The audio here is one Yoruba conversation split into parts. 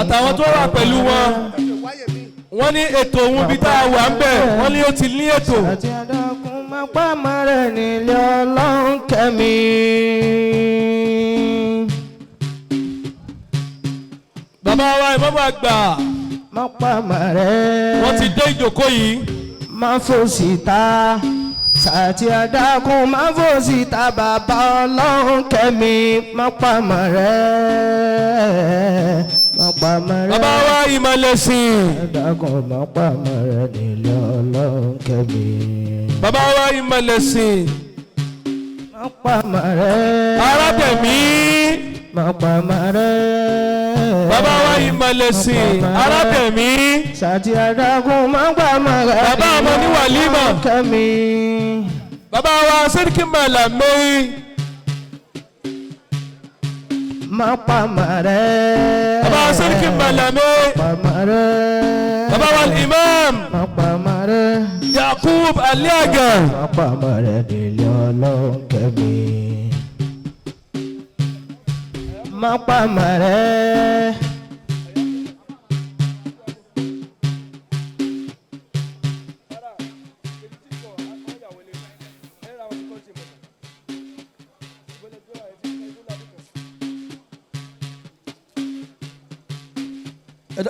Àtàwọn tó wà pẹ̀lú wọn, wọ́n ní ètò òun bí tá a wà ń bẹ̀, wọ́n ní ó ti ní ètò. Àti àdàkùn máa pa ọmọ rẹ̀ nílé Ọlọ́run kẹ́mi. Bàbá wa ìmọ̀mọ́ àgbà, Má pa ọmọ rẹ̀. wọ́n ti dé ìjókòó yìí. Má fòsì ta sàtì àdàkùn, má fòsì ta, bàbá Ọlọ́run kẹ́mi. Má pa ọmọ rẹ̀, má pa ọmọ rẹ̀. Bàbá wa ìmọ̀lẹ́sìn. Àdàkùn, má pa ọmọ rẹ̀ nílé Ọlọ́run kẹ́mi. Bàbá wa ìmọ̀lẹ́sìn. Má pa ọmọ rẹ̀. Arábẹ̀mí. Má pa ọmọ rẹ̀. Bàbá wa ìmọ̀lẹ́sìn arábẹ̀mí. Sàtì àdàkùn, má pa ọmọ rẹ̀. Bàbá ọmọ ní wàlímà. Kẹ́mi. Bàbá wa sẹ́ríkì màlàmẹ́yì. Má pa ọmọ rẹ̀. Bàbá wa sẹ́ríkì màlàmẹ́yì. Pa ọmọ rẹ̀. Bàbá wa imam Má pa ọmọ rẹ̀. Yakub Aliaga. Má pa ọmọ rẹ̀ nílé Ọlọ́run kẹ́mi. Má pa ọmọ rẹ̀.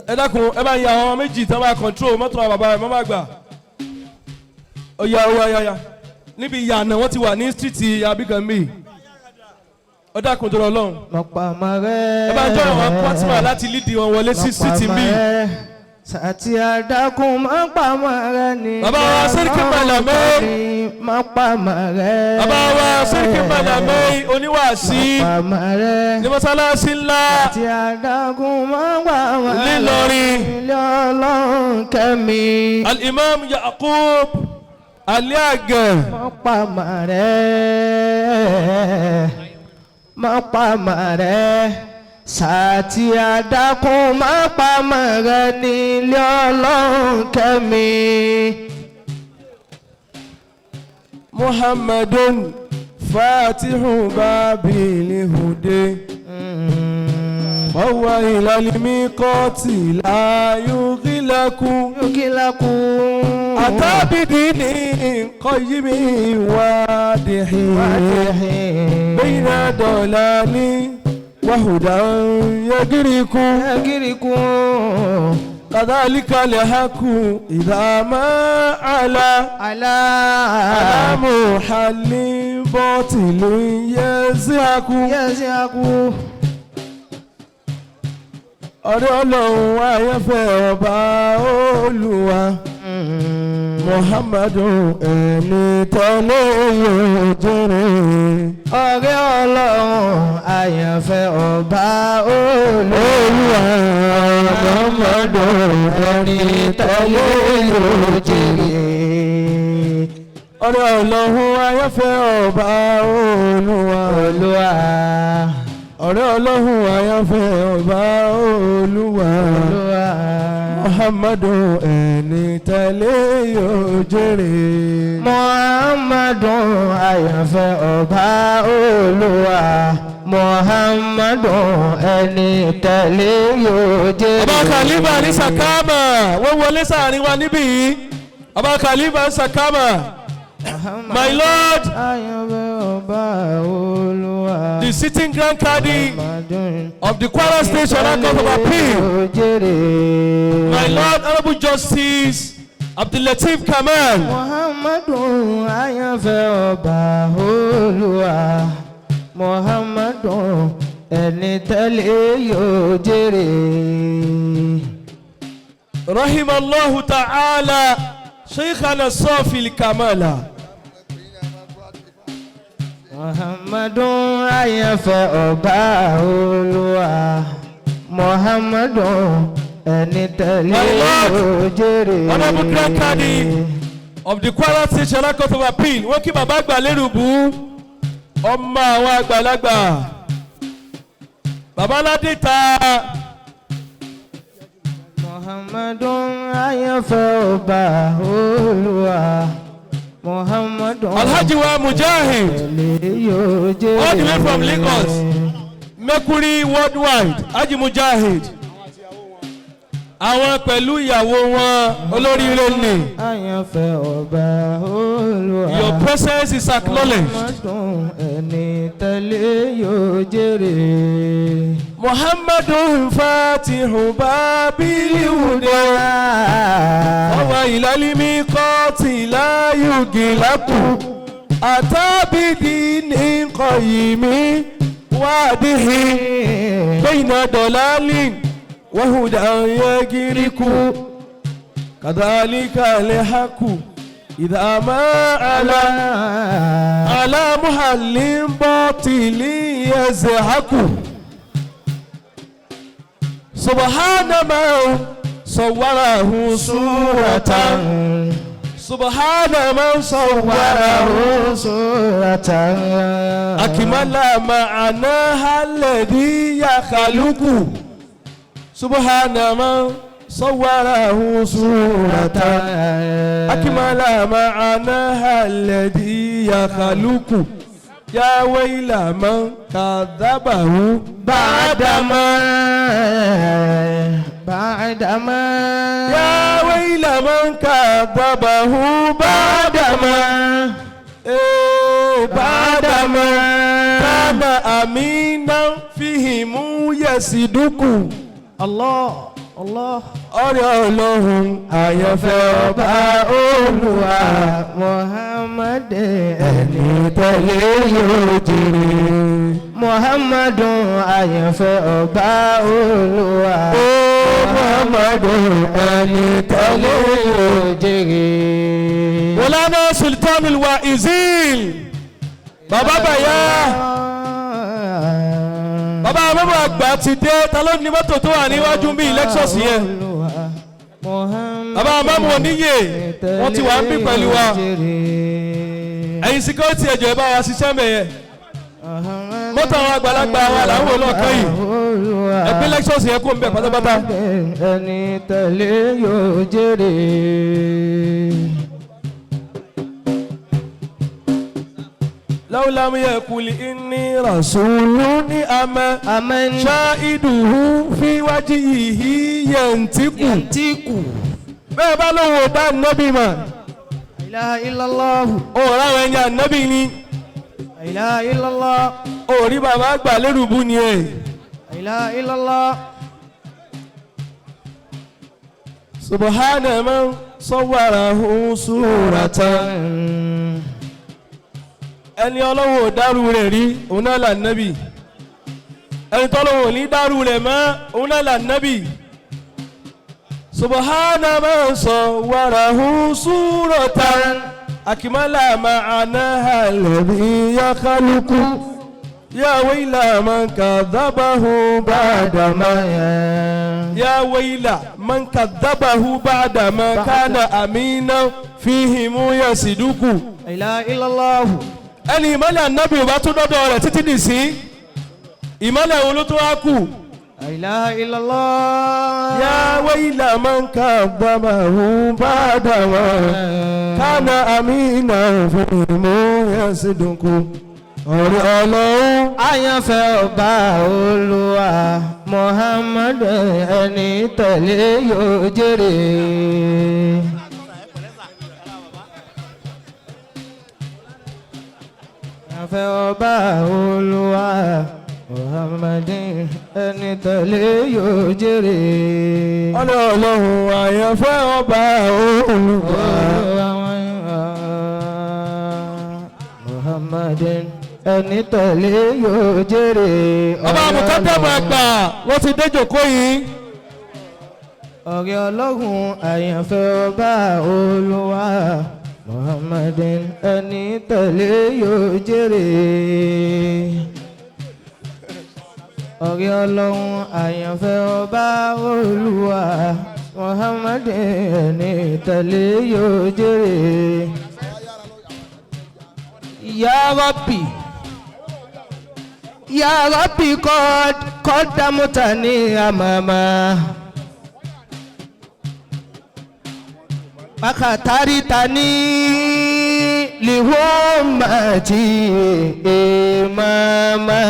Ẹ dákun, ẹ bá ń ya àwọn méjì tí wọn bá control mọ́tò àwọn bàbá rẹ̀ mọ́ bá gbà. Ọ̀yà ọ̀yà ọ̀yà ọ̀yà, níbi ìyànà wọn ti wà ní street abigan mi. Ọ dákun tó lọ lọ́hùn. Má pa ọmọ rẹ̀. Ẹ bá ń jọ àwọn pọ́tìmọ̀ láti lídìí wọn wọlé sí street mi. Sàtì àdàkùn, má pa ọmọ rẹ̀ nílé Bàbá wa Sẹ́ríkì Màlàmẹ́. Kẹ́mi. Má pa ọmọ rẹ̀. Bàbá wa sẹ́ríkì màlàmẹ́ oníwàásí Má pa ọmọ rẹ̀. ní mọ́sálásí ńlá Sàtì àdàkùn, má pa ọmọ rẹ̀ nílọrin. Nílé Ọlọ́run kẹ́mi. Al-Imam Yakub Aliaga. Má pa ọmọ rẹ̀. Má pa ọmọ rẹ̀. Sàtì àdàkùn, má pa ọmọ rẹ̀ nílé Ọlọ́run kẹ́mi. Muhammadun fatihu babil hude وهو إلى الميقات لا يغلق. Yókìlákù. أتى بدين قيم واضح بين ضلال وهدى يدرك. Yagiriku. كذلك الحق إذا ما علا Alá. على محل باطل يزهق. Yẹ́sìákù. Ọ̀rẹ́ Ọlọ́run ayẹ́fẹ́ ọba Olúwa, Muhammadu ẹni tẹ́lẹ̀ yóò jẹ́rẹ̀. Ọ̀rẹ́ Ọlọ́run àyànfẹ́ ọba Olúwa. Olúwa, Muhammadu ẹni tẹ́lẹ̀ yóò jèrè. Ọ̀rẹ́ Ọlọ́run ayẹ́fẹ́ ọba Olúwa. Olúwa. Ọ̀rẹ́ Ọlọ́run ayẹ́fẹ́ ọba Olúwa. Olúwa. Muhammadu ẹni tẹ́lẹ̀ yóò jẹ́rẹ̀. Muhammadu àyànfẹ́ ọba Olúwa. Muhammadu ẹni tẹ́lẹ̀ yóò jèrè. Ọba Khalifa ní Sakama, wọ́n wọlé sáàrin wa níbí yìí. Ọba Khalifa ní Sakama, my lord, Àyànfẹ́ ọba Olúwa. the sitting grand cadi Muhammadun of the Kwara State Sharia Court of Appeal, yóò jèrè. My lord, Honourable Justice Abdulateef Kamal. Muhammadu àyànfẹ́ ọba Olúwa. Muhammadu ẹni tẹ́lẹ̀ yóò jèrè. Rahimallahu ta'ala sheikhana Sofi Kamala. Muhammadu àyànfẹ́ ọba Olúwa. Muhammadu ẹni tẹ́lẹ̀ My lord, yóò jèrè. Honourable Grand Cadi of the Kwara State Sharia Court of Appeal, wọ́n kí bàbá àgbà lérùbú, ọmọ àwọn àgbàlagbà, bàbá aládé ta. Muhammadu àyànfẹ́ ọba Olúwa. Muhammadu Alhaji wa Mujahid tẹ́lẹ̀ yóò jèrè. all the way from Lagos, Mercury Worldwide, Haji Mujahid. Àwọn pẹ̀lú ìyàwó wọn olóríire ni. Àyànfẹ́ ọba Olúwa. Your presence is acknowledged. Muhammadun ẹni tẹ̀lé yóò jèrè. Muhammadun fatihu babili huda. Ọwọ́ ìlálímí kọ́ ti láyùgì lákù. Àtàbídì ní kọ̀yìmí wádìí. Bẹ́yìnà dọ̀lálì wàhùdà yẹ́gìrìkù. Kàdálíkà lẹ́hàkù. Ìdààmú àlà àlà muhàlì bọ́tìlì yẹzẹ̀hákù. Subhana man sawwarahu suratan. Subhana man sawwarahu suratan. Akimala ma'anaha alladhi yakhluqu. Subhana man sawwarahu suratan. Akimala ma'anaha alladhi yakhluqu. Ya wayla man kadhabahu ba'dama. Ba'dama. Ya wayla man kadhabahu ba'dama. Ba'dama. Kana aminan fihimu yasiduku. Allah Allah. Ọ̀rẹ́ Ọlọ́run àyànfẹ́ ọba Olúwa. Muhammad ẹni Tẹ̀lé yóò jèrè. Muhammadun àyànfẹ́ ọba Olúwa. Ó Muhammadu ẹni tẹ̀lé yóò jèrè. Wọlánà Sultanul Waizin. Bàbá bàyá. Bàbá àmọ́mọ́ àgbà ti dé. Ta ló ní mọ́tò tó wà níwájú bí Lexus yẹn? Bàbá àmọ́mọ́ oníyè wọ́n ti wà ń bí pẹ̀lú wa. Ẹ̀yin síkọ́rìtì ẹ̀jọ̀ ẹ bá wa ṣiṣẹ́ mẹ́yẹ. Mọ́tò àwọn àgbàlagbà wa là ń wò lọ́ọ̀kan yìí. Ẹ gbé Lexus yẹn kó ń bẹ̀ pátápátá. Ẹni tẹ̀lé yóò jèrè. Law lam yakul inni rasulun ama Amen. ṣáìdùhù fi wajhihi yantiku. Yantiku. Bẹ́ẹ̀ bá lóun ò dá ànábì mọ̀, Ilaha illallah. ó ráwọn ẹni ànábì ni, Ilaha illallah. ó rí bàbá àgbà lérùbú ni ẹ̀. Ilaha illallah. Subhana man sawwarahu suratan. Ẹni Ọlọ́run ò dárú rẹ̀ rí, òun náà là nábì. Ẹni tọ́lọ́run ò ní dárú rẹ̀ mọ́, òun náà là nábì. Subhana man sawwarahu suratan. Akmala ma'anaha alladhi yakhluqu. Ya wayla man kadhabahu ba'dama. Ya wayla man kadhabahu ba'dama kana amina fihimu yasiduku. Ilaha illallah. Ẹni ìmọ̀lẹ̀ ànábì ò bá tún dọ́dọ̀ rẹ̀ títí dì sí. Ìmọ̀lẹ̀ wo ló tún wá kù? Ilaha illallah. Ya wayla man kadhabahu ba'dama kana amina fihimu yasiduku. Ọ̀rẹ́ Ọlọ́run Àyànfẹ́ ọba Olúwa Muhammad ẹni tẹ̀lé yóò jèrè. Àyànfẹ́ ọba Olúwa Muhammad ẹni tẹ̀lé yóò jèrè. Ọ̀rẹ́ Ọlọ́run àyànfẹ́ ọba Olúwa Muhammad ẹni tẹ̀lé yóò jèrè. Ọba àmọ̀tẹ́tẹ̀mọ̀ àgbà wọ́n ti dé jòkó yìí. Ọ̀rẹ́ Ọlọ́run àyànfẹ́ ọba Olúwa Muhammad ẹni tẹ̀lé yóò jèrè. Ọ̀rẹ́ Ọlọ́run àyànfẹ́ ọba Olúwa Muhammad ẹni tẹ̀lé yóò jèrè. Ya Rabbi. Ya Rabbi qaddamtani amama. Fakataritani lihummati imama.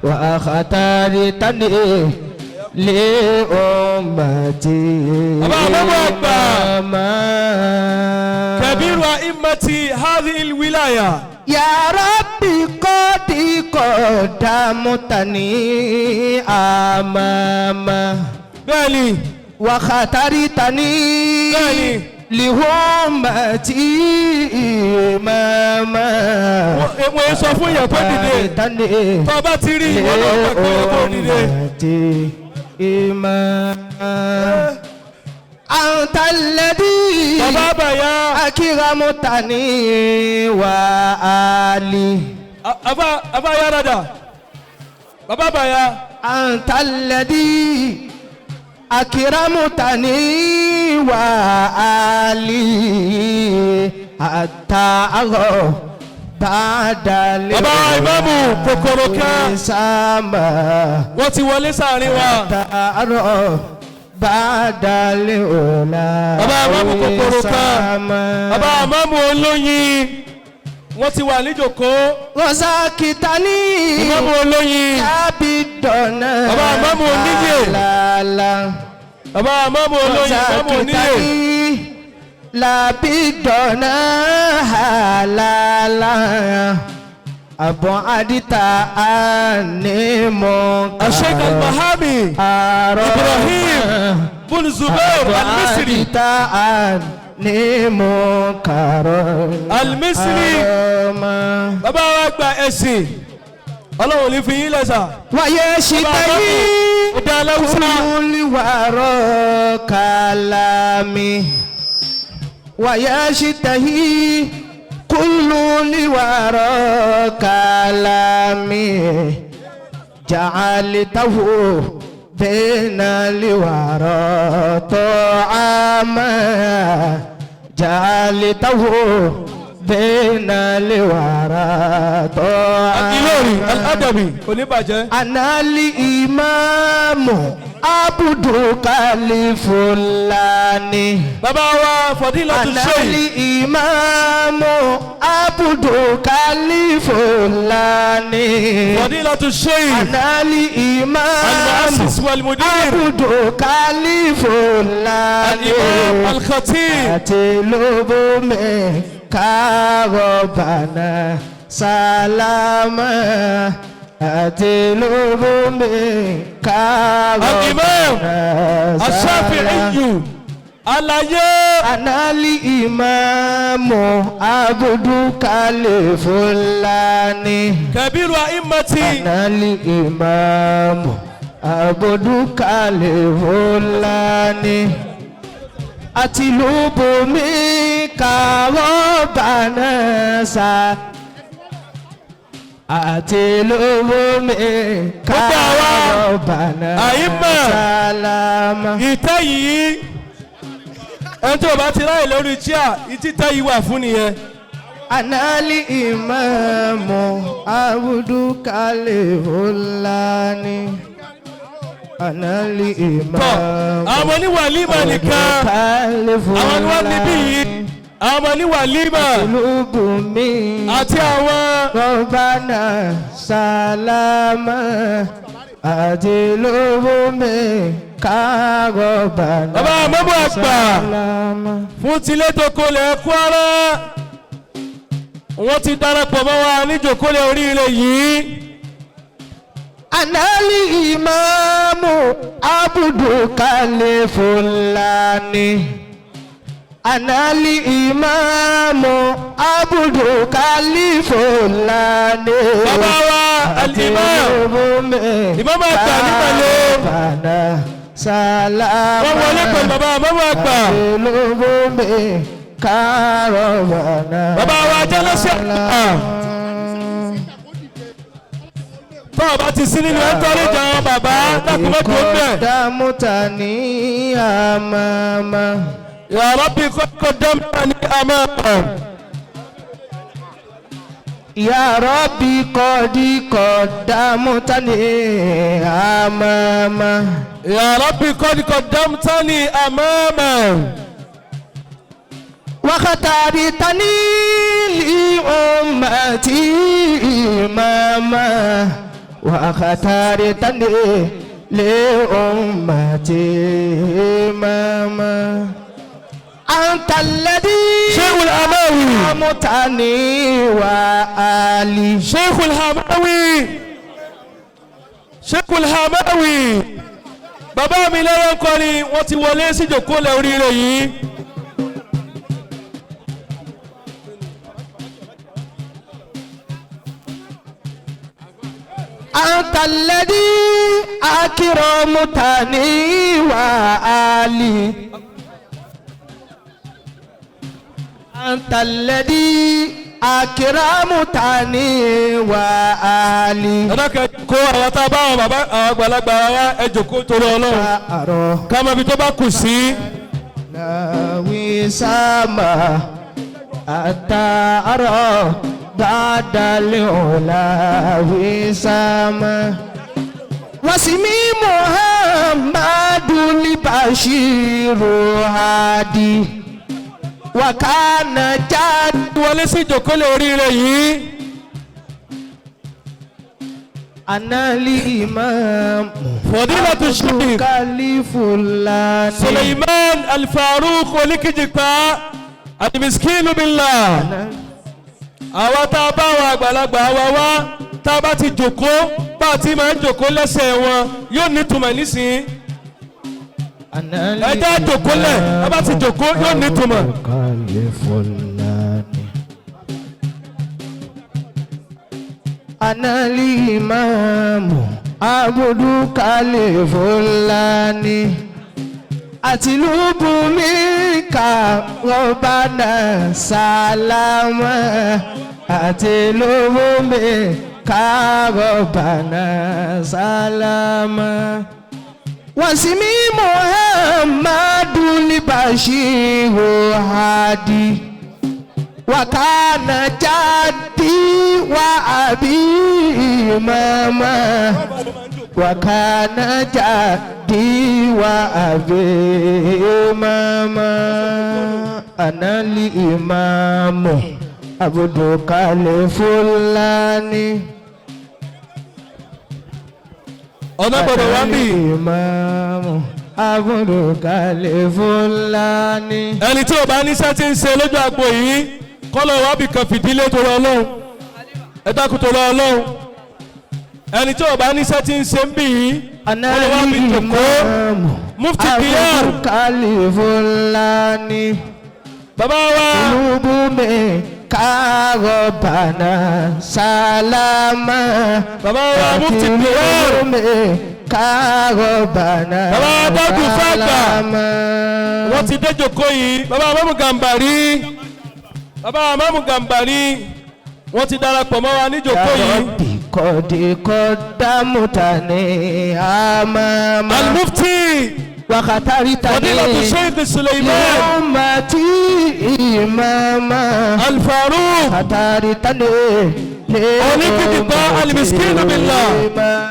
Wa akhtaritani liummati لأمتي Bàbá àmọ́mọ́ àgbà. إماما. Kabiru a'immati hadhihi alwilaya. يا ربي قد قدمتني أماما Bẹ́ẹ̀ni, وخترتني Bẹ́ẹ̀ni. لأمتي إماما. Wọ́n sọ fún yẹn kó dìde. وخترتني Tó o bá ti rí ìwọ náà gbà pé ó kó dìde. لأمتي إماما. أنت الذي Bàbá àbàyà. أكرمتني وآلي. Àbá yára. Bàbá àbàyà. أنت الذي أكرمتني وآلي حتى أرى بعد. Bàbá ìmáàmù kòkòrò kan. سما. Wọ́n ti wọlé sáàrin wa. حتى أرى بعد الأولى. Bàbá ìmáàmù kòkòrò kan. سما. Bàbá ìmáàmù olóyin. Wọ́n ti wà níjòkó. رزقتني Ìmáàmù olóyin. lábìdọ̀nà. Bàbá ìmáàmù oníyè. Lálá. Bàbá ìmáàmù olóyin. Ìmáàmù oníyè. Labidona halala abon adita animo. Sheikh Al-Bahami. Ibrahim Bun Zubair Al-Misri. Adita animo karo. Al-Misri. Bàbá wa gba ẹ̀sìn. Ọlọ́run ò ní fi yín lẹ̀ sà. Wáyé ṣìtẹ́ yìí. Ọ̀dà aláwùsá. Olùwàrọ̀ kàlámì. ويشتهي كل لورا كلامي جعلته بين الورى طعاما جعلته بين الورى Ìlọrin طعاما. Al-Adabi oníbàjẹ́. أنا الإمام عبد الفلاني. Bàbá wa Fadilatu أنا Sheikh. الإمام عبد الفلاني. Fadilatu Sheikh. أنا الإمام Al-Mu'assis wal-Mudir. عبد الفلاني. Al-Imam Al-Khatib. أتلب منك ربنا سلاما أتلب منك Al-Imam ربنا سلاما. Ash-Shafi'i. Àlàyé. أنا الإمام عبدك الفلاني. Kabiru a'immati. أنا الإمام عبدك الفلاني. أتلوب منك ربنا سا أتلوب منك Gbogbo àwa ربنا àìmọ̀. سلاما. Ìtẹ́ yìí, ẹni tí o bá ti ráyè lórí chair, ìtítẹ́ yìí wà fún nìyẹn. أنا الإمام عبدك الفلاني. أنا Tọ́ الإمام àwọn ọmọ oníwàlímà nìkan, àwọn ni wọ́n níbí yìí, àwọn ọmọ oníwàlímà قلوب من àti àwọn ربنا سلاما أدلوب منك ربنا Bàbá àmọ́mọ́ àgbà. سلاما. Fún tilé tó kolẹ̀ Kwara, wọ́n ti darapọ̀ mọ́ wa níjòkólẹ̀ oríire yìí. أنا الإمام عبدك الفلاني. أنا الإمام عبدك الفلاني. Bàbá wa Al-Imam Imam àgbà nípẹ̀lẹ́. Bàbá sálámà. Wọ́n wọlé pẹ̀lú bàbá àmọ́mọ́ àgbà. Olóbómi kárọ̀bọ̀nà. Bàbá wa jẹ́lẹ́sẹ̀ àgbà. Tọ́ ọba ti sí nínú ẹ́ńtọ́rẹ́jì àwọn bàbá dákúmọ́tò ń bẹ̀. Dámúta ní àmàmà. Ya Rabbi kọ́kọ́ dámà ní àmàmà. Ya Rabbi kọ́dí kọ́ dámúta ní àmàmà. Ya Rabbi kọ́kọ́ dámta ní àmàmà. واختارتني لأمتي إماما واختارتني لأمتي إماما أنت الذي Sheikhul Hamawi. أمتني وآلي. Sheikhul Hamawi. Sheikhul Hamawi. Bàbá mi lọ́wọ́ ń kọrin, wọ́n ti wọlé síjòkó lẹ̀ oríire yìí. أنت الذي أكرمتني وآلي أنت الذي أكرمتني وآلي. Ẹ dákẹ́ kó àwọn tá a bá àwọn bàbá àwọn àgbàlagbà wa, ẹ jòkó torí Ọlọ́run. أرى Ká mọ ibi tó bá kù sí. ناوي سما أتارى بعد العلا وسما واسمي محمد البشير هادي وكان جد Wọlé sí ìjòkó lẹ̀ oríire yìí. أنا الإمام Fadilatu Sheikh كالفلاني Suleiman Al-Faruq Oníkìjìpá Al-Miskinu Billah. Àwa tá a bá àwọn àgbàlagbà wa wá, tá a bá ti jòkó, bá a ti máa ń jòkó lẹ́sẹ̀ wọn yóò nítumọ̀ nísìnyí. أنا Ẹ jẹ́ jòkó lẹ̀, tá a bá ti jòkó yóò nítumọ̀. كالفلاني أنا الإمام عبد كالفلاني أتلوب منك ربنا سلاما أتلوب منك ربنا سلاما واسمي محمد البشير هادي وكان جدي وأبي إماما وكان جدي وأبي إماما أنا الإمام عبد الفلاني. Ọ̀nà gbọ́dọ̀ wá bì. الإمام عبد الفلاني. Ẹni tí ò bá níṣẹ́ tí ń ṣe lójú àgbo yìí, kọ́lọ̀ wá bì kan fìdílé torí Ọlọ́run. Ẹ dákun torí Ọlọ́run. Ẹni tí ò bá níṣẹ́ tí ń ṣe ń bì yìí, أنا kọ́lọ̀ wá bì jòkó. الإمام Mufti Diyar. عبد الفلاني. Bàbá wa قلوب كربنا سلاما. Bàbá wa Mufti Diyar. كربنا Bàbá wa Bọ́dù Fàgbà. سلاما. Wọ́n ti dé jòkó yìí. Bàbá wa Mamu Gambari, bàbá wa Mamu Gambari, wọ́n ti darapọ̀ mọ́ wa ní jòkó يا yìí. ربي قد قدمتني أماما Al-Mufti وخترتني Fadilatu Sheikh Suleiman لأمتي إماما Al-Faruq خترتني Oníkìtìpá Al-Miskinu Billah. إماما.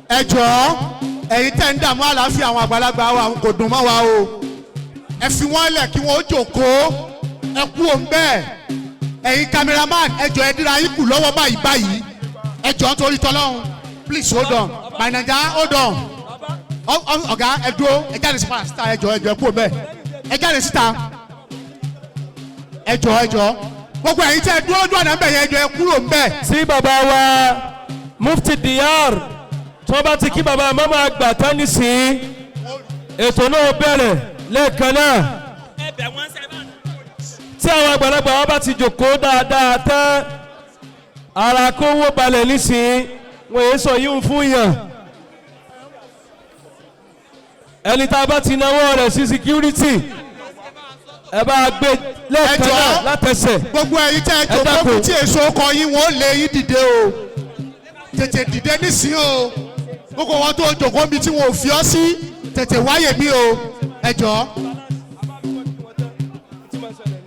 Ẹ jọ̀ọ́, ẹ̀yin tẹ́ ń dààmú àlàáfíà àwọn àgbàlagbà wa, àwọn kò dùn mọ́ wa o. Ẹ fi wọ́n lẹ̀ kí wọ́n ó jókòó. Ẹ kú òun bẹ́ẹ̀. Ẹ̀yin cameraman, ẹ jọ̀ọ́, ẹ díra yín kù lọ́wọ́ báyìí báyìí. Ẹ jọ̀ọ́, nítorí tọ́lọ́run, please hold on, my Naija, hold on. Ọ̀gá, ẹ dúró, ẹ jáde síta síta. Ẹ jọ̀ọ́, ẹ jọ̀ọ́, ẹ kú òun bẹ́ẹ̀, ẹ jáde síta. Ẹ jọ̀ọ́, ẹ jọ̀ọ́, gbogbo ẹ̀yin tẹ́ ẹ dúró lójú ọ̀nà ń bẹ̀ yẹn, ẹ jọ̀ọ́, ẹ kúrò ń bẹ́ẹ̀. Sí bàbá wa Mufti Diyar, tí wọ́n bá ti kí bàbá mọ́mọ́ àgbà tán nísìnyí, ètò náà bẹ̀rẹ̀ lẹ́ẹ̀kan náà. Tí àwọn àgbàlagbà wa bá ti jòkó dáadáa tán, ara kówó balẹ̀ nísìnyí. Wọ́n èé sọ yíhun fún yàn. Ẹni tá a bá ti náwó rẹ̀ sí security, ẹ bá gbé lẹ́ẹ̀kan Ẹ jọ̀ọ́. náà látẹsẹ̀. Gbogbo ẹ̀yin tẹ́ ẹ Ẹ jòkó dákun. kú tí èso kọ yín, wọn ó lé yín dìde o. Tètè dìde nísìnyí o. Gbogbo wọn tó jòkó mi tí wọn ò fi ọ́ sí, tètè wáyè mí o, ẹ jọ̀ọ́.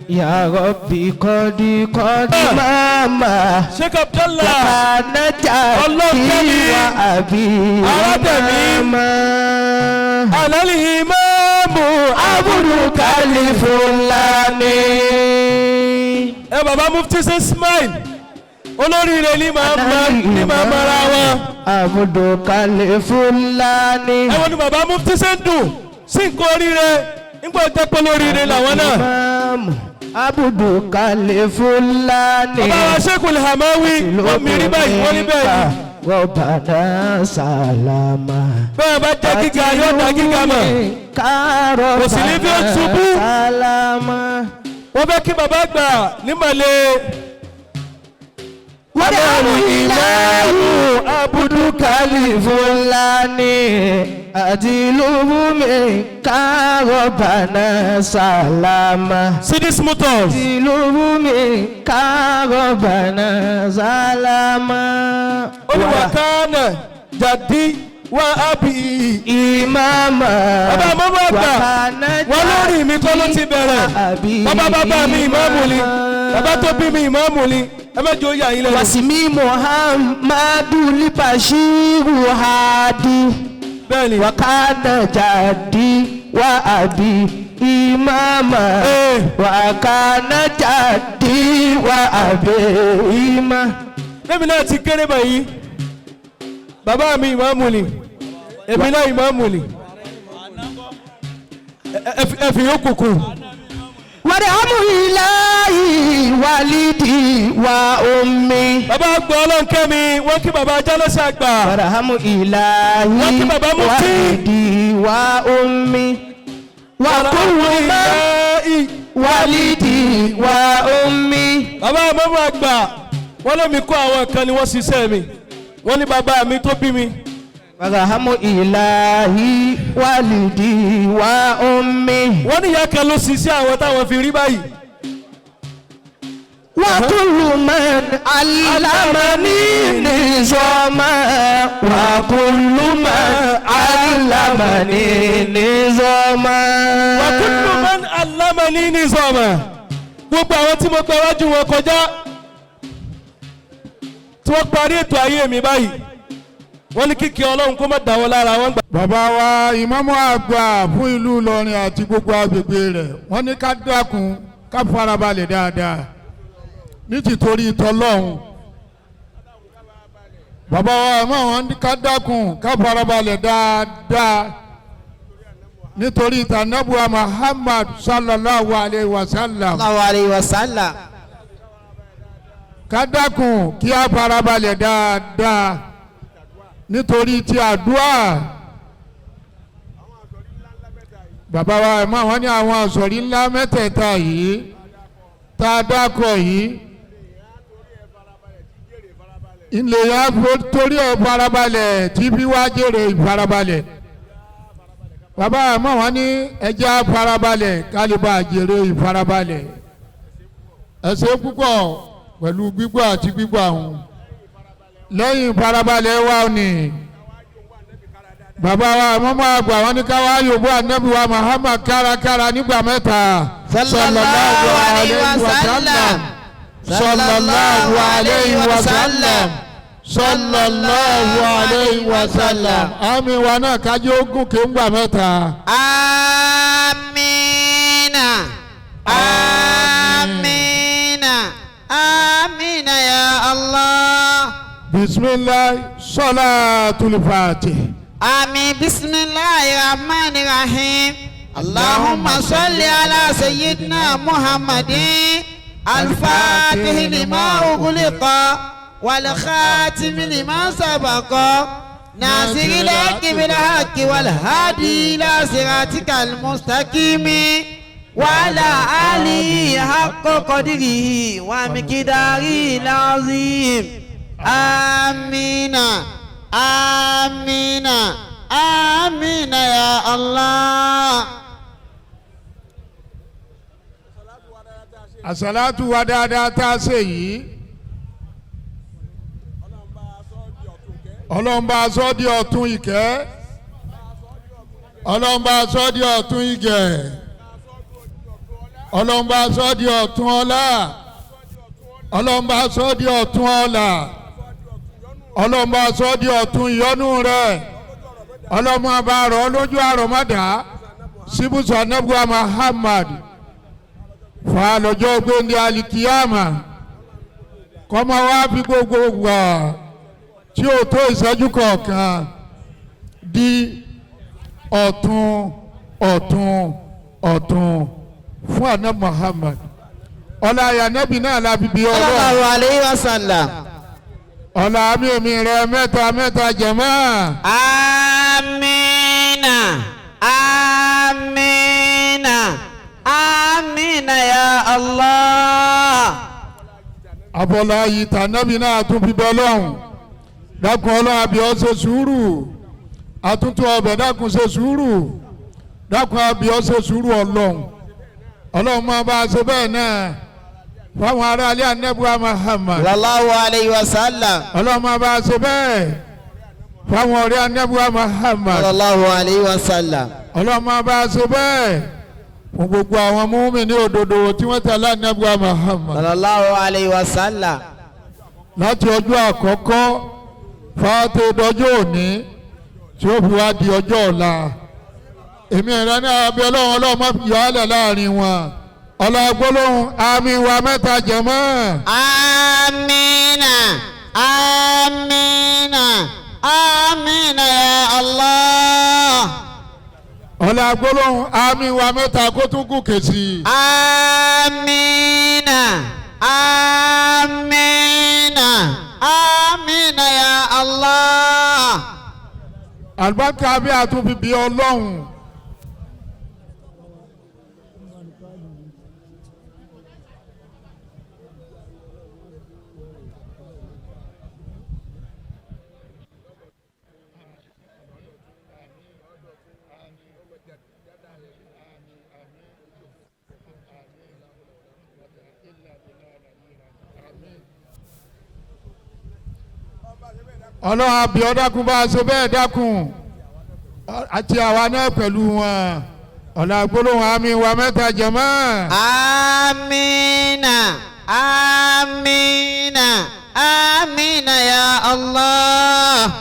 يا ربي قد قد ماما Sheikh Abdallah وكان جدي وأبي Aládẹ̀mí. إماما alali imamu عبد الفلاني. Ẹ bàbá Mufti ṣe smile. Olóríire ní máa ma ní máa mara wọn. Abudulkali Fulani. Ẹ wọ́n ní bàbá mufti ṣe ń dùn sí nǹkan oríire nígbà tó jẹ́ pé olóríire làwọn náà. Ìmáàmù Abudulkali Fulani. Bàbá wa Sheikhul Hamawi wọ́n mi rí báyìí wọ́n ní bẹ́ẹ̀ ni. Rọ̀bàdà sàlámà. Bẹ́ẹ̀ bá jẹ́ gíga yóò dá gíga mọ̀. Kárọ̀ Kò sì ní bí ó ṣubú. sálámà. Wọ́n fẹ́ kí bàbá gbà nímọ̀lẹ́. Wàdàmú ìlàhù Abudulkali Fulani. Àdìlúbùmí kárọ̀bànà sàlámà. Sidis Motors. Àdìlúbùmí kárọ̀bànà sàlámà. Olùwàkánà jàdí wá ábì. Ìmáàmà. Bàbá mọ́mọ́ àgbà wọ́n lórí mi kọ́ ló ti bẹ̀rẹ̀. Bàbá bàbá mi ìmáàmù ni. Bàbá tó bí mi ìmáàmù ni. Ẹ má jẹ́ ó yà yín lẹ́nu. Wasimi Muhammadu Libashiru Hadi. Bẹ́ẹ̀ni. Wakana jadi wa abi imama. Eh. Wakana jadi wa abi imama. Lẹ́mi náà ti kéré báyìí. Bàbá mi ìmáàmù ni. Èmi náà ìmáàmù ni. Ẹ fi yókù kù. Wàdàmú ilahi walidi wa ummi. Bàbá àgbà ọlọ́nkẹ́ mi, wọ́n kí bàbá Jálọ́sì àgbà. Wàdàmú ilahi Wọ́n kí bàbá Mufti. walidi wa ummi. Wa kullu ma walidi wa ummi. Bàbá mọ́mọ́ àgbà wọ́n lómi kó àwọn kan ni wọ́n ṣiṣẹ́ mi. Wọ́n ní bàbá mi tó bí mi. Wàdàmú ilahi walidi wa ummi. Wọ́n ní ìyá kan ló ṣiṣẹ́ àwọn táwọn fi rí báyìí. وكل من علمني نظاما وكل من علمني نظاما Wàkúndùn man alámẹ́ni ní sọ̀mọ̀. Gbogbo àwọn tí mo gba wájú wọn kọjá tí wọ́n parí ètò ayé mi báyìí. Wọ́n ní kíkẹ́ Ọlọ́run kó má dà wọ́n lára wọn gbà. Bàbá wa ìmáàmù àgbà fún ìlú Ìlọrin àti gbogbo agbègbè rẹ̀ wọ́n ní ká dákun ká farabalẹ̀ dáadáa ní tìtorí tọlọ́hun. Bàbá wa ìmáàmù wọn ní ká dákun ká farabalẹ̀ dáadáa nítorí tànàbùwà Muhammad sallallahu alayhi wa sallam. Sallallahu alayhi wa sallam. Ká dákun kí á farabalẹ̀ dáadáa nítorí ti àdúrà. Bàbá wa ẹ̀mọ́ wọn ní àwọn àsọ̀rí ńlá mẹ́tẹ̀ẹ̀ta yìí tá a dákọ̀ yìí ilé ya torí ẹ̀ farabalẹ̀ tí bí wá jèrè ìfarabalẹ̀. Bàbá ẹ̀mọ́ wọn ní ẹja farabalẹ̀ kálíbà jèrè ìfarabalẹ̀. Ẹ ṣé púpọ̀ pẹ̀lú gbígbọ́ àti gbígbọ́ àwọn. Lẹ́yìn ìfarabalẹ̀ wa ni bàbá wa mọ́mọ́ àgbà wọn ní káwá yòbó ànábì wa Muhammad kárakára nígbà mẹ́ta. Sallallahu alayhi wa sallam. Sallallahu alayhi wa sallam. Sallallahu alayhi wa sallam. Àmì wa náà kájí ogún kí ń gbà mẹ́ta. Amina. Amina. Amina ya Allah. Bisimilahi salatul fatih. آمين بسم الله الرحمن الرحيم اللهم صل على سيدنا محمد الفاتح لما أغلق والخاتم لما سبق ناصر الحق بالحق والهادي إلى صراطك المستقيم وعلى آله حق قدره ومقداره العظيم آمين آمين آمين يا الله. Àsàlátù wa dáadáa tá a ṣe yìí. Ọlọ́run bá aṣọ di ọ̀tun ìkẹ́. Ọlọ́run bá aṣọ di ọ̀tun ìgẹ̀. Ọlọ́run bá aṣọ di ọ̀tun ọlá. Ọlọ́run bá aṣọ di ọ̀tun ọlá. Ọlọ́run bá aṣọ di ọ̀tun ìyọ́nú rẹ̀. Ọlọ́run bá rọ̀ ọ́ lójú àrọ̀mọ́dá. Síbùsọ̀ anábùwà Muhammad. Fà lọ́jọ́ gbéńdé alikiyama. Kọ́mọ wa fi gbogbo wà tí ó tó ìṣẹ́jú kọ̀ọ̀kan di ọ̀tun ọ̀tun ọ̀tun fún àná Muhammad ọlá àyànẹ́bì náà la fi bí ọlọ́run. Sallallahu alayhi wa sallam. Ọlá mi mi rẹ mẹ́ta mẹ́ta jẹ̀mọ́. Amina. Amina. Amina ya Allah. Abọ́lá yìí tànàbí náà tún fi bẹ́ lọ́hùn. Dákun ọlọ́run àbí ọ ṣe sùúrù. Àtúntò ọbẹ̀ dákun ṣe sùúrù. Dákun àbí ọ ṣe sùúrù ọlọ́run. Ọlọ́run máa bá a ṣe bẹ́ẹ̀ náà. Fáwọn aráalé Ànábì Muhammad. Sallallahu alayhi wa sallam. Ọlọ́run máa bá a ṣe bẹ́ẹ̀. Fáwọn ọ̀rẹ́ Ànábì Muhammad. Sallallahu alayhi wa sallam. Ọlọ́run máa bá a ṣe bẹ́ẹ̀. Fún gbogbo àwọn mùmínì òdodo tí wọ́n tẹ̀lé Ànábì Muhammad. Sallallahu alayhi wa sallam. Láti ọjọ́ àkọ́kọ́ fàtó dọjọ́ òní tí ó fi wá di ọjọ́ ọ̀la. Èmi ìrẹ́ ní abẹ́ ọlọ́run ọlọ́run má fi yọ ọ́ lẹ̀ láàrin wọn. Ọlọ́gbọ́lóhùn àmì wa mẹ́ta jẹ̀mọ́. Amina. Amina. Amina ya Allah. Ọlọ́gbọ́lóhùn àmì wa mẹ́ta kó tún gòkè sí i. Amina. Amina. Amina ya Allah. Àlùbáríkà bí a tún fi bí ọlọ́run. Ọlọ́run àbí ọ̀dákun bá a ṣe bẹ́ẹ̀ dákun àti àwa náà pẹ̀lú wọn ọ̀là gbólóhùn àmì wa mẹ́ta jẹ̀mọ́. Amina. Amina. Amina ya Allah.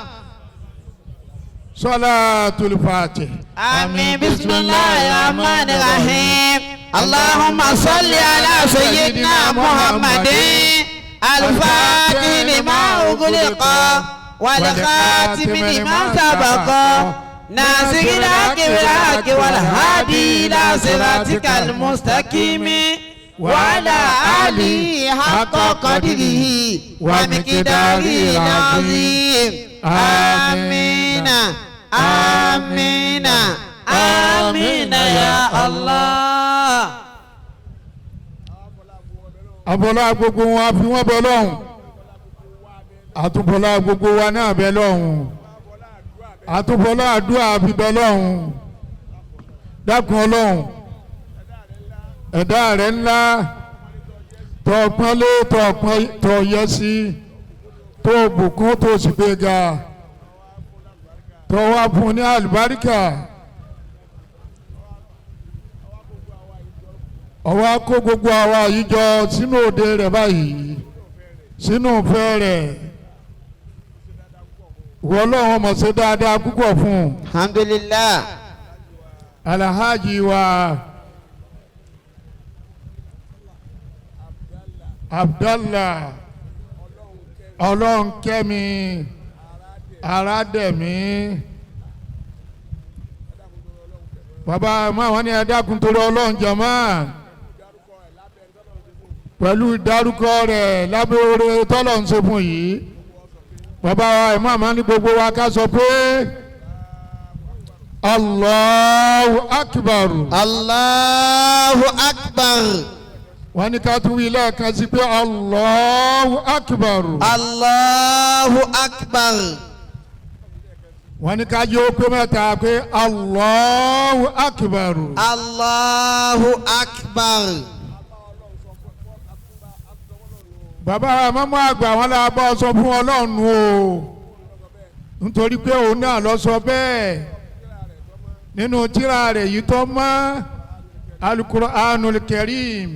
Salatul Fatih. آمين بسم الله الرحمن الرحيم اللهم صل على سيدنا محمد الفاتح لما أغلق والخاتم لما سبق ناصر الحق بالحق والهادي إلى صراطك المستقيم وعلى آله حق قدره ومقداره العظيم آمين آمين آمين يا الله Abọ́lá gbogbo wọn fi wọ́n bẹ lọ́hùn. Àtúbọ̀lá gbogbo wa náà bẹ lọ́hùn. Àtúbọ̀lá àdúrà fi bẹ lọ́hùn. Dákun ọlọ́hùn. Ẹ̀dá rẹ̀ ńlá tọ̀pọ́nlé tọ̀pọ́n tọ̀yẹ́ sí tó bùkún tó sì gbéga tó wá fún ní àlùbáríkà. Ọwọ́ kó gbogbo àwa yìí jọ sínú òde rẹ̀ báyìí sínú ìfẹ́ rẹ̀ wọ́n lọ́wọ́ mọ̀ sí dáadáa púpọ̀ fún un. Alhamdulillah. Alhaji wa Abdallah Ọlọ́nkẹ́mi Aládẹ̀mí bàbá máwọn ní ẹ̀dákun torí Ọlọ́run jàmá pẹ̀lú ìdárúkọ rẹ̀ lábẹ́ oore tọ́lọ̀ ń ṣe fún yìí bàbá wa ẹ̀ máa ní gbogbo wa ká sọ pé Allahu Akbar. Allahu Akbar. Wọ́n ní ká tún wí lẹ́ẹ̀kan sí pé Allahu Akbar. Allahu Akbar. Wọ́n ní ká yóò pé mẹ́ta pé Allahu Akbar. Allahu Akbar. Bàbá wa mọ́mọ́ àgbà wọn la bọ́ sọ fún Ọlọ́run o nítorí pé òun náà lọ sọ bẹ́ẹ̀ nínú tírà rẹ̀ yìí tó mọ́ Al-Qur'anul Karim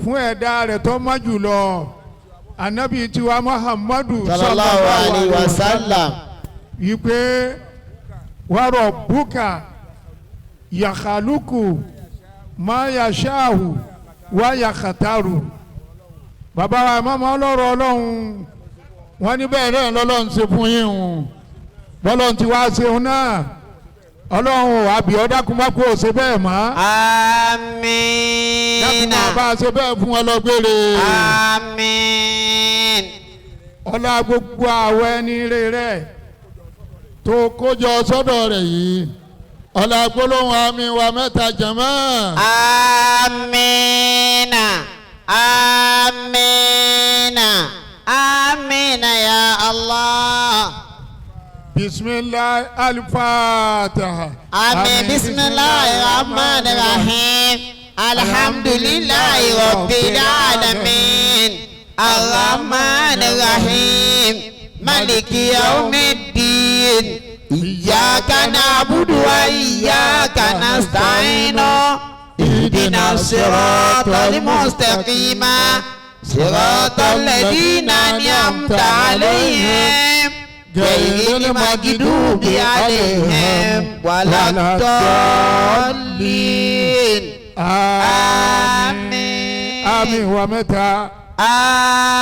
fún ẹ̀dá rẹ̀ tó mọ́ jùlọ anabi tiwa Muhammadu sallallahu alayhi wa sallam wípé wàrọ̀ bùkà yàkàlùkù má yàṣáhù wá yàkàtàrù. Bàbá wa mọ́mọ́ ọlọ́rọ̀ ọlọ́run wọ́n ní bẹ́ẹ̀ náà lọ́lọ́run ṣe fún yín o bọ́lọ́run ti wá ṣeun náà ọlọ́run àbí ọ̀dàkùn má kó o ṣe bẹ́ẹ̀ mọ́. Àmín. Dákun máa bá a ṣe bẹ́ẹ̀ fún ọ lọ́gbére. Àmín. Ọlá gbogbo àwọn ẹni rere tó kójọ sọ́dọ̀ rẹ̀ yìí ọlá gbólóhùn àmín wa mẹ́ta jàmá. Amina. Amina. Amina ya Allah. Bisimilahi al-Fatiha. Amin. Bisimilahi rahman rahim. Alhamdulilahi rabbil alamin. Arrahman rahim. Maliki yawmiddin. Iyyaka na'budu wa iyyaka nasta'in. Ihdina siratal mustaqima. Siratal ladina an'amta alayhim. Ghayril maghdubi alayhim waladdallin. Àmín. Àmín wa mẹ́ta.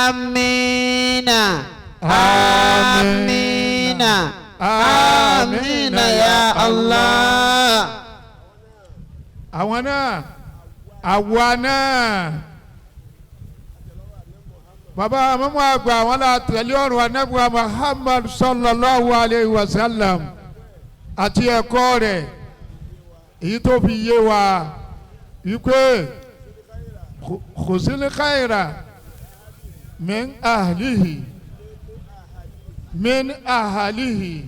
Amina. Amina. Amina ya Allah. Àwọn náà, àwa náà. Bàbá mọ́mọ́ àgbà àwọn la tẹ̀lé ọ̀rọ̀ anábùwà Muhammad sallallahu alayhi wa sallam àti ẹ̀kọ́ rẹ̀ èyí tó fi yé wa wípé khuzil khaira min ahlihi min ahlihi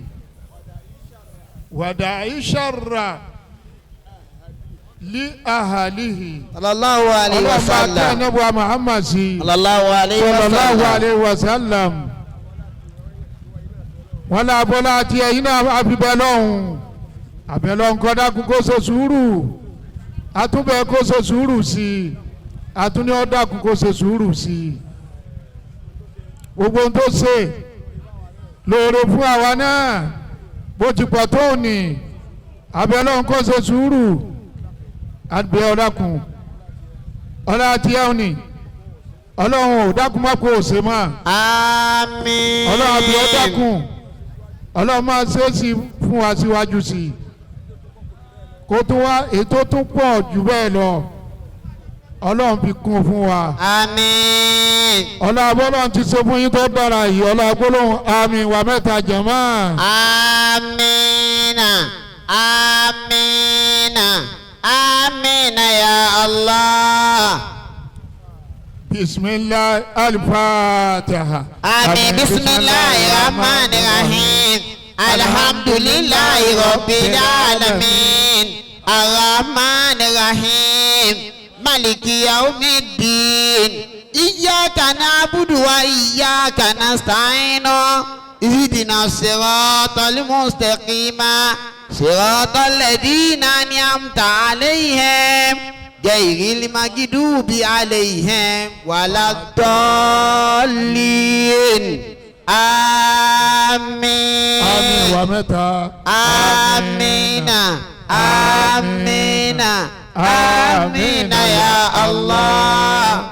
wada'i sharra li ahlihi. Sallallahu alayhi wa Ọlọ́run bá tẹ́ sallam. anábùwà Muhammad sí. Sallallahu alayhi wa Sallallahu sallam. alayhi wa sallam. Wọ́n lé abọ́lá àti ẹ̀yin náà àfibẹ́ lọ́hùn àbẹ̀lọ́hùn kọ́ dákun kó ṣe sùúrù àtúbẹ̀ kó ṣe sùúrù sí i àtúní ọ́ dákun kó ṣe sùúrù sí i gbogbo ohun tó ṣe lóore fún àwa náà bó ti pọ̀ tó ní àbẹ̀lọ́hùn kó ṣe sùúrù àbẹ̀ ọ̀dàkùn ọ̀là àti ẹ̀hún ni ọlọ́run ò dákun má kó o ṣe mọ́. Àmín. Ọlọ́run àbí ọ dákun ọlọ́run máa ṣe é sí fún wa síwájú sí i kó tún wá ètò tún pọ̀ jù bẹ́ẹ̀ lọ ọlọ́run fi kún fún wa. Àmín. Ọlọ́run abọ́lọ́run ti ṣe fún yín tó dára yìí ọlọ́run gbólóhùn àmín wa mẹ́ta jàmá. Amina. Amina. Amina ya Allah. Bisimilahi al-Fatiha. Amin. Bisimilahi rahman rahim. Alhamdulilahi rabbil alamin. Arrahman rahim. Maliki yawmiddin. Iyyaka na'budu wa iyyaka nasta'in. Ihdina siratal mustaqima. Siratal ladina an'amta alayhim. Ghayril maghdubi alayhim waladdallin. Àmín. Àmín wa mẹ́ta. Amina. Amina. Amina ya Allah.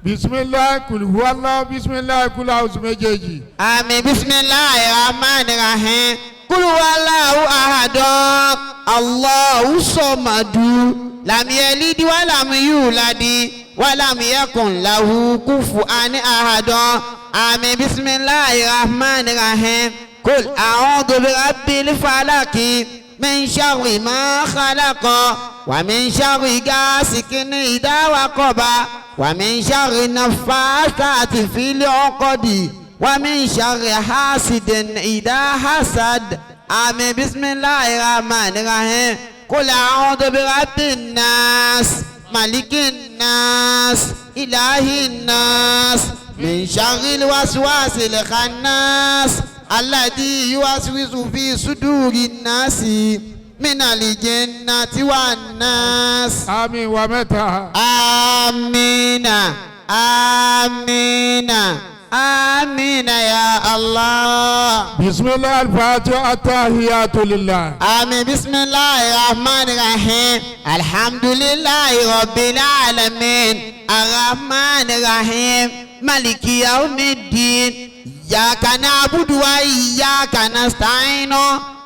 Bisimilahi kuluhuwala bisimilahi kulu méjèèjì. Àmín. Bisimilahi rahman rahim. Kulu wallahu ahadun. Allahu samadu. Lam yalid wa lam yuladi wa lam yakun lahu kufuwan ahadun. Àmín. Bisimilahi rahman rahim. Kul a'udhu bi rabbil falaki min sharri ma khalaqa wa min sharri ghasikin idha waqaba wa min sharri naffathati fil 'uqadi wa min sharri hasidin idha hasad. Àmín. Bismillahir rahmanir rahim. Qul a'udhu bi rabbin nas malikin nas ilahin nas min sharril waswasil khannas alladhi yuwaswisu fi sudurin nasi minal jinnati wan nas. Àmín wa mẹ́ta. Amina. Amina. آمين يا الله. Bisimilahi al-Fatiha atahiyatu lillah. آمين. بسم الله الرحمن الرحيم. الحمد لله رب العالمين الرحمن الرحيم مالك يوم الدين إياك نعبد وإياك نستعين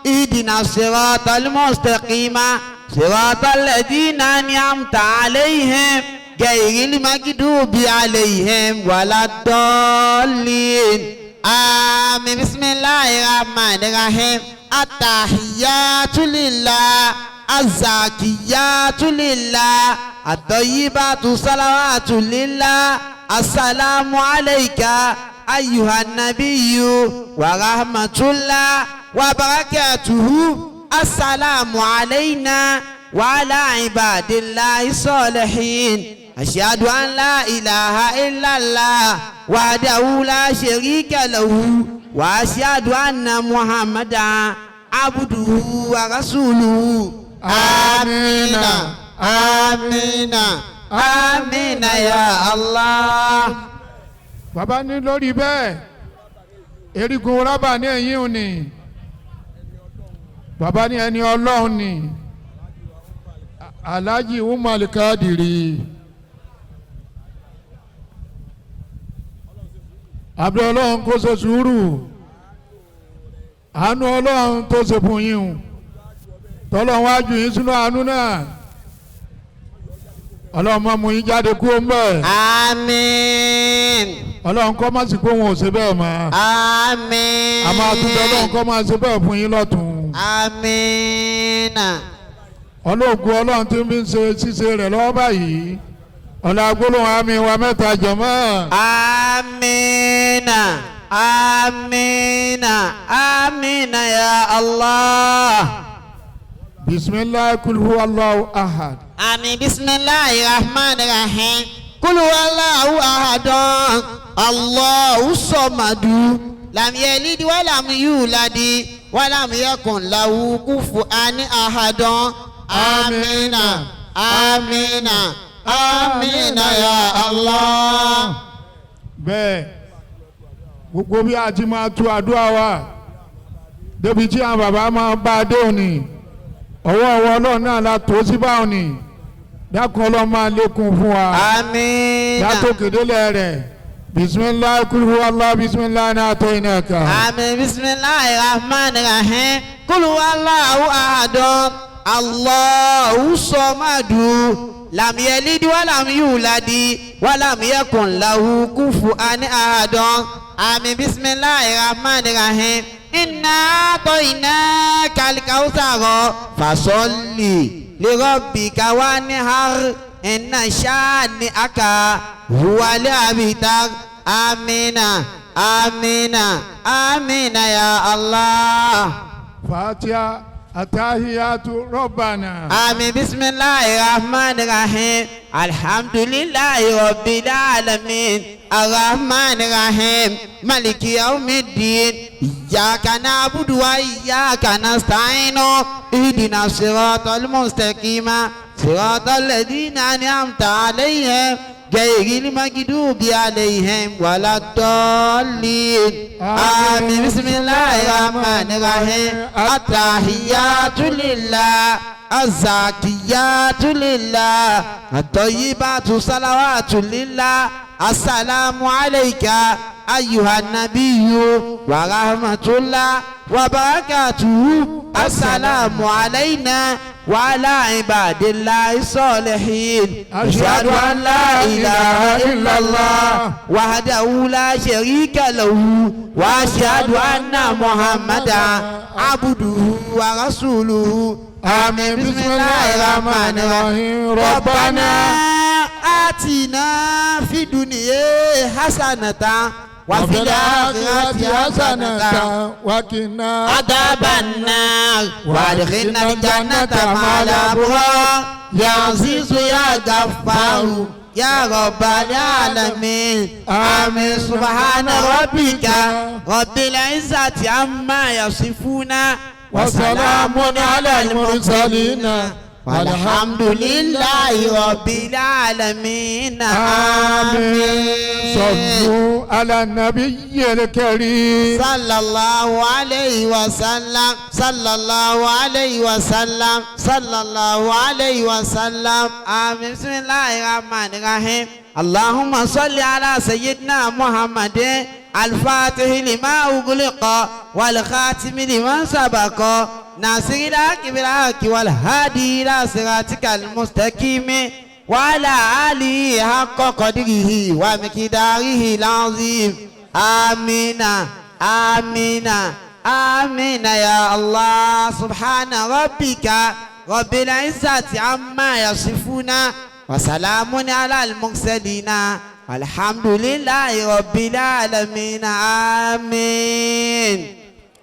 اهدنا الصراط المستقيم صراط الذين أنعمت عليهم غير المغضوب عليهم ولا الضالين. آمين. بسم الله الرحمن الرحيم. التحيات لله الزاكيات لله الطيبات صلوات لله السلام عليك أيها النبي ورحمة الله وبركاته السلام علينا وعلى عباد الله الصالحين أشهد أن لا إله إلا الله وحده لا شريك له وأشهد أن محمدا عبده ورسوله. آمين آمين آمين يا الله. Bàbá ní lórí bẹ́ẹ̀, erigun rábà ní ẹ̀yìn òní, bàbá ní ẹni ọlọ́run ní Alhaji Umar Kadiri. Abdul ọlọ́run kó ṣe sùúrù, àánú ọlọ́run tó ṣe fún yín o, tọ́lọ́run wá jù yín sínú àánú náà, ọlọ́run má mú yín jáde kúrò ńbẹ̀. Àmín. Ọlọ́run kọ́ má sì kó wọn ò ṣe bẹ́ẹ̀ mọ́. Àmín. A máa tún bẹ ọlọ́run kọ́ máa ṣe bẹ́ẹ̀ fún yín lọ́tún. Àmín. Ọlọ́ògùn ọlọ́run tí ń fi ń ṣe ṣíṣe rẹ̀ lọ́wọ́ báyìí, ọ̀la gbólóhùn àmì wa mẹ́ta jọ̀mọ́. Àmín. Àmín. Àmín ya Allah. Bisimilahi kulhu Allahu ahad. Àmín. Bisimilahi rahman rahim. Kulu Allahu ahadun. Allahu samadu. Lam yalid wa lam yuladi wa lam yakun lahu kufuwan ahadun. Àmín. Àmín. Àmín ya Allah. Bẹ́ẹ̀ gbogbo bí a ti máa tu àdúrà wa débi tí àwọn bàbá máa bá a dé òní, ọwọ́ ọwọ́ ọlọ́run náà la tó sí báwọn ni, dákun ọlọ́run máa lékun fún wa. Àmín. Látòkè délẹ̀ rẹ̀, bisimilahi kulhu Allah bisimilahi náà tó iná kan. Àmín. Bisimilahi rahman rahim. Kulu Allahu ahadun. Allahu samadu. Lam yalid wa lam yuladi wa lam yakun lahu kufuwan ahadun. Àmín. Bisimilahi rahman rahim. Inna a'tainaka al-kawthar fasalli li rabbika wanhar inna shani'aka huwal abtar. Amina. Amina. Amina ya Allah. Fatiha atahiyatu Rabbana. Àmín. Bisimilahi rahman rahim. Alhamdulilahi rabbil alamin. Arrahman rahim. Maliki yawmiddin. Iyyaka na'budu wa iyyaka nasta'in. Ihdina siratal mustaqima. Siratal ladina an'amta alayhim. Ghayril maghdubi alayhim waladdallin. Àmín. Bisimilahi rahman rahim. Atahiyatu lillah. Azakiyatu lillah. At-tayyibatu salawatu lillah. Assalamu alayka ayyuhan nabiyyu wa rahmatullah wa barakatuhu. Assalamu alayna wa ala ibadillahi salihin. Ashhadu an la ilaha illallah wahdahu la sharika lahu wa ashhadu anna Muhammadan abduhu wa rasuluhu. Àmín. Bisimilahi rahman rahim. Rabbana atina fid dunya hasanatan wa fil akhirati hasanatan wa qina adhaban nar wa adkhilna al-jannata ma'al abrar ya azizu ya ghaffaru ya rabbal alamin. Amin. Subhana rabbika rabbil izzati amma yasifuna wa salamun ala al-mursalin. والحمد لله رب العالمين. آمين. صلوا على النبي الكريم. صلى الله عليه وسلم، صلى الله عليه وسلم، صلى الله عليه وسلم. آمين. بسم الله الرحمن الرحيم. اللهم صل على سيدنا محمد الفاتح لما أغلق والخاتم لما سبق ناصر الحق بالحق والهادي إلى صراطك المستقيم وعلى آله حق قدره ومقداره العظيم. آمين آمين آمين يا الله. سبحان ربك رب العزة عما يصفون وسلام على المرسلين والحمد لله رب العالمين. آمين.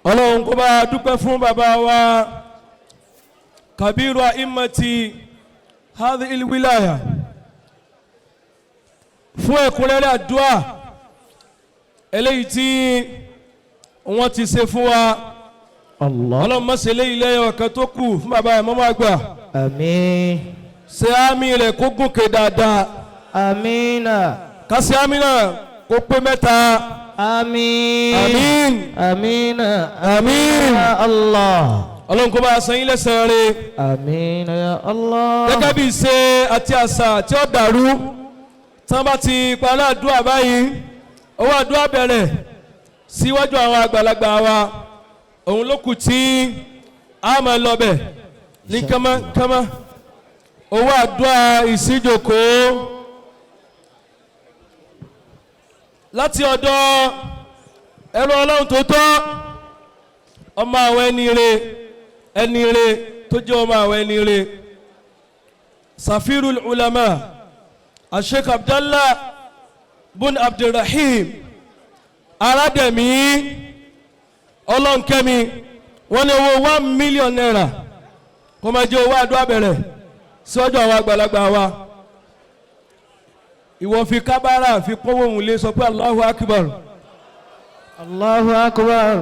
Ọlọ́run kó bá a dúpẹ́ fún bàbá wa kabiru a'immati hadhihi alwilaya fún ẹ̀kúnrẹ́rẹ́ àdúrà eléyìí tí wọ́n ti ṣe fún wa. Allah. Ọlọ́run má ṣe eléyìí lẹ́yìn ọ̀kan tó kù fún bàbá ẹ̀ mọ́mọ́ àgbà. Àmín. Ṣe àmì rẹ̀ kó gòkè dáadáa. Àmín. Ká ṣe àmì náà kó pé mẹ́ta. Àmín. Àmín. Àmín. Àmín. Ya Allah. Ọlọ́run kó bá a san yín lẹ́san rẹ̀. Àmín ya Allah. Gẹ́gẹ́ bí ìṣe àti àṣà tí ó dàrú tí wọ́n bá ti parí àdúrà báyìí, owó àdúrà bẹ̀rẹ̀ síwájú àwọn àgbàlagbà wa, òun ló kù tí a máa lọ bẹ̀ ní kánmọ́kánmọ́. Owó àdúrà ìsíjòkó láti ọ̀dọ̀ ẹrú Ọlọ́run tó tọ́, ọmọ àwọn ẹni re, ẹni re tó jẹ́ ọmọ àwọn ẹni re, Safirul Ulama Sheikh Abdallah bun Abdulrahim Arademi Ọlọ́nkẹ́mi, wọ́n ní owó ₦1 million kó máa jẹ́ owó àdúrà bẹ̀rẹ̀ síwájú àwọn àgbàlagbà wa. Ìwọ fi kábàárà fi pọ́wọ́ òun lé, sọ pé Allahu Akbar. Allahu Akbar.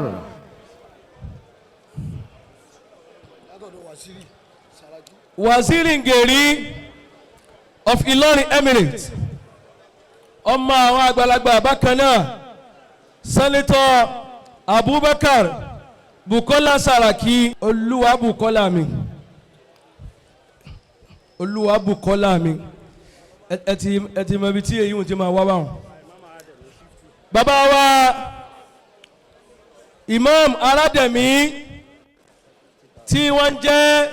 Waziri Ngeri of Ilorin Emirate, ọmọ àwọn àgbàlagbà bákan náà, Senator Abubakar Bukola Saraki, Olúwa Bukola mi, Olúwa Bukola mi, ẹ ti mọ ibi tí èyí ń ti máa wá báwọn. Bàbá wa Imam Arademi tí wọ́n jẹ́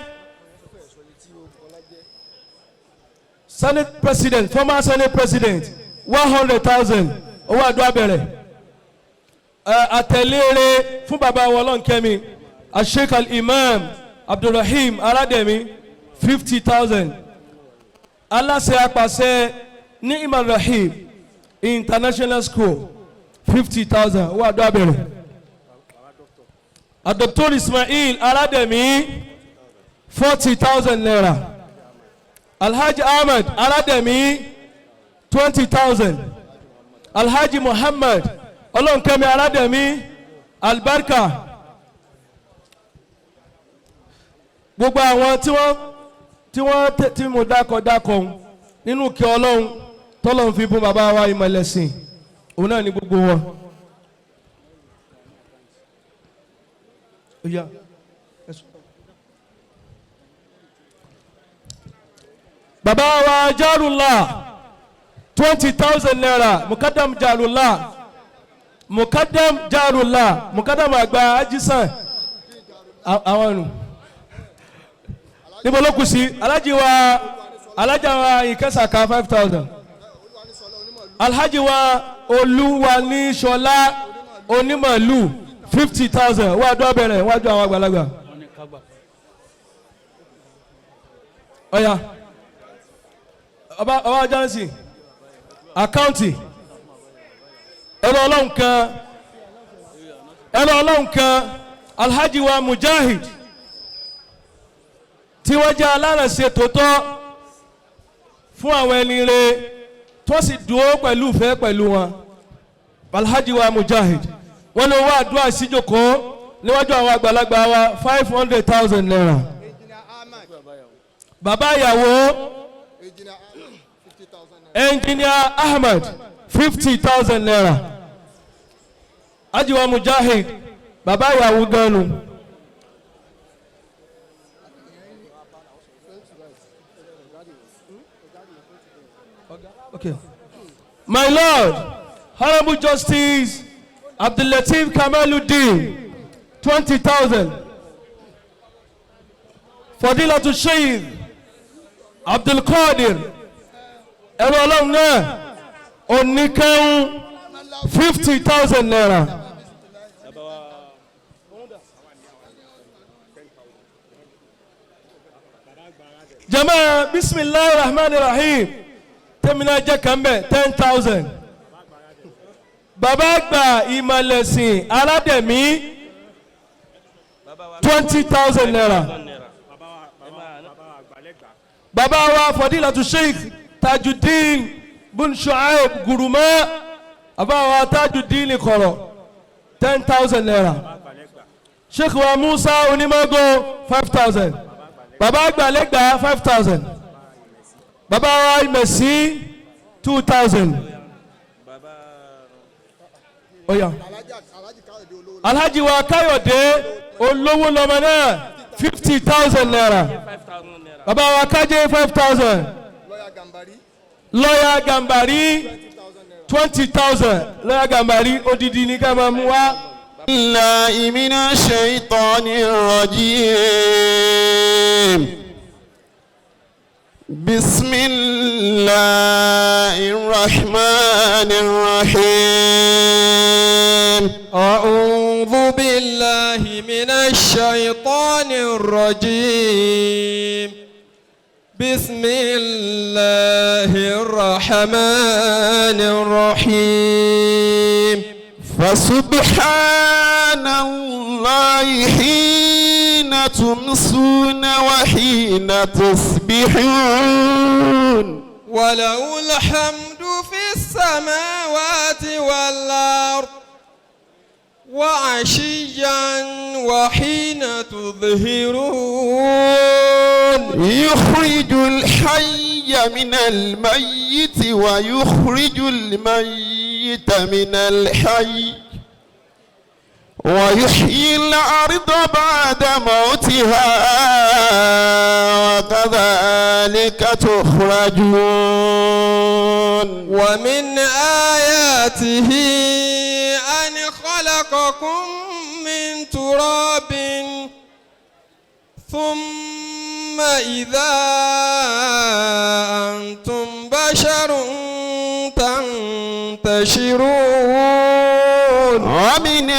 Senate President, former Senate President, 100,000 owó àdúrà bẹ̀rẹ̀. Àtẹ̀lére fún bàbá wa Ọlọ́nkẹ́mi Sheikh Al-Imam Abdulrahim Arademi, 50,000. Aláṣẹ apàṣẹ ní Imam Rahim International School, 50,000 owó àdúrà bẹ̀rẹ̀. Dr. Ismail Arademi, 40,000 naira. Alhaji Ahmed Arademi, 20,000. Alhaji Muhammad Ọlọ́nkẹ́mi Arademi Albarka. Gbogbo àwọn tí wọ́n tí mo dákọ̀ dákọ̀ nínú kí Ọlọ́run tọ́lọ́run fi bún bàbá wa ìmọ̀lẹ́sìn, òun náà ní gbogbo wọn. Yeah. Bàbá wa Jarullah, 20,000 naira. Mukadam Jarullah, Mukadam Jarullah, Mukadam àgbà ajisan àwọn nù. Níbo ló kù sí? Alhaji wa, Alhaja wa Ìkẹsàká, 5,000. Alhaji wa Olúwaníṣọlá Onímọ̀lú, 50,000. Wọ́n àdúrà bẹ̀rẹ̀ wájú àwọn àgbàlagbà. Ọ̀ya ọba ọba Johnson àkáǹtì ẹ̀rọ ọlọ́run kan, ẹ̀rọ ọlọ́run kan, Alhaji wa Mujahid tí wọ́n jẹ́ alárànṣe tòótọ́ fún àwọn ẹni rere tó sì dúró pẹ̀lú ìfẹ́ pẹ̀lú wọn. Alhaji wa Mujahid wọ́n ní owó àdúrà síjòkó níwájú àwọn àgbàlagbà wa, 500,000 naira. Bàbá ìyàwó, Engineer Ahmed, ₦50,000. Ajiwa Mujahid, bàbá ìyàwó ganu. Okay. My Lord, Honorable Justice Abdulateef Kamaluddin, 20,000. Fadilatu Sheikh Abdul Qadir, ẹ̀rọ ọlọ́run náà, oníkẹ́hún, ₦50,000. Jama bisimilahi rahman rahim, tẹ́mínà jẹ́ kan bẹ̀, 10,000. Bàbá àgbà ìmọ̀lẹ̀sìn aládẹ̀mí, ₦20,000. Bàbá wa Fadilatu Sheikh Tajudeen bun Shuaib Guruma, bàbá wa Tajudeen kọ̀rọ̀, ₦10,000. Sheikh wa Musa Onímọ̀gò, 5,000. Bàbá àgbàlẹ́gbà, 5,000. Bàbá wa Ìmẹ̀sí, 2,000. Oya. Alhaji wa Káyọ̀dé olówó lọ́mọ náà, ₦50,000. Bàbá wa Kájé, 5,000. Lọ́yà Gàmbàrí, 20,000. Lọ́yà Gàmbàrí odidi ní ká máa mú wá. بالله من الشيطان الرجيم. بسم الله الرحمن الرحيم. أعوذ بالله من الشيطان الرجيم. بسم الله الرحمن الرحيم. فسبحان الله حين تمسون وحين تصبحون. وله الحمد في السماوات والأرض وعشيا وحين تظهرون. يخرج الحي من الميت ويخرج الميت من الحي ويحيي الأرض بعد موتها وكذلك تخرجون. ومن آياته أن خلقكم من تراب ثم إذا أنتم بشر تنتشرون. ومن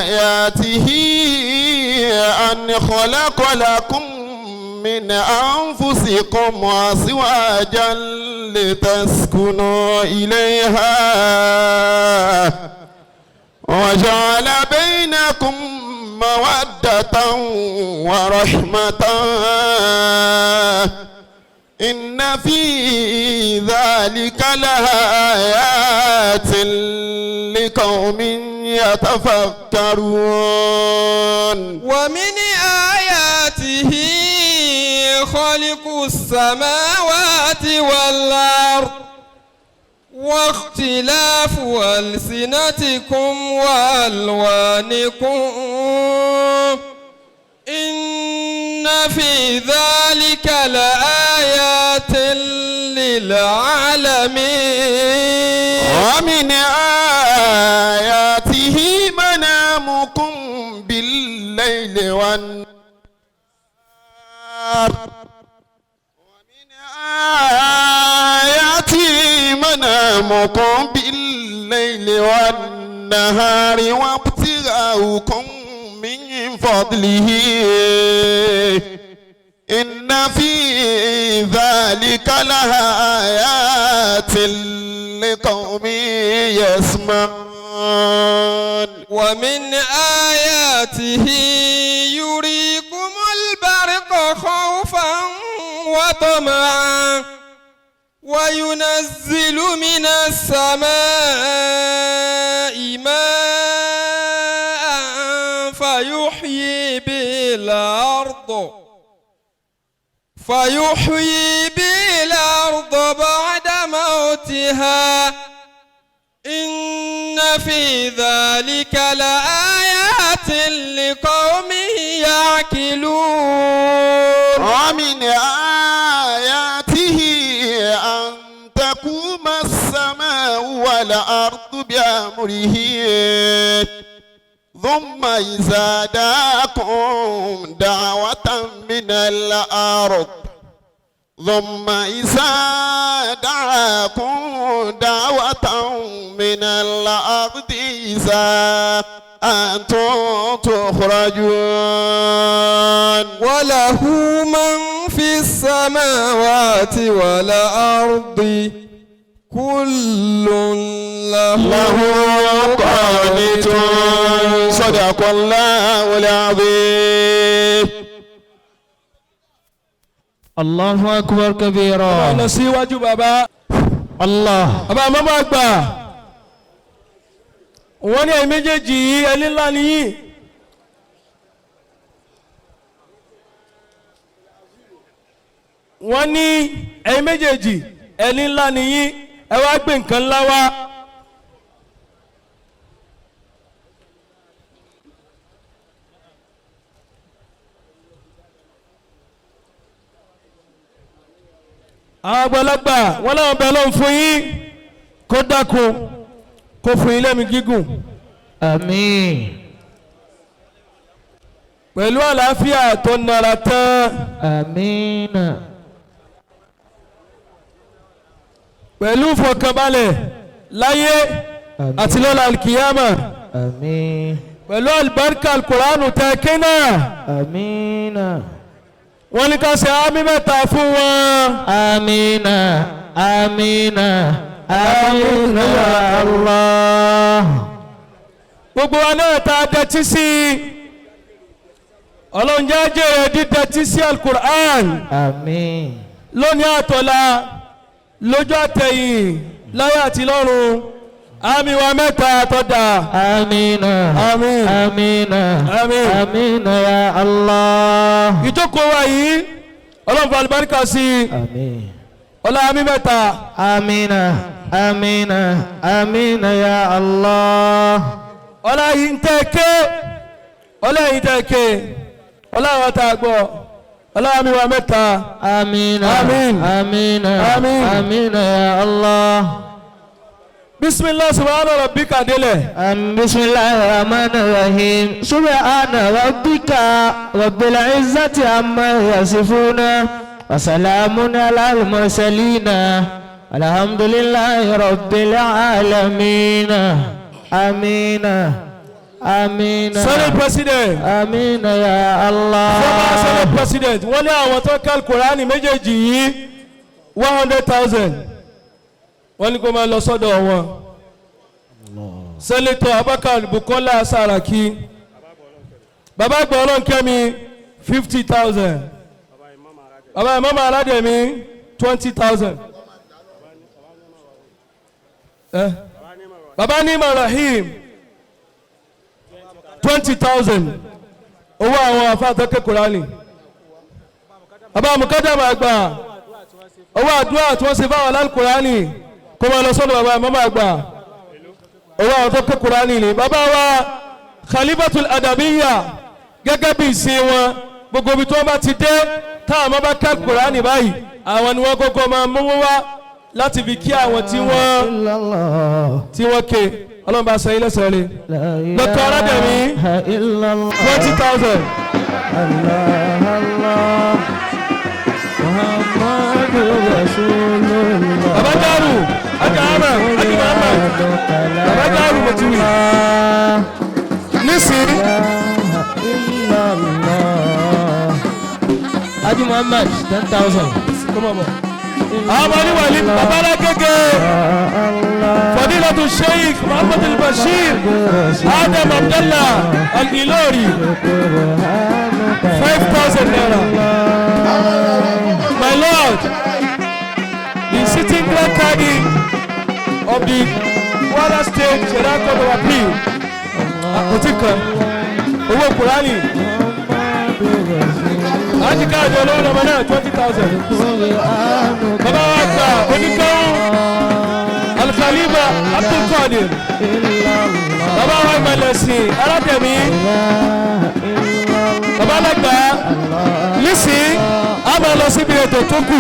آياته أن خلق لكم من أنفسكم أزواجا لتسكنوا إليها وجعل بينكم مودة ورحمة إن في ذلك لآيات لقوم يتفكرون. ومن آياته خلق السماوات والأرض واختلاف ألسنتكم وألوانكم إن في ذلك لآيات للعالمين. ومن آياته منامكم بالليل والنهار ومن آياته منامكم بالليل والنهار وابتغاؤكم من فضله إن في ذلك لآيات لقوم يسمعون. ومن آياته يريكم البرق خوفا وطمعا وينزل من السماء ماء فيحيي به الأرض فيحيي به الأرض بعد موتها إن في ذلك لآيات لقوم يعقلون. ومن آياته أن تقوم السماء والأرض بأمره ثم إذا دعاكم دعوة من الأرض ثم إذا دعاكم دعوة من الأرض إذا أنتم تخرجون. وله من في السماوات والأرض كل له قانتون. صدق الله العظيم. الله أكبر كبيرا. Lọ síwájú bàbá. Allah. Bàbá mọ́mọ́ àgbà, wọ́n ní ẹ̀yin méjèèjì yìí ẹni ńlá nìyí. Wọ́n ní ẹ̀yin méjèèjì ẹni ńlá nìyí, ẹ wá gbé nǹkan ńlá wá. Àwọn àgbàlagbà wọ́n láwọn bẹ lọ́n fún yín kó dákun kó fún yín lẹ́mìí gígùn. Àmín. Pẹ̀lú àlàáfíà tó nara tán. Àmín. Pẹ̀lú ìfọ̀kànbalẹ̀ láyé àti lọ́la alkiyama. Àmín. Pẹ̀lú àlùbáríkà alukóránù tẹ kínà. Àmín. Wọ́n ní ká ṣe àmì mẹ́ta fún wọn. Àmín. Àmín. Àmín ya Allah. Gbogbo wa náà ta dẹtí sí i. Ọlọ́run jẹ́ jèrè dídẹtí sí alukur'an. Àmín. Lónìí àtọ̀la lójú àtẹ̀yìn láyé àti lọ́run, àmì wa mẹ́ta tọ́da. Àmín. Àmín. Àmín. Àmín. Àmín ya Allah. Ìjókòó wa yìí Ọlọ́run fa àlùbáríkà sí i. Àmín. Ọlá àmì mẹ́ta. Àmín. Àmín. Àmín ya Allah. Ọlá yìí ń tẹ́ ké, ọlá yìí ń tẹ́ ké, ọlá àwọn tá a gbọ́, ọlá àmì wa mẹ́ta. Àmín. Àmín. Àmín. Àmín. Àmín ya Allah. Bismillah subhana rabbika délẹ̀. Bismillahir rahmanir rahim. Subhana rabbika rabbil izzati amma yasifuna wa salamun alal mursalin. Alhamdulillahi rabbil alamin. Àmín. Àmín. Senate President. Àmín ya Allah. Former Senate President wọ́n ní àwọn tó ká Kùránì méjèèjì yìí 100,000 wọ́n ní kó máa lọ sọ́dọ̀ wọn. Senator Abubakar Bukola Saraki, bàbá àgbà Ọlọ́nkẹ́mi 50,000, bàbá Imam Aládẹ̀mí 20,000, bàbá Nima Rahim 20,000 owó àwọn afáàtọ́kẹ́ Kùránì, bàbá Mukadam àgbà owó àdúrà tí wọ́n ṣe fáwọn alálùkùránì kó máa lọ sọ́dọ̀ bàbá Imam àgbà, owó àwọn tó ké Kùránì ni. Bàbá wa Khalifatul Adabiyya gẹ́gẹ́ bí ìsìn wọn, gbogbo ibi tí wọ́n bá ti dé táwọn ọmọ bá ké Kùránì báyìí, àwọn ni wọ́n kọ́kọ́ máa mówó wá láti fi kí àwọn tí wọ́n ké. Ọlọ́run bá sọ yín lẹ́sẹ̀ rẹ̀. Dr. Aládẹ̀mí 20,000. Bàbá Járù Ajá Ahmed Ajá Ahmed Bàbá Járù mo ti wí. Nísìnyí. Haji Muhammad 10,000. Kó máa bọ̀. Àwọn ọmọ oníwàlí bàbá alágége Fadilatu Sheikh Muhammad al-Bashir Adam Abdallah al-Ilori 5,000 naira. My lord, the sitting grand cadi of the Kwara State Sharia Court of Appeal, àpótí kan owó Kùránì. Ájì káàdì olówó lọ́mọ náà 20,000. Bàbá wa gbà oníkẹ́wù Alikaliba Abdulkadir. Bàbá wa ìmọ̀lẹ̀sìn alátẹ̀mí. Bàbá alágbà nísìnyí a máa lọ síbi ètò tó kù.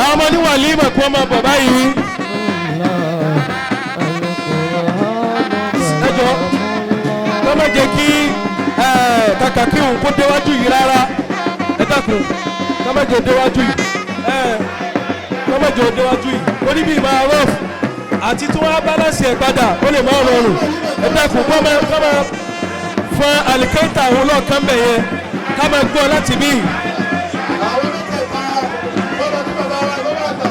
Àwọn ọmọ oníwàlímọ̀ kí wọ́n máa bọ̀ báyìí. Ẹ jọ kọ́ má jẹ́ kí kàkà kí òun kó déwájú yìí rárá. Ẹ dákun, kọ́ má jẹ́ déwájú yìí, kọ́ má jẹ́ déwájú yìí. Oníbí máa rọ́ọ̀fù àti tí wọ́n á bálàsì ẹ̀ padà ó lè má rọrùn. Ẹ dákun, kọ́ má fún alikẹ́ńtà òun lọ́ọ̀kan bẹ̀ yẹn ká máa gbọ́ láti bí. Àwọn mẹ́tẹ̀ẹ̀ta lọ́dọ̀ tí bàbá wa lọ́wọ́ àgbà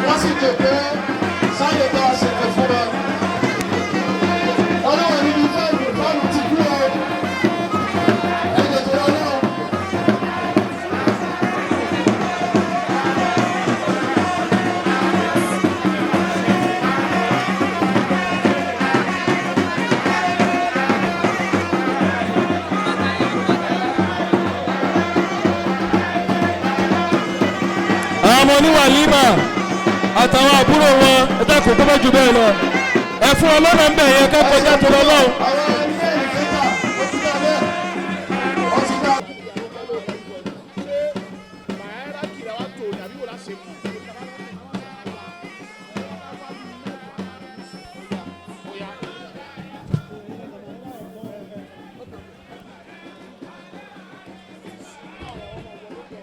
wọ́n sì jẹ̀pẹ́ sáyè tá a ṣẹ̀fẹ̀ fún wa. Ọlọ́run níbi fáànù fáànù ti kú ọ. Ẹ̀jẹ̀ tó lọ náà. Àwọn ọmọ oníwàlímà àtàwọn àbúrò wọn, ẹ dákun, tó bá jù bẹ́ẹ̀ lọ, ẹ fún ọlọ́nà ń bẹ̀ yẹn ká kọjá tó lọ lọ́hùn. Àwọn ẹni ẹ̀yìn kẹta ó ti dá bẹ́ẹ̀. Ó ti dá.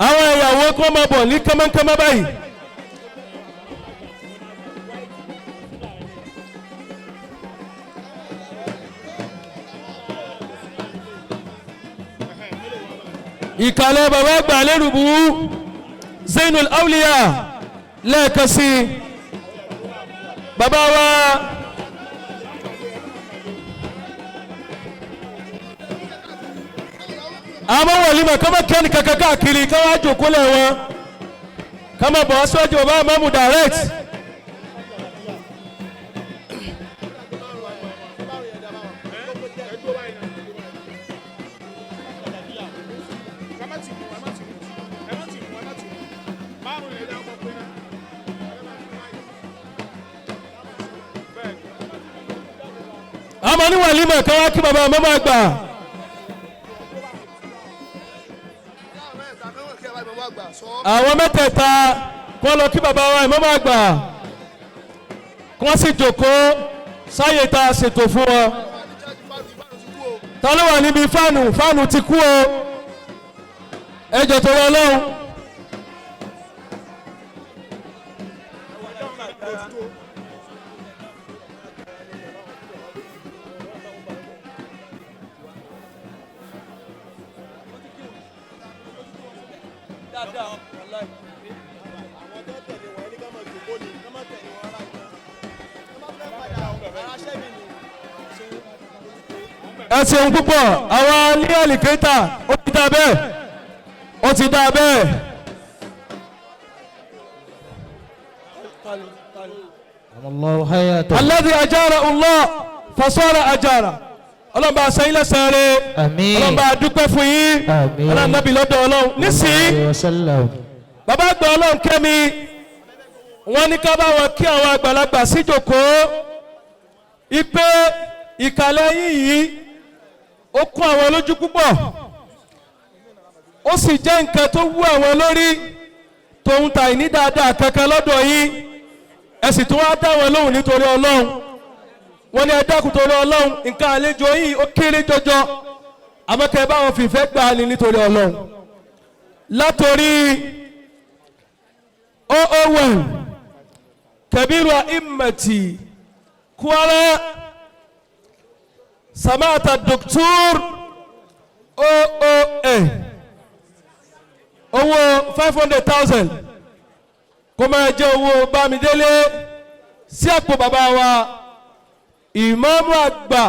Àwọn ìyàwó kọ́ máa bọ̀ ní kánmọ́kánmọ́ báyìí. Ìkàlẹ̀ bàbá àgbà lérùbù Zainul Awliya lẹ́ẹ̀kan sí i. Bàbá wa àwọn wọ̀límọ̀ kọ́mọ kẹ́ni kankan káàkiri káwá jòkó lẹ̀ wọn kọ́mọ bọ̀ síwájú bàbá mọ́mú direct. Àwọn oníwàlímọ̀ káwá kí bàbá mọ́mú àgbà. Àwọn mẹ́tẹ̀ẹ̀ta kó lọ kí bàbá wa ìmáàmù àgbà, kí wọ́n sì jókòó sáyè tá a ṣètò fún wọn. Ta ló wà níbi fáànù? Fáànù ti kú o, ẹ jọ̀ọ́ torí Ọlọ́run. Ẹ ṣeun púpọ̀. Àwa ní àlìkétà, ó ti dá bẹ́ẹ̀, ó ti dá bẹ́ẹ̀. الله حياته. Alladhi ajara Allah fasara ajara. Ọlọ́run bá a sẹ́yìn lẹ́sẹ̀ rẹ̀. Àmín. Ọlọ́run bá a dúpẹ́ fún yín. Àmín. Ọlọ́run nàbì lọ́dọ̀ Ọlọ́run nísìnyí. عليه وسلم. Bàbá àgbà Ọlọ́run kẹ́mi, wọ́n ní ká bá wọn kí àwọn àgbàlagbà síjòkóó ipe ìkàlẹ̀ yín yìí ó kún àwọn lójú púpọ̀, ó sì jẹ́ nǹkan tó wú àwọn lórí tòun tà ní dáadáa kankan lọ́dọ̀ yín. Ẹ sì tún wá dá wọn lóhùn nítorí Ọlọ́run. Wọ́n ní ẹ dákun torí Ọlọ́run, nǹkan àlejò yìí ó kéré jọjọ, àmọ́ kẹ́ ẹ bá wọn fìfẹ́ gbà á ní nítorí Ọlọ́run. Látòrí 001 Kabiru A'immati Kwara, Samata Doctor OOA, owó 500,000 kó máa jẹ́ owó Bámidélé sí àpò bàbá wa ìmáàmù àgbà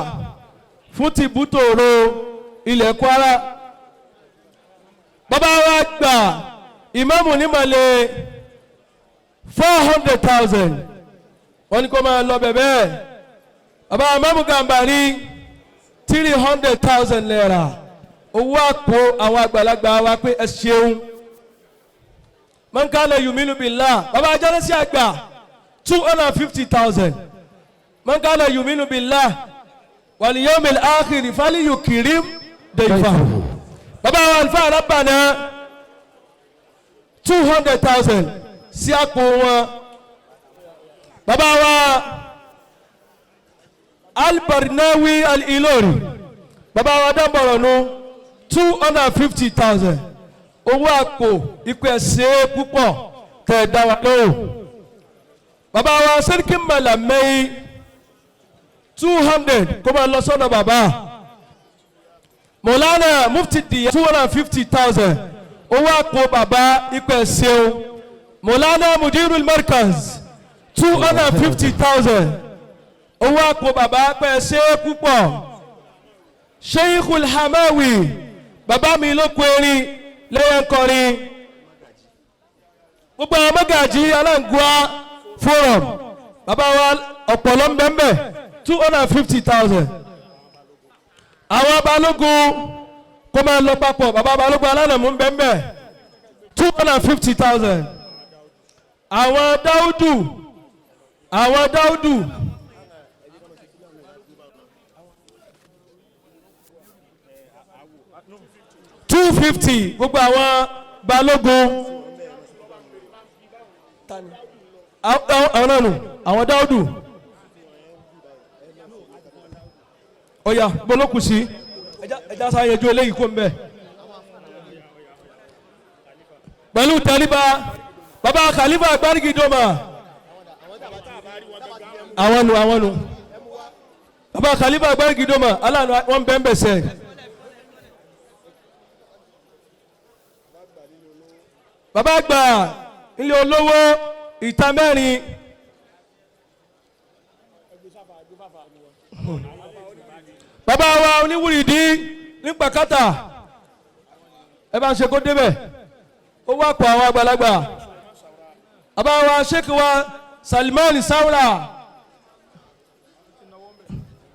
fún tìbútòrò ilẹ̀ Kwara. Bàbá wa àgbà ìmáàmù nímọ̀lẹ́, 400,000, wọ́n ní kó máa lọ bẹ̀bẹ̀. Bàbá ìmáàmù Gàmbàrí, ₦300,000, Owó àpò àwọn àgbàlagbà wa pé ẹ ṣeun. Mọ̀nkálẹ̀ yuminu billah, bàbá ajánásí àgbà 250,000. Mọ̀nkálẹ̀ yuminu billah wal yawmil akhir falyukrim dayfahu. Bàbá wa Alfa Rabbana 200,000 sí àpò wọn. Bàbá wa Albarnawi Al-Ilori, bàbá wa Dábọ̀rọ̀nù 250,000. Owó àpò ikú ẹ̀sẹ̀ púpọ̀ tẹ̀ dá wa lóhùn. Bàbá wa Sẹ́ríkì Màlàmẹ́yì 200 kó máa lọ sọ́dọ̀ bàbá. Mọ̀lánà Mufti Diya 250,000. Owó àpò bàbá ikú ẹ̀sẹ̀ o. Mọ̀lánà Mudirul Markaz 250,000. Owó àpò bàbá pẹ̀ ṣe é púpọ̀. Sheikhul Hamawi, bàbá mi ló kó erin lẹ́yìn kọrin. Gbogbo àwọn mọ́gàjí Aláǹgùá forum, bàbá wa ọ̀pọ̀lọ́ ń bẹ́ẹ̀ 250,000. Àwọn balógun kó máa lọ papọ̀, bàbá balógun alánàmú ń bẹ́ẹ̀ 250,000. Àwọn Dáúdù, àwọn Dáúdù. 250 gbogbo àwọn balógun, àwọn náà nù, àwọn Dáúdù. Ọ̀yà gbọ́lókù sí ẹja sáyẹn ojú eléyìí kó ń bẹ̀. Pẹ̀lú tẹríba, bàbá Khalifa Gbárigidoma, àwọn nù, àwọn nù, bàbá Khalifa Gbárigidoma aláàánú wọn bẹ́ẹ̀ bẹ́ẹ̀ sẹ́ẹ̀. Bàbá àgbà ilé olówó ìta mẹ́rin. Bàbá wa oníwùrìdí ní Pàkátà, ẹ bá ń ṣe kó débẹ̀. Ó wà pọ̀ àwọn àgbàlagbà. Bàbá wa Sheikh wa Salman Saura,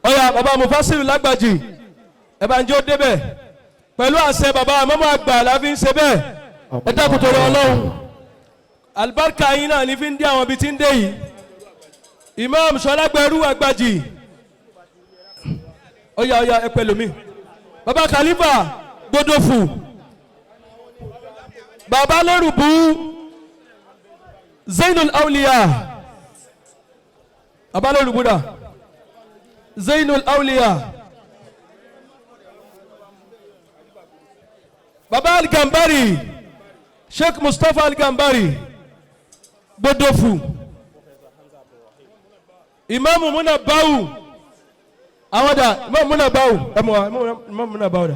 ọ̀yà bàbá Mufasiru Lágbàjì, ẹ bá ń jẹ́ ó débẹ̀. Pẹ̀lú àṣẹ bàbá àmọ́mọ́ àgbà la fi ń ṣe bẹ́ẹ̀. Ẹ dákun torí Ọlọ́run, alibarika yín náà ní fi ń dé àwọn ibi tí ń dé yìí. Imam Sọlágbẹrú Àgbàjì, ọ̀yà ọ̀yà ẹ pẹ̀lú mi. Bàbá Khalifa Gbódòfù, bàbá Lórùbú Zainul Awliya, bàbá Lórùbú dà Zainul Awliya. Bàbá Al-Gambari, Sheikh Mustapha Al-Gambari Gbódòfù, Imam Muna Bawu, àwọn dà Imam Muna Bawu, ẹ mọ wa Imam Muna Bawu dà,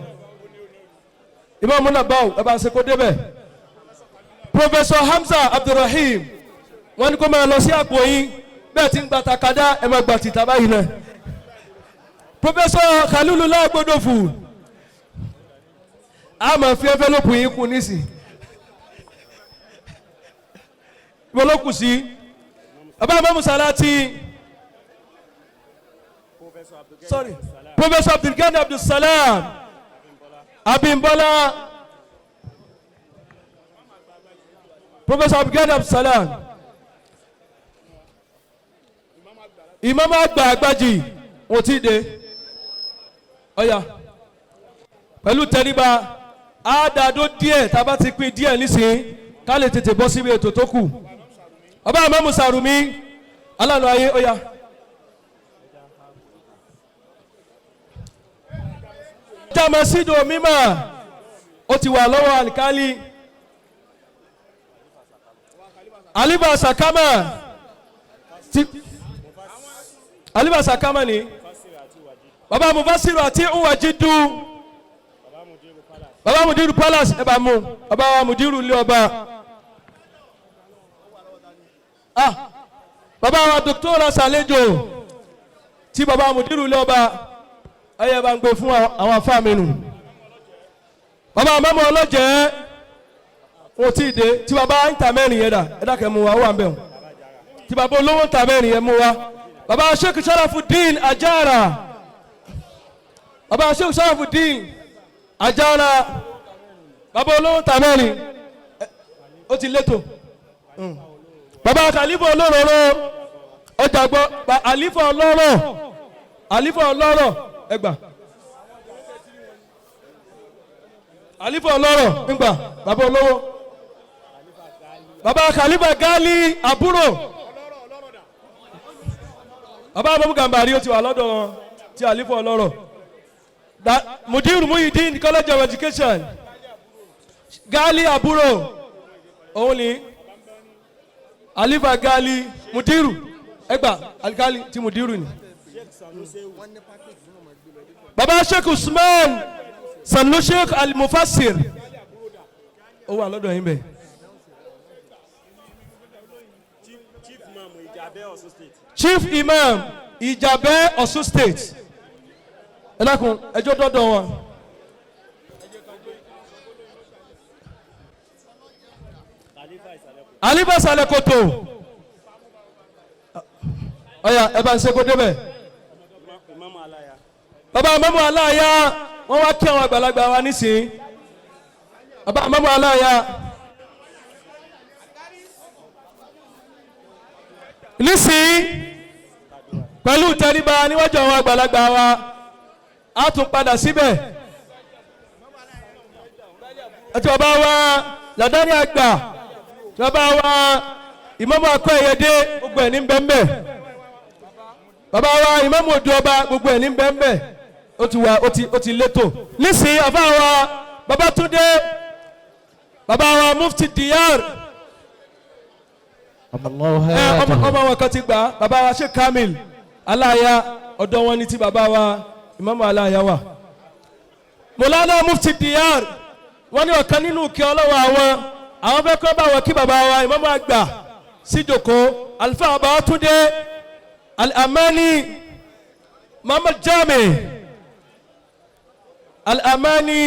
Imam Muna Bawu, ẹ bá ń ṣe kó débẹ̀. Professor Hamza Abdulrahim, wọ́n ní kó máa lọ sí àpò yín bẹ́ẹ̀ tí ń gba takada, ẹ máa gba tìta báyìí náà. Professor Khalilullah Gbódòfù, a máa fi envelope yín kún nísìn. Ìbọ̀lọ́kù sí bàbá Imam Salati, sorry, Professor Abdulgani Abdulsalam Abimbola, Professor Abdulgani Abdulsalam, Imam àgbà Àgbàjì wọn ti dé. Ọ̀yà pẹ̀lú tẹríba àádàdó díẹ̀, tá a bá ti pín díẹ̀ nísìnyí ká lè tètè bọ́ síbi ètò tó kù. Bàbá Imam Sàrùmí aláàánú ayé, ọ̀yà. Jamasido mímọ́ ó ti wà lọ́wọ́ alikali. Aliba Sakama ti Aliba Sakama ni bàbá Mufasiru àti Nwajidu, bàbá Mudiru Palace, ẹ bá mú bàbá wa Mudiru ilé ọba. Ah, bàbá wa Dr. Salejo tí bàbá Mudiru ilé ọba, ẹyẹ bá ń gbé fún àwọn afá mi nù. Bàbá mọ́mọ́ ọlọ́jẹ́ wọn ò tí ì dé. Tí bàbá ń ta mẹ́rin yẹn dà, ẹ dákẹ́ mú wa, ó wà ń bẹ̀ wọ́n. Tí bàbá olówó ń ta mẹ́rin yẹn mú wa. Bàbá Sheikh Sharafuddin Ajara, bàbá Sheikh Sharafuddin. Ajára bàbá olówó ta mẹ́rin ó ti létò. Bàbá Khalifa olóróró ọjà gbọ́ Khalifa ọlọ́rọ̀ Khalifa ọlọ́rọ̀ ẹgbà Khalifa ọlọ́rọ̀ ńgbà bàbá olówó bàbá Khalifa Gali àbúrò bàbá Abu Gambari ó ti wà lọ́dọ̀ wọn ti Khalifa ọlọ́rọ̀ Mudir Muhyiddin College of Education Gali àbúrò òun ni Khalifa Gali Mudiru ẹgbà alikali ti Mudiru ni. Baba Sheikh Usman Sanu Sheikh Al-Mufassir ó wà lọ́dọ̀ yín bẹ́ẹ̀. Chief Imam Ìjàbẹ́ Ọ̀ṣun State ẹ dákun ẹjọ́ dọ́dọ̀ wọn. Khalifa Salekoto ọ̀yà ẹ bá ń ṣe kó débẹ̀. Bàbá Mọ́mú Aláya wọ́n wá kí àwọn àgbàlagbà wa nísìnyí. Bàbá Mọ́mú Aláya nísìnyí pẹ̀lú tẹríba níwájú àwọn àgbàlagbà wa á tún padà síbẹ̀. Àti bàbá wa Làdáni àgbà bàbá wa Ìmáàmù akọ ẹ̀yẹdẹ gbogbo ẹ̀ ní bẹ́ńbẹ́. Bàbá wa Ìmáàmù odò ọba gbogbo ẹ̀ ní bẹ́ńbẹ́. Ó ti wà ó ti létò nísìnyí. Àfa wa Babátúndé bàbá wa Mufti Diyar ọmọ wọn kan ti gbà. Bàbá wa Sheikh Kamil Aláya ọ̀dọ̀ wọn ni ti bàbá wa Ìmáàmù Aláya wà. Mọ̀lánà Mufti Diyar wọ́n ní ọ̀kan nínú kí ọlọ́wọ́ àwọn fẹ́ kọ́ bá wọn kí bàbá wa Ìmáàmù àgbà síjòkó Alfa Babátúndé Al-Amani Muhammad Jami Al-Amani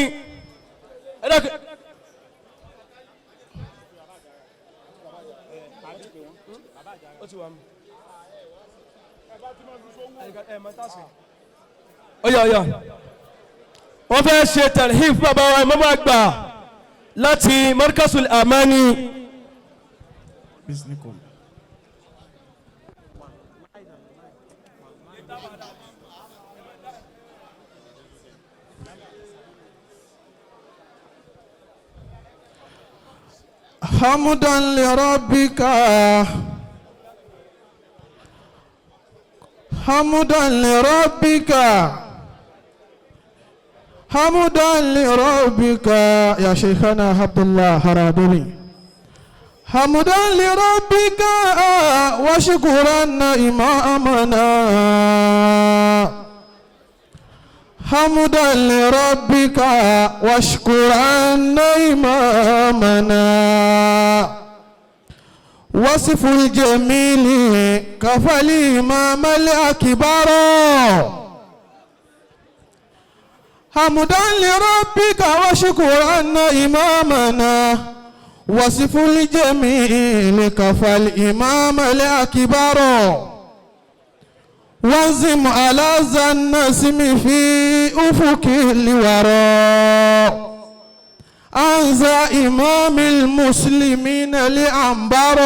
ọyọ ọyọ wọ́n fẹ́ ṣe tarhib bàbá wa Ìmáàmù àgbà láti Markazul Amani. حمدا لربك حمدا لربك حمدا لربك يا شيخنا عبد الله هرادلي حمدا لربك وشكرا إمامنا حمدا لربك واشكرا إمامنا وصف الجميل كفى الإمام الأكبر حمدا لربك وشكرا إمامنا وصف الجميل كفى الإمام الأكبر وانزم على ذا النسم في أفق الوراء أنزى إمام المسلمين لأنبر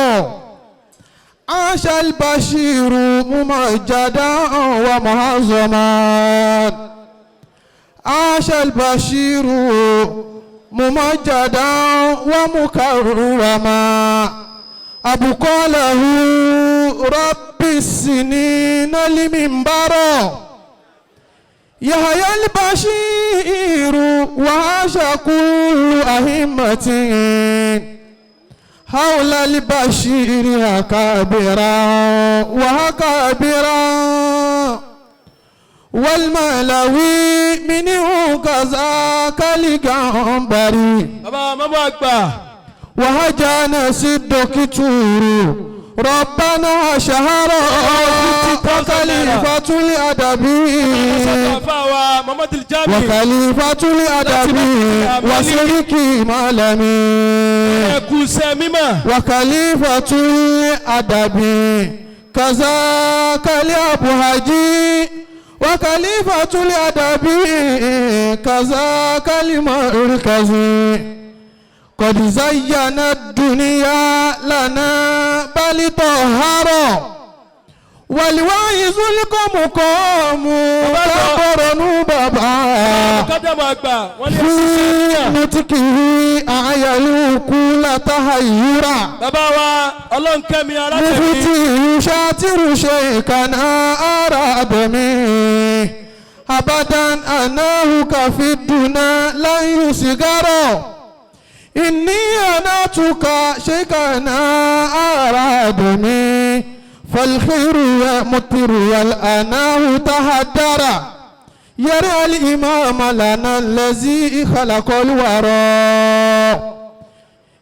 عاش البشير ممجدا ومعظما عاش البشير ممجدا ومكرما أبقى له رب السنين لمنبر يحيى البشير وعاش كل أئمة حول البشير أكابرا وأكابرا والملوي منه كذاك الجمبري bàbá Mọ́mú àgbà وهجانا الدكتور ربنا شهر وخليفة الأدب àfa wa Muhammad Jami وخليفة الأدب وسلك مالمي ẹkú sẹ́ mímọ́ وخليفة الأدب كذاك لأبو هجي وخليفة الأدب كذاك المركز قد زين الدنيا لنا بل طهر والواعظ القمقام كبرنوا بابا kọ́dàmọ̀ àgbà wọ́n ní في نطقه أعيا العقول تحيرا bàbá wa ọlọ́nkẹ́mi alátẹ̀mí مفتي شاطر شيخنا أرادمي أبدا أناهك في الدنا لن يصغر إني أناتك شيخنا أرادمي فالخير يمطر والأناه تهدر يرى الإمام لنا الذي خلق الورى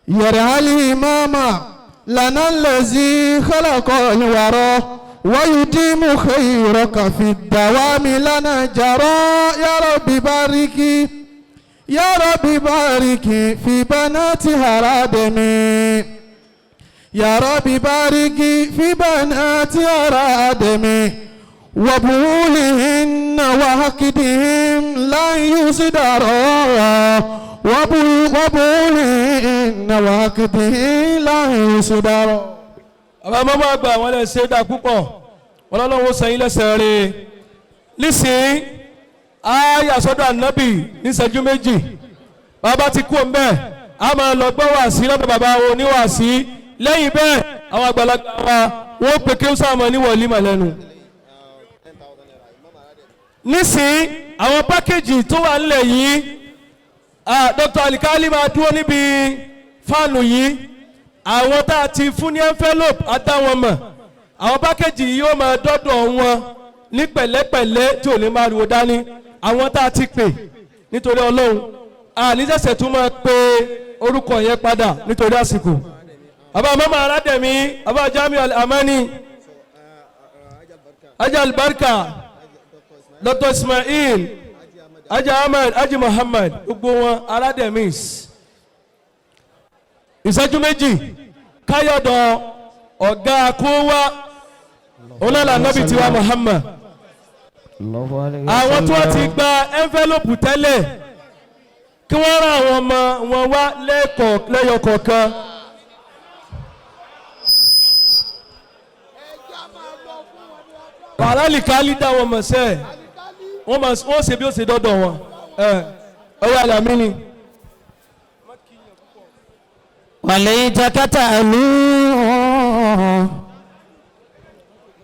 يرعى الإمام لنا الذي خلق الورى ويديم خيرك في الدوام لنا جرى يا رب بارك يا رب بارك في بنات هرادمي يا رب بارك في بنات هرادمي وبولهن وحقدهم لا يصدروا وبولهن وحقدهم لا يصدروا bàbá mọ́mọ́ àgbà wọ́n lè ṣe é dáa púpọ̀ wọ́n lọ́lọ́wọ́ sẹ́yìn lẹ́sẹ̀ rẹ̀ nísìnyí á yà sọ́dọ̀ ànábì níṣẹ́jú méjì bàbá ti kú òun bẹ́ẹ̀ á máa lọ gbọ́ wàásí lọ́dọ̀ bàbá wo oníwàásí lẹ́yìn bẹ́ẹ̀ àwọn àgbàlagbà wa wọ́n pe kí ó sàmọ́ ní wọ̀límà lẹ́nu. Nísìnyí àwọn pákéjì tó wà nílẹ̀ yìí Dr. Alikali máa dúró níbi fáànù yìí àwọn tá a ti fún ní envelope àtàwọn mọ̀ àwọn pákéjì yìí yóò máa dọ́dọ̀ wọn ní pẹ̀lẹ́pẹ̀lẹ́ tí ò ní máa riwo dání àwọn tá a ti pè nítorí Ọlọ́run àníṣẹ̀ṣẹ̀ tún máa pe orúkọ yẹn padà nítorí àsìkò. Bàbá mọ́mọ́ aládẹ̀mí bàbá Jamiu Al-Amani Haji Albarka Dr. Ismail Haji Ahmed Haji Muhammad gbogbo wọn aládẹ̀mí ìṣẹ́jú méjì káyọ̀dọ̀ ọ̀gá kó wá ọlọ́lá nábì tiwa Muhammad àwọn tí wọ́n ti gba envelope tẹ́lẹ̀ kí wọ́n rán àwọn ọmọ wọn wá lẹ́yọ kọ̀ọ̀kan. Bàrálìkálí dá wọn mọ̀ sẹ́ wọ́n ṣe bí ó ṣe dọ́dọ̀ wọn ọ̀yà àlàmí ni. وليتك تألو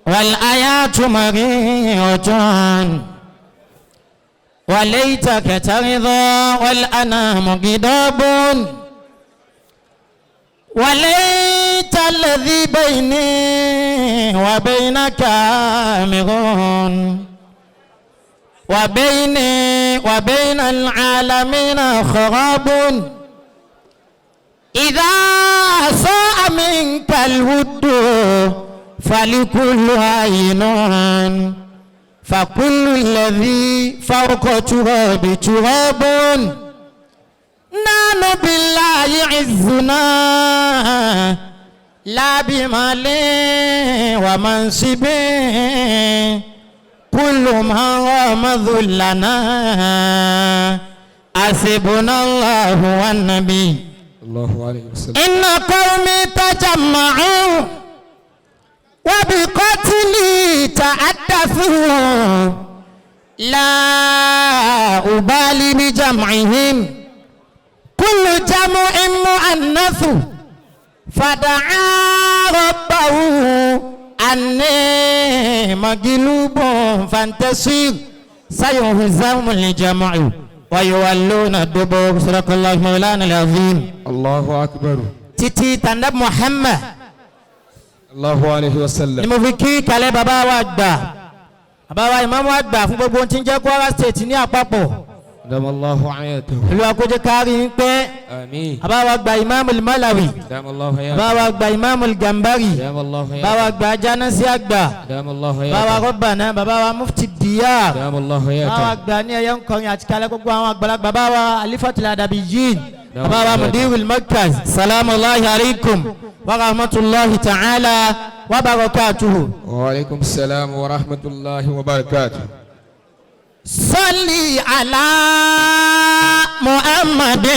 والآيات مريضة وليتك ترضى والأنام غضاب وليت الذي بيني وبينك آمر وبيني وبين العالمين خراب إذا ساء منك الود فلكل عين فكل الذي فوق تراب تراب نحن بالله عزنا لا بمال ومنصب كل من رام ذلنا حسبنا الله والنبي الله عليه وسلم. إن قومي تجمعوا وبقتلي تحدثوا لا أبالي بجمعهم كل جمع مؤنث فدعا ربه أني مغلوب فانتصر سيهزم الجمع ويولون الدبر. صدق الله مولانا العظيم. الله أكبر. Títí tandab Muhammad الله عليه وسلم. Ni mo fi kí kalẹ̀ bàbá wa àgbà bàbá wa ìmáàmù àgbà fún gbogbo ohun tí ń jẹ́ Kwara State ní àpapọ̀. دام الله حياته. Olúwa kó jẹ́ kárí ń pẹ́. آمين. Bàbá wa gba ìmáàmù Malawi. دام الله حياته. Bàbá wa gba ìmáàmù Gambari. دام الله حياته. Bàbá wa gba Janasi àgbà. دام الله Bàbá wa حياته. Rọ́bànà bàbá wa Mufti Diyar. دام الله Bàbá wa حياته. gba ní ẹyẹ ńkọrin àti kalẹ̀ gbogbo àwọn àgbàlagbà bàbá wa Alifatul Adabiyin. Bàbá wa Mudirul Markaz. Salamu alaykum wa rahmatulahi ta'ala wa barakatuhu. وعليكم السلام ورحمة الله وبركاته. صلي على محمد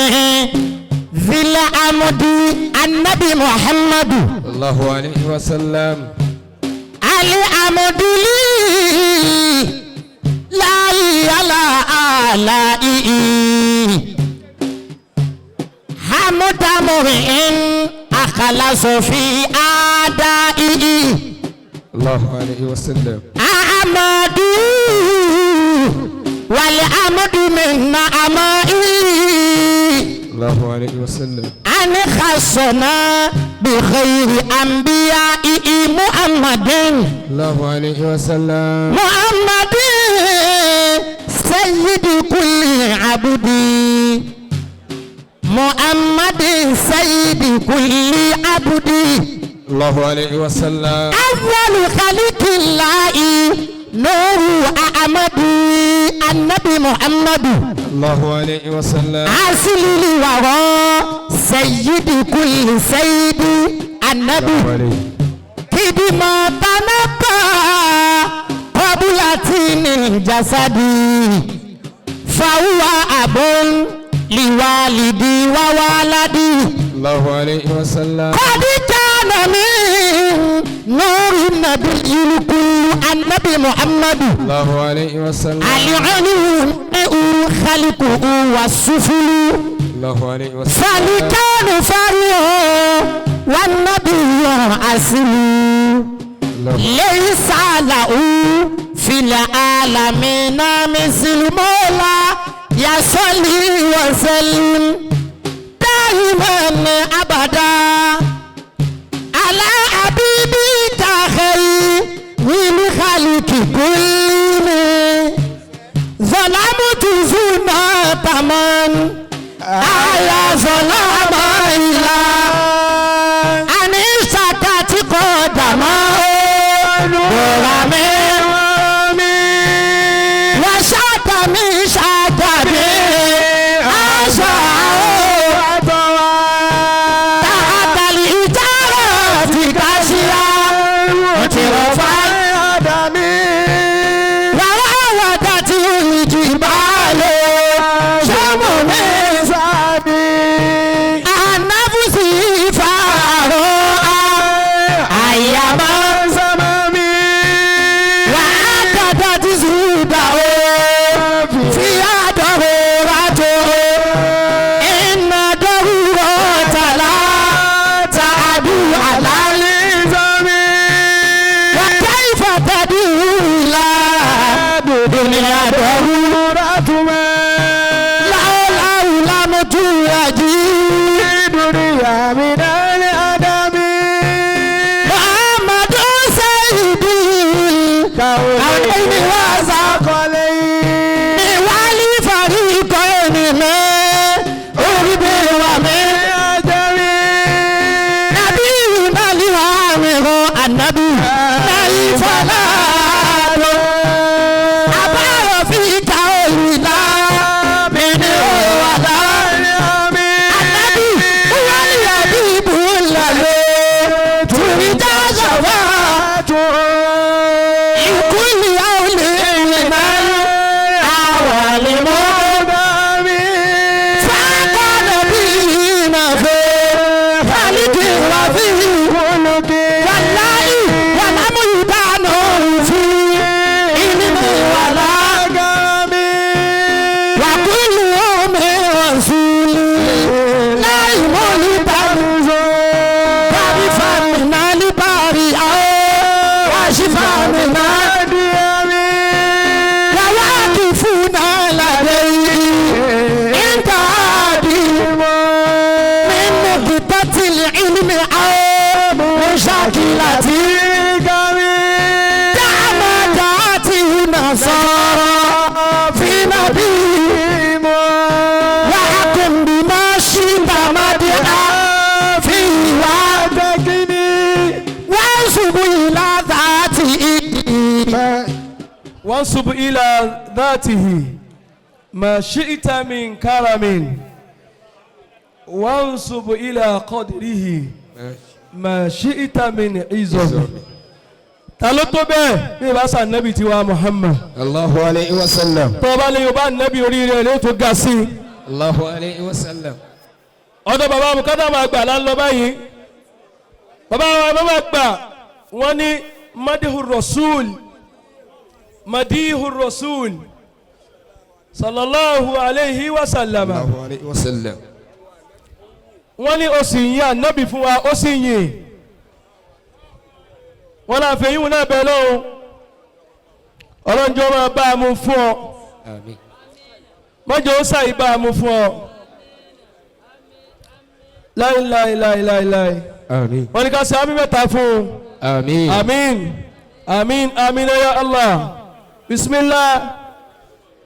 ذي العمد النبي محمد الله عليه وسلم. العمد لي لا لا لا حمد مرئ أخلص في أدائه. الله عليه وسلم. أحمد والعمد من نعمائه. الله عليه وسلم. أن خصنا بخير أنبيائه محمد. الله عليه وسلم. محمد سيد كل عبد. محمد سيد كل عبد. الله عليه وسلم. أول خلق الله نور أحمد النبي محمد. الله عليه وسلم. أصل الوراء سيد كل سيد النبي. كدما تنبأ قبل تين الجسد فهو أب لوالدي وولدي. الله عليه وسلم. قد كان من نور النبي الكل النبي محمد. الله عليه وسلم. العلم خلقه والسفل. الله عليه وسلم. فلكان فرع والنبي أصل. ليس له في العالمين مثل مولى يصلي وسلم دائما أبدا على حبيبك خير الخلق كلهم. ظلمت ظلمة من أيا ظلم إلا أن شكت قدمه وانصب إلى ذاته ما شئت من كرم وانصب إلى قدره ما شئت من عظم. Ta ló tó bẹ́ẹ̀ bí ìbá sàn nẹ́bì tiwa Muhammad. Allahu alayhi wa sallam. Tọ́ba lè yorùbá nẹ́bì oríire rẹ̀ ó tó ga sí i. Allahu alayhi wa sallam. Ọ̀dọ̀ bàbá mukadamu àgbà là ń lọ báyìí. Bàbá wa bàbá àgbà wọ́n ní madihu rasul, madihu rasul sallallahu alayhi wa sallam. Allahu alayhi wa sallam. Wọ́n ní ó sì yìn ànábì fún wa, ó sì yìn. Wọ́n náà fẹ́ yíwọ́n náà bẹ́ẹ̀ lọ́wọ́. Ọlọ́njọ́ máa bá a mú fún ọ. Àmín. Mọ́jọ́ ó sàyí bá a mú fún ọ. Láíláíláíláí. Àmín. Wọ́n ní ká ṣe àmín mẹ́ta fún un. Àmín. Àmín. Àmín àmín ya Allah. Bismillah.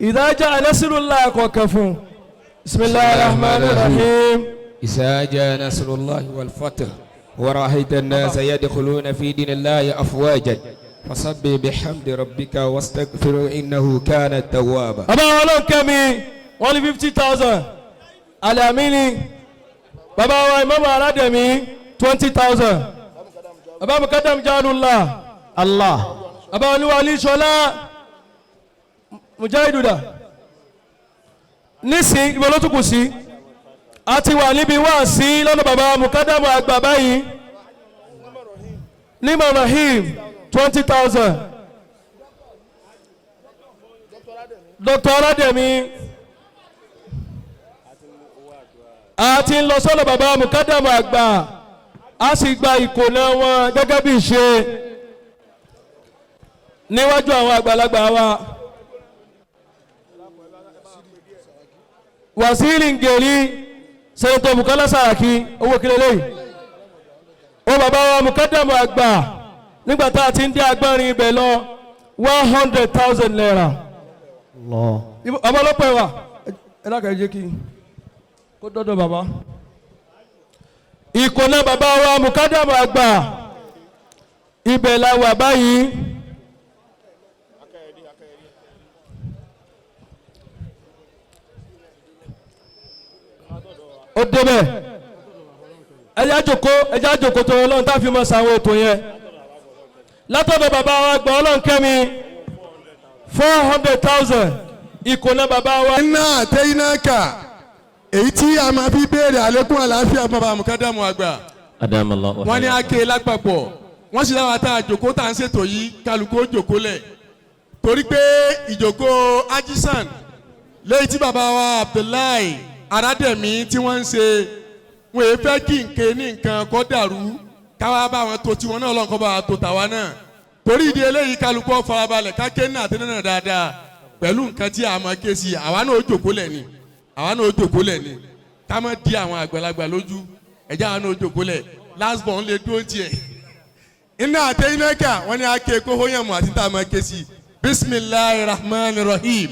Idha ja'a nasrullah kọ̀ọ̀kan fún un. Bismillahir rahmanir rahim. إذا جاء نصر الله والفتح ورأيت الناس يدخلون في دين الله أفواجا فسبح بحمد ربك واستغفره إنه كان توابا. Bàbá wa ló ń kẹ́ mi wọ́n ní 50,000. Alamini. Bàbá wa Imam Aládẹ̀mí 20,000. Bàbá Mukadam Jalullah. Allah. Bàbá Olúwalí Ṣọlá Mujahiduda. Nísìn ibo ló tún kù sí? A ti wà níbi wáàsí lọ́dọ̀ bàbá Mukadamu àgbà báyìí. Nima Rahim 20,000. Dr. Aládẹ̀mí. A ti ń lọ sọ́dọ̀ bàbá Mukadamu àgbà. A sì gba ìkòná wọn gẹ́gẹ́ bí ìṣe níwájú àwọn àgbàlagbà wa. Waziri Ngeri, Sẹ́nitọ̀ Bukola Saraki, owó kí leléyìí. Ó bàbá wa Mukadamu àgbà nígbà tá a ti ń dé agbárin ibẹ̀ lọ 100,000 naira. Bàbá ọlọ́pàá wà ẹ lákàá jẹ́ kí kó dọ́dọ̀ bàbá. Ìkùnà bàbá wa Mukadamu àgbà ibẹ̀ la wà báyìí. Ó débẹ̀ ẹjẹ́ àjòkó, ẹjẹ́ àjòkó tó Ọlọ́run tá a fi mọ̀ sàwọn ètò yẹn. Látọ̀dọ̀ bàbá wa gbọ́ Ọlọ́run kẹ́mi 400,000 ìkùnà bàbá wa. Iná àtẹ́yìnáka èyí tí a máa fi béèrè àlékún àlàáfíà bàbá Mukadamu àgbà. Wọ́n ní ake lápapọ̀, wọ́n sì láwọn tá a jòkó tá à ń ṣètò yìí kálukú ó jòkó lẹ̀. Torí pé ìjòkó Ajisan léyìí tí bàbá wa Abdullahi Aládẹ̀mí tí wọ́n ń ṣe, wọ́n èé fẹ́ kí nǹkan ní nǹkan kó dàrú káwá bá wọn tó tiwọn náà lọ́nkọ́ bá tó tàwa náà. Torí ìdí eléyìí kálukú ó farabalẹ̀ káké náà àti náà dáadáa pẹ̀lú nǹkan tí a máa ké sí i. Àwa náà ó jòkó lẹ̀ ni, àwa náà ó jòkó lẹ̀ ni, ká má di àwọn àgbàlagbà lójú, ẹ̀já àwa náà ó jòkó lẹ̀. Last born lè dúró tiẹ̀. Iná àtẹ̀yìnàkà wọ́n ní ake kóhó yẹn mọ̀ àti tá a máa ké sí i. Bismillahir rahmanir rahim.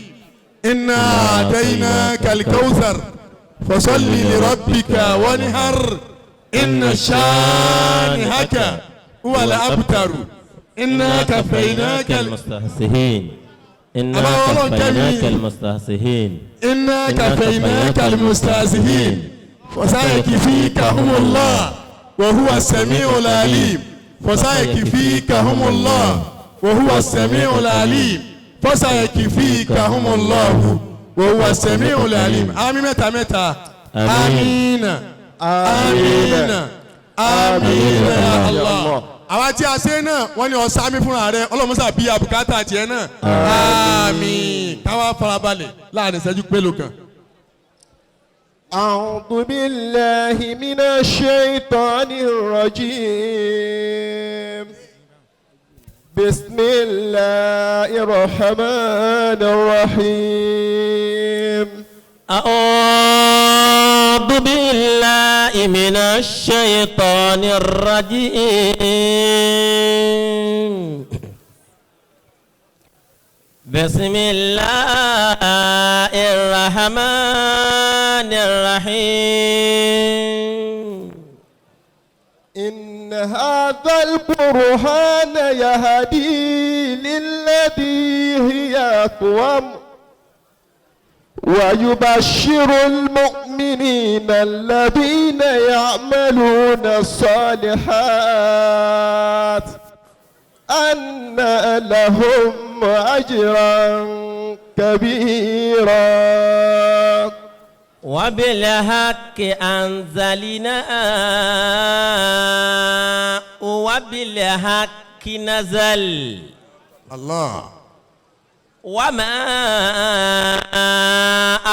Iná àtẹ̀yìnàkà al-kawthar. Fasalli li rabbika wanhar. Inna shanihaka huwal abtaru. Inna kafaynaka المستهزئين. إنا كفيناك المستهزئين. إنا كفيناك المستهزئين. فسيكفيكهم الله وهو السميع العليم. فسيكفيكهم الله وهو السميع العليم. فسيكفيكهم الله وهو السميع العليم. آمين متى متى. آمين آمين آمين يا الله. Àwa tí a ṣe náà wọ́n ní ọ̀sá mi fúnra rẹ̀ ọlọ́mọṣà bí abùkátà tiẹ̀ náà. Àmín. Káwá farabalẹ̀ láàrin ìṣẹ́jú pélò kan. أعوذ بالله من الشيطان الرجيم. بسم الله الرحمن الرحيم. أعوذ بالله من الشيطان الرجيم. بسم الله الرحمن الرحيم. إن هذا القرآن يهدي للذي هي أقوم ويبشر المؤمنين الذين يعملون الصالحات أن لهم أجرا كبيرا. وبالحق أنزلنا وبالحق نزل الله وما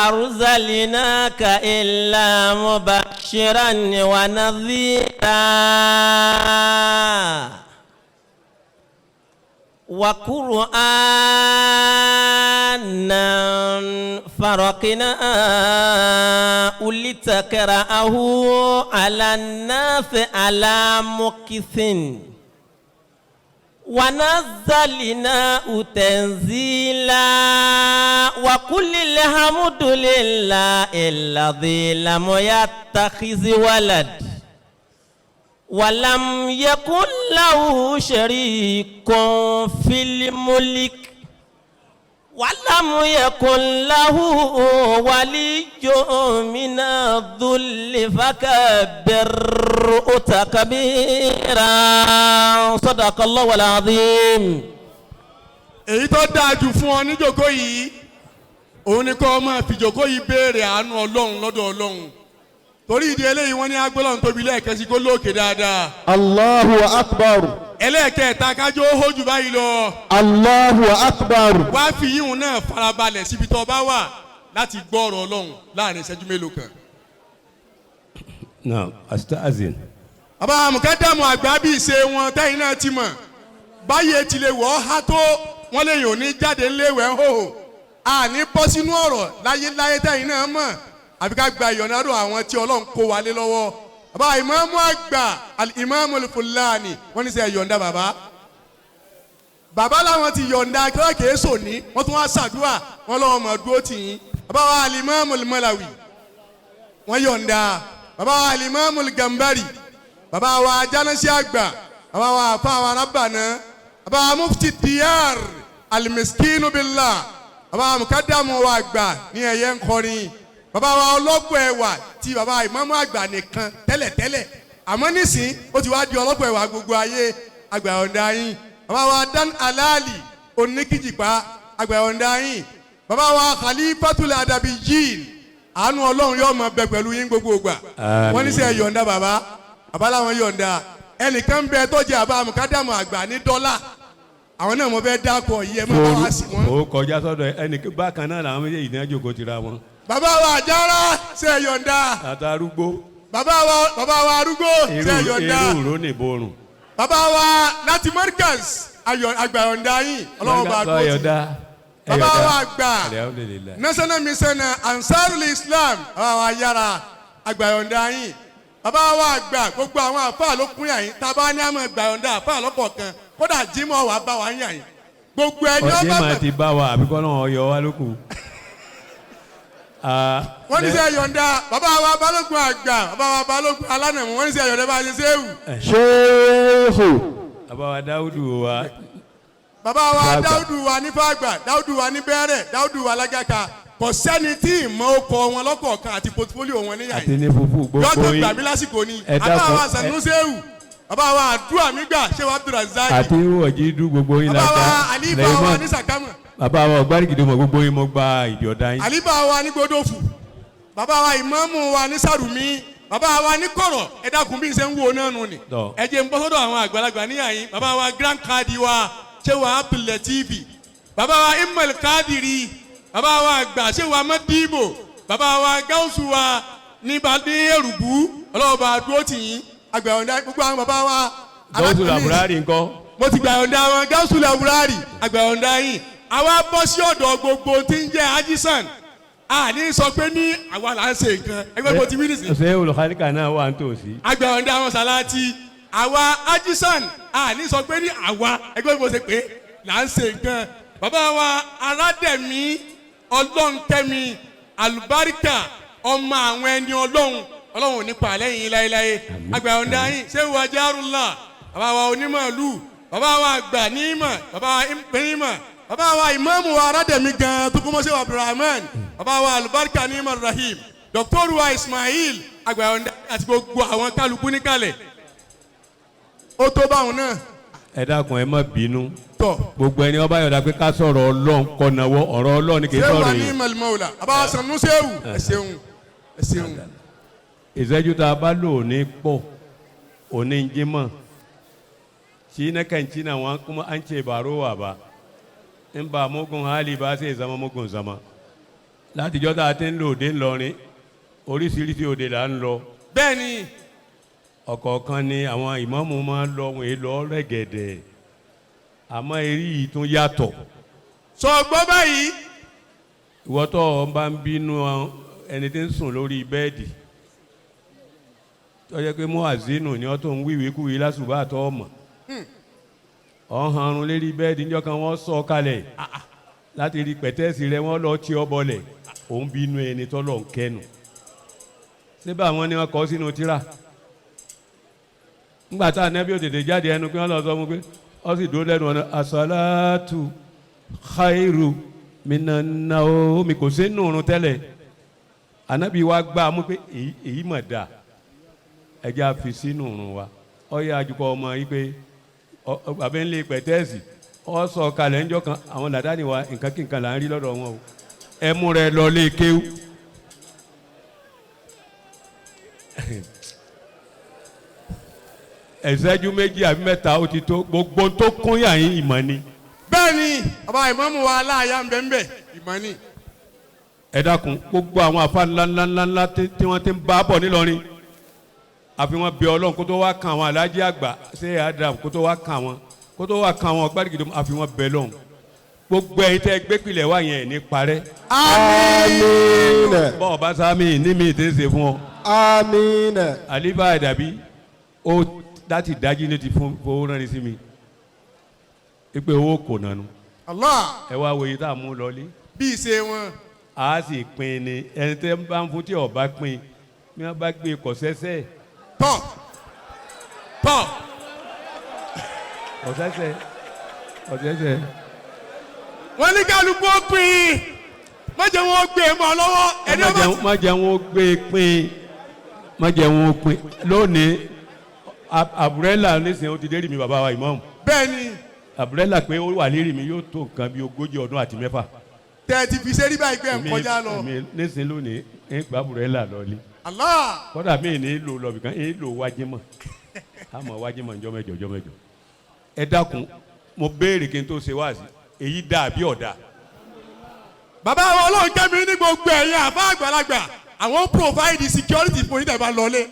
أرسلناك إلا مبشرا ونذيرا وقرآنا فرقناه لتقرأه على الناس على مكث ونزلناه تنزيلا وقل الحمد لله الذي لم يتخذ ولد ولم يكن له شريك في الملك ولم يكن له ولي من الذل فكبره تكبيرا. صدق الله العظيم. Èyí tó dáa jù fún ọ níjókòó yìí òun ni kó máa fi jókòó yìí béèrè àánú Ọlọ́run lọ́dọ̀ Ọlọ́run. Torí ìdí eléyìí wọ́n ní agbọ́lọ́run tóbi lẹ́ẹ̀kan sí kó lóòkè dáadáa. Allahu akbar. Ẹlẹ́ẹ̀kẹta kájọ ó hójú báyìí lọ. Allahu akbar. Wá fi yíhun náà farabalẹ̀ síbi tó bá wà láti gbọ́ ọ̀rọ̀ Ọlọ́run láàrin ìṣẹ́jú mélòó kan. Naam, astazin. Bàbá Mùkádàmù àgbà bí ìṣe wọn tẹ́yìn náà ti mọ̀ báyìí ti lè wọ́ há tó wọ́n lè yàn ní jáde ńléwẹ̀ ń hòhò àní bọ́ sínú ọ̀rọ̀ láyéláyé tẹ́yìn náà mọ̀ àfi ká gba ìyọ̀nàdọ̀ àwọn tí Ọlọ́run kó wa lé lọ́wọ́. Bàbá ìmáàmù àgbà ìmáàmù Fúlàní wọ́n ní sẹ́ yọ̀ǹda bàbá. Bàbá làwọn ti yọ̀ǹda kíláàkì èso ní wọ́n tún wá ṣàdúrà wọ́n lọ́wọ́ mọ̀ dúró tì yín. Bàbá wa ìmáàmù Malawi wọ́n yọ̀ǹda. Bàbá wa ìmáàmù Gambari, bàbá wa Jánásí àgbà, bàbá wa àfa wa Rábànà, bàbá wa Mufti Diyar Al-Miskinu Billah, bàbá wa Mukadamu wa àgbà ní ẹ̀yẹ ńkọrin, bàbá wa ọlọ́pọ̀ ẹwà tí bàbá ìmáàmù àgbà nìkan tẹ́lẹ̀tẹ́lẹ̀ àmọ́ nísìn ó ti wá di ọlọ́pọ̀ ẹwà gbogbo ayé àgbà ọ̀ǹda yín. Bàbá wa Dan Alali oníkìjìpá àgbà ọ̀ǹda yín. Bàbá wa Khalifatul Adabiyyin àánú Ọlọ́run yóò máa bẹ pẹ̀lú yín gbogbo ìgbà. Wọ́n ní sẹ́ yọ̀ǹda bàbá, bàbá làwọn yọ̀ǹda. Ẹnìkan bẹ tó jẹ́ àbá Mùkádàmù àgbà ní dọ́là àwọn náà mo fẹ́ dákọ̀ yìí ẹ má bá wa sí wọn. Ó kọjá sọ́dọ̀ ẹnì bákan náà làwọn méjèèjì náà jókòó tira wọn. Bàbá wa Àjàrà ṣe yọ̀ǹda. Àtàrúgbó. Bàbá wa arúgbó ṣe yọ̀ǹda. Irú ìró ní ìborùn. Bàbá wa láti Markaz àgbà yọ̀ǹda yín Ọlọ́run bá dúró sí. Bàbá wa àgbà National Mission Ansarul Islam bàbá wa yára àgbà yọ̀ǹda yín. Bàbá wa àgbà gbogbo àwọn àfáà ló kún yà yín tábà ní àmọ́ àgbà yọ̀ǹda àfáà lọ́kọ̀ọ̀kan kódà Jímọ̀ wà bá wa yà yín. Gbogbo ẹni ọba ọdẹ máa ti bá wa àbíkọ́ náà yọ wá lókun. Wọ́n ní sẹ́ yọ̀ǹda bàbá wa balógun àgbà bàbá wa balógun alánàmú wọ́n ní sẹ́ yọ̀ǹda bá a ṣe ṣéwù. Ṣéhù. Bàbá wa Dáúdù wa. Bàbá wa Dáúdù wa ní Fáàgbà, Dáúdù wa ní Bẹ́rẹ̀, Dáúdù wa Lágàkà. Kò sẹ́ni tí ìmọ̀ ọkọ̀ wọn lọ́kọ̀ọ̀kan àti pòtífólíò wọn níyà yìí. Àti ní fúfú gbogbo yín. Yọ̀tọ̀ gbàmí lásìkò ni. Bàbá wa Sanusewu. Bàbá wa àdúrà mi gbà ṣé wa Abdulrazak. Àti wọ̀jí dú gbogbo yín láta. Bàbá wa Àlífà wa ní Sàkámà. Bàbá wa ọ̀gbárìgìdì mọ̀ gbogbo yín mo gba ìjọ̀dá yín. Àlífà wa ní Gbódòfù. Bàbá wa ìmáàmù wa ní Sàrùmí. Bàbá wa ní Kọ̀rọ̀ ẹ dákun bí n ṣe ń wo náà nù ni. Ẹ jẹ́ n bọ́ sọ́dọ̀ àwọn àgbàlagbà níyà yín. Bàbá wa Grand Kadi wa ṣé wa Abdul-Lateef. Bàbá wa Immal Kadiri. Bàbá wa àgbà ṣé wa Madibo. Bàbá wa Gáúsù wa ní Èrùbú. Ọlọ́ọ̀bà dúró tì yín. Àgbà ọ̀dà gbogbo àwọn bàbá wa. Gáúsù làbúrárì ńkọ́. Mo ti gbà ọ̀dà wọn Gáúsù làbúrárì àgbà ọ̀dà yìí. Àwa bọ́ sí ọ̀dọ̀ gbogbo tí ń jẹ́ Ajisan. A ní sọ pé ní àwa là ń ṣe nǹkan ẹgbẹ́ bó ti wí nìsín. Ṣé olùkálíkà náà wà nítòsí. Àgbà ọ̀dà wọn sàláàtì. Àwa Ajisan a ní sọ pé ní àwa ẹgbẹ́ bó ṣe pé là ń ṣe nǹkan. Bàbá wa Aládẹ̀mí Ọlọ́nkẹ́mi Àlùbáríkà ọmọ àwọn ẹni Ọlọ́run Ọlọ́run ò ní pa lẹ́yìn láéláé. Àgbà ọ̀dà yín ṣé wàá járùlá bàbá wa onímọ̀lú bàbá wa àgbà nímọ̀ bàbá wa nímọ̀ bàbá wa ìmáàmù wa Aládẹ̀mí gan tó kún mọ́ṣẹ́ wa Abdulrahman bàbá wa Àlùbáríkà nímọ̀ Rahim Dr. wa Ismail àgbà ọ̀dà àti gbogbo àwọn kálukú níkàlẹ̀ ó tó báwọn náà. Ẹ dákun, ẹ má bínú. Tọ́. Gbogbo ẹni ọba yọ̀dá pé ká sọ̀rọ̀ Ọlọ́run kọ̀nàwọ́ ọ̀rọ̀ Ọlọ́run kì í Sẹ́wù sọ̀rọ̀ ní yìí. Malimawula àbá sanu sẹ́wù, ẹ ṣeun, ẹ ṣeun. Ìṣẹ́jú tá a bá lò ní pọ̀ òní jímọ̀ shi na kan ci na wọn kuma an ce ba rowa ba in ba mugun hali ba sai zama mugun zama. Látijọ́ tá a ti ń lò òde ńlọrin, oríṣiríṣi òde là ń lọ. Bẹ́ẹ̀ni. Ọ̀kọ̀ọ̀kan ni àwọn ìmáàmù máa ń lọ, wọn èé lọ rẹ̀gẹ̀dẹ̀, àmọ́ eré yìí tún yàtọ̀. Sọ gbọ́ báyìí. Ìwọ tó o bá ń bínú ẹni tí ń sùn lórí bẹ́ẹ̀dì tó jẹ́ pé muazinu ni ọ́ tó ń wíwèé kúwèé lásùbà tó ọmọ ọ̀hánrun lérí bẹ́ẹ̀dì níjọ́ kan, wọ́n sọ kalẹ̀ láti rí pẹ̀tẹ́ẹ̀sì rẹ, wọ́n lọ tí ọ bọlẹ̀, òun bínú ẹni tọ́lọ̀ ń kẹnu síbẹ̀. Àwọn ni wọ́n kọ́ sínú tíra ńgbà tá ànábì ò tètè jáde ẹnu pé wọ́n lọ sọ fún pé ó sì dúró lẹ́nu ọ̀nà asalaatu khairu minan naomi, kò sí nùrùn tẹ́lẹ̀. Ànábì wa gbá a mú pé èyí mà dáa, ẹjẹ́ a fi sínú òrùn wa. Ọ yẹ àjùkọ ọmọ yìí pé bàbá ńlẹ̀ pẹ̀tẹ́ẹ̀sì ọ sọ kalẹ̀ ńjọ́ kan. Àwọn làdáni wa, nǹkan kí nǹkan là ń rí lọ́dọ̀ wọn o. Ẹ mú rẹ lọ lé kéwú. Ẹ̀sẹ́jú méjì àbí mẹ́ta ó ti tó. Gbogbo tó kún yà yín, ìmọ̀ ni. Bẹ́ẹ̀ni, bàbá ìmáàmù wa aláàyà ń bẹ ń bẹ, ìmọ̀ ni. Ẹ dákun, gbogbo àwọn afa ńláńláńlá tí wọ́n ti ń bá bọ̀ nílọrin, àfi wọn bẹ Ọlọ́run kó tó wá kan àwọn alájí àgbà ṣé Adam, kó tó wá kan wọn, kó tó wá kan wọn gbàdúgbò, àfi wọn bẹ lọ́hùn. Gbogbo ẹ̀yin tẹ́ gbé pilẹ̀ wá yẹn ní parẹ́. Àmín. Bọ́ọ̀ bá sámi ní mi tí ń ṣe fún ọ. Àmín. Àlífà àdàbí ó láti dájí ní ti fún fowó rán ni sí mi ipe owó kò nànú. Allah. Ẹ wá wo iye tá a mú lọlé. Bí ìṣe wọn. A sì pín ni ẹni tẹ́ bá ń fún tí ọba pín bí wọ́n bá gbé kọ̀ sẹ́sẹ́. Tọ́ tọ́. Kọ̀ sẹ́sẹ́, kọ̀ sẹ́sẹ́. Wọ́n ní kálukú ó pín in, má jẹ́ wọn ó gbé e mọ́ ọ lọ́wọ́ ẹni má ọba. Má jẹ́ wọn ó gbé e pín, má jẹ́ wọn ó pín lónìí. Àbúrẹ́là nísìnyí ó ti dé rí mi, bàbá wa ìmáàmù. Bẹ́ẹ̀ni. Àbúrẹ́là pé ó wà lérí mi yóò tó nǹkan bí 36 ọdún. Tẹ́ ẹ ti fi ṣe rí báyìí pé ẹ̀ ń kọjá lọ. Èmi nísìnyí lónìí ń gba àbúrẹ́là lọ́lé. Allah. Kọ́dà mí ní lò lọ bìkan ń lò wájímọ̀, àmọ́ wájímọ̀ njọ́ mẹ́jọ njọ́ mẹ́jọ. Ẹ dákun, mo béèrè kí n tó ṣe wáàsí, èyí dà bí ọ̀dà? Bàbá wa, Ọlọ́run kẹ́mi ní gbogbo ẹ̀yin àfa àgbàlagbà, àwọn provide security fún yín tẹ̀ bá lọlé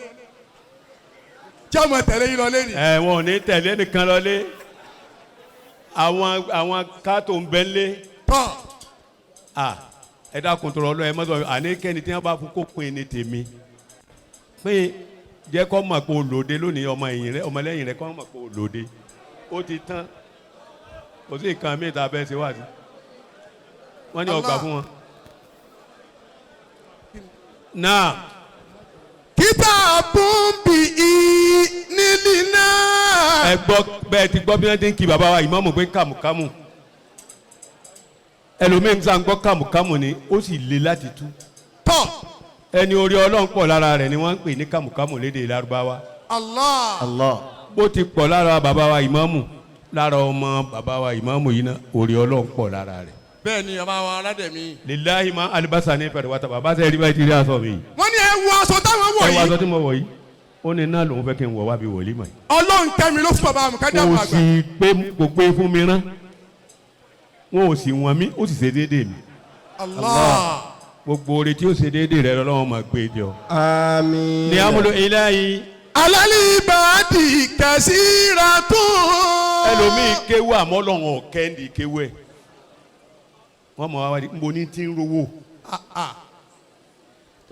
tí ọmọ tẹ̀lé yín lọlé ni. Ẹ wọn ò ní tẹ̀lé nìkan lọlé, àwọn kátó ń bẹ́ lé. Tọ́. Ah, ẹ dákun tó rọ lọ, ẹ mọ́tò àní kẹ́ni tí wọ́n bá fún kó pin ní tèmi pín, jẹ́ kó mọ̀ pé o lòde lónìí, ọmọ ẹ̀yìn rẹ, ọmọ lẹ́yìn rẹ kó mọ̀ pé o lòde. Ó ti tán, kò sí nǹkan míì tá a fẹ́ ṣe wá sí. Wọ́n ní ọgbà fún wọn. Náà. Kíta bùnbí nílì náà. Ẹ gbọ́ bẹ́ẹ̀ ti gbọ́ bí wọ́n ti ń kí bàbá wa ìmáàmù pé kàmùkámù. Ẹlòmíín sá ń gbọ́ kàmùkámù ni, ó sì le láti tú. Tọ́. Ẹni orí Ọlọ́run pọ̀ lára rẹ̀ ni wọ́n ń pè ní kàmùkámù lédè Lárúbáwá. Allah. Allah. Bó ti pọ̀ lára bàbá wa ìmáàmù, lára ọmọ bàbá wa ìmáàmù yìí náà, orí Ọlọ́run pọ̀ lára rẹ̀. Bẹ́ẹ̀ ni, bàbá wa aládẹ̀mí. Lillahi ma alibasa ní fẹ̀rẹ̀ wata bàbá sẹ́yìn rí báyìí ti rí aṣọ mi. Wọ́n ní ẹ wọ aṣọ táwọn wọ̀ Ẹ wọ yìí. Aṣọ tí mo wọ̀ yìí, ó ní náà lòun fẹ́ kí n wọ̀ wá bí wòlíì mọ̀ yìí. Ọlọ́run kẹ́mi ló fún bàbá Mùkádàmù Kò àgbà. sì pé, kò pé fún mi rán, wọn ò sì wọ̀n mí, ó sì ṣe déédéé mi. Allah. Gbogbo oore tí ó ṣe déédéé rẹ lọ́wọ́ máa gbé jọ. Àmín. Ní amúlò ilahi. Alálìbàdì kẹsíra tó. Ẹlòmíì kéwú, àmọ́ lọ́wọ́ kẹ́ndì kéwú ẹ̀ wọ́n mọ̀ wá wá di nbo ní tí ń rówó.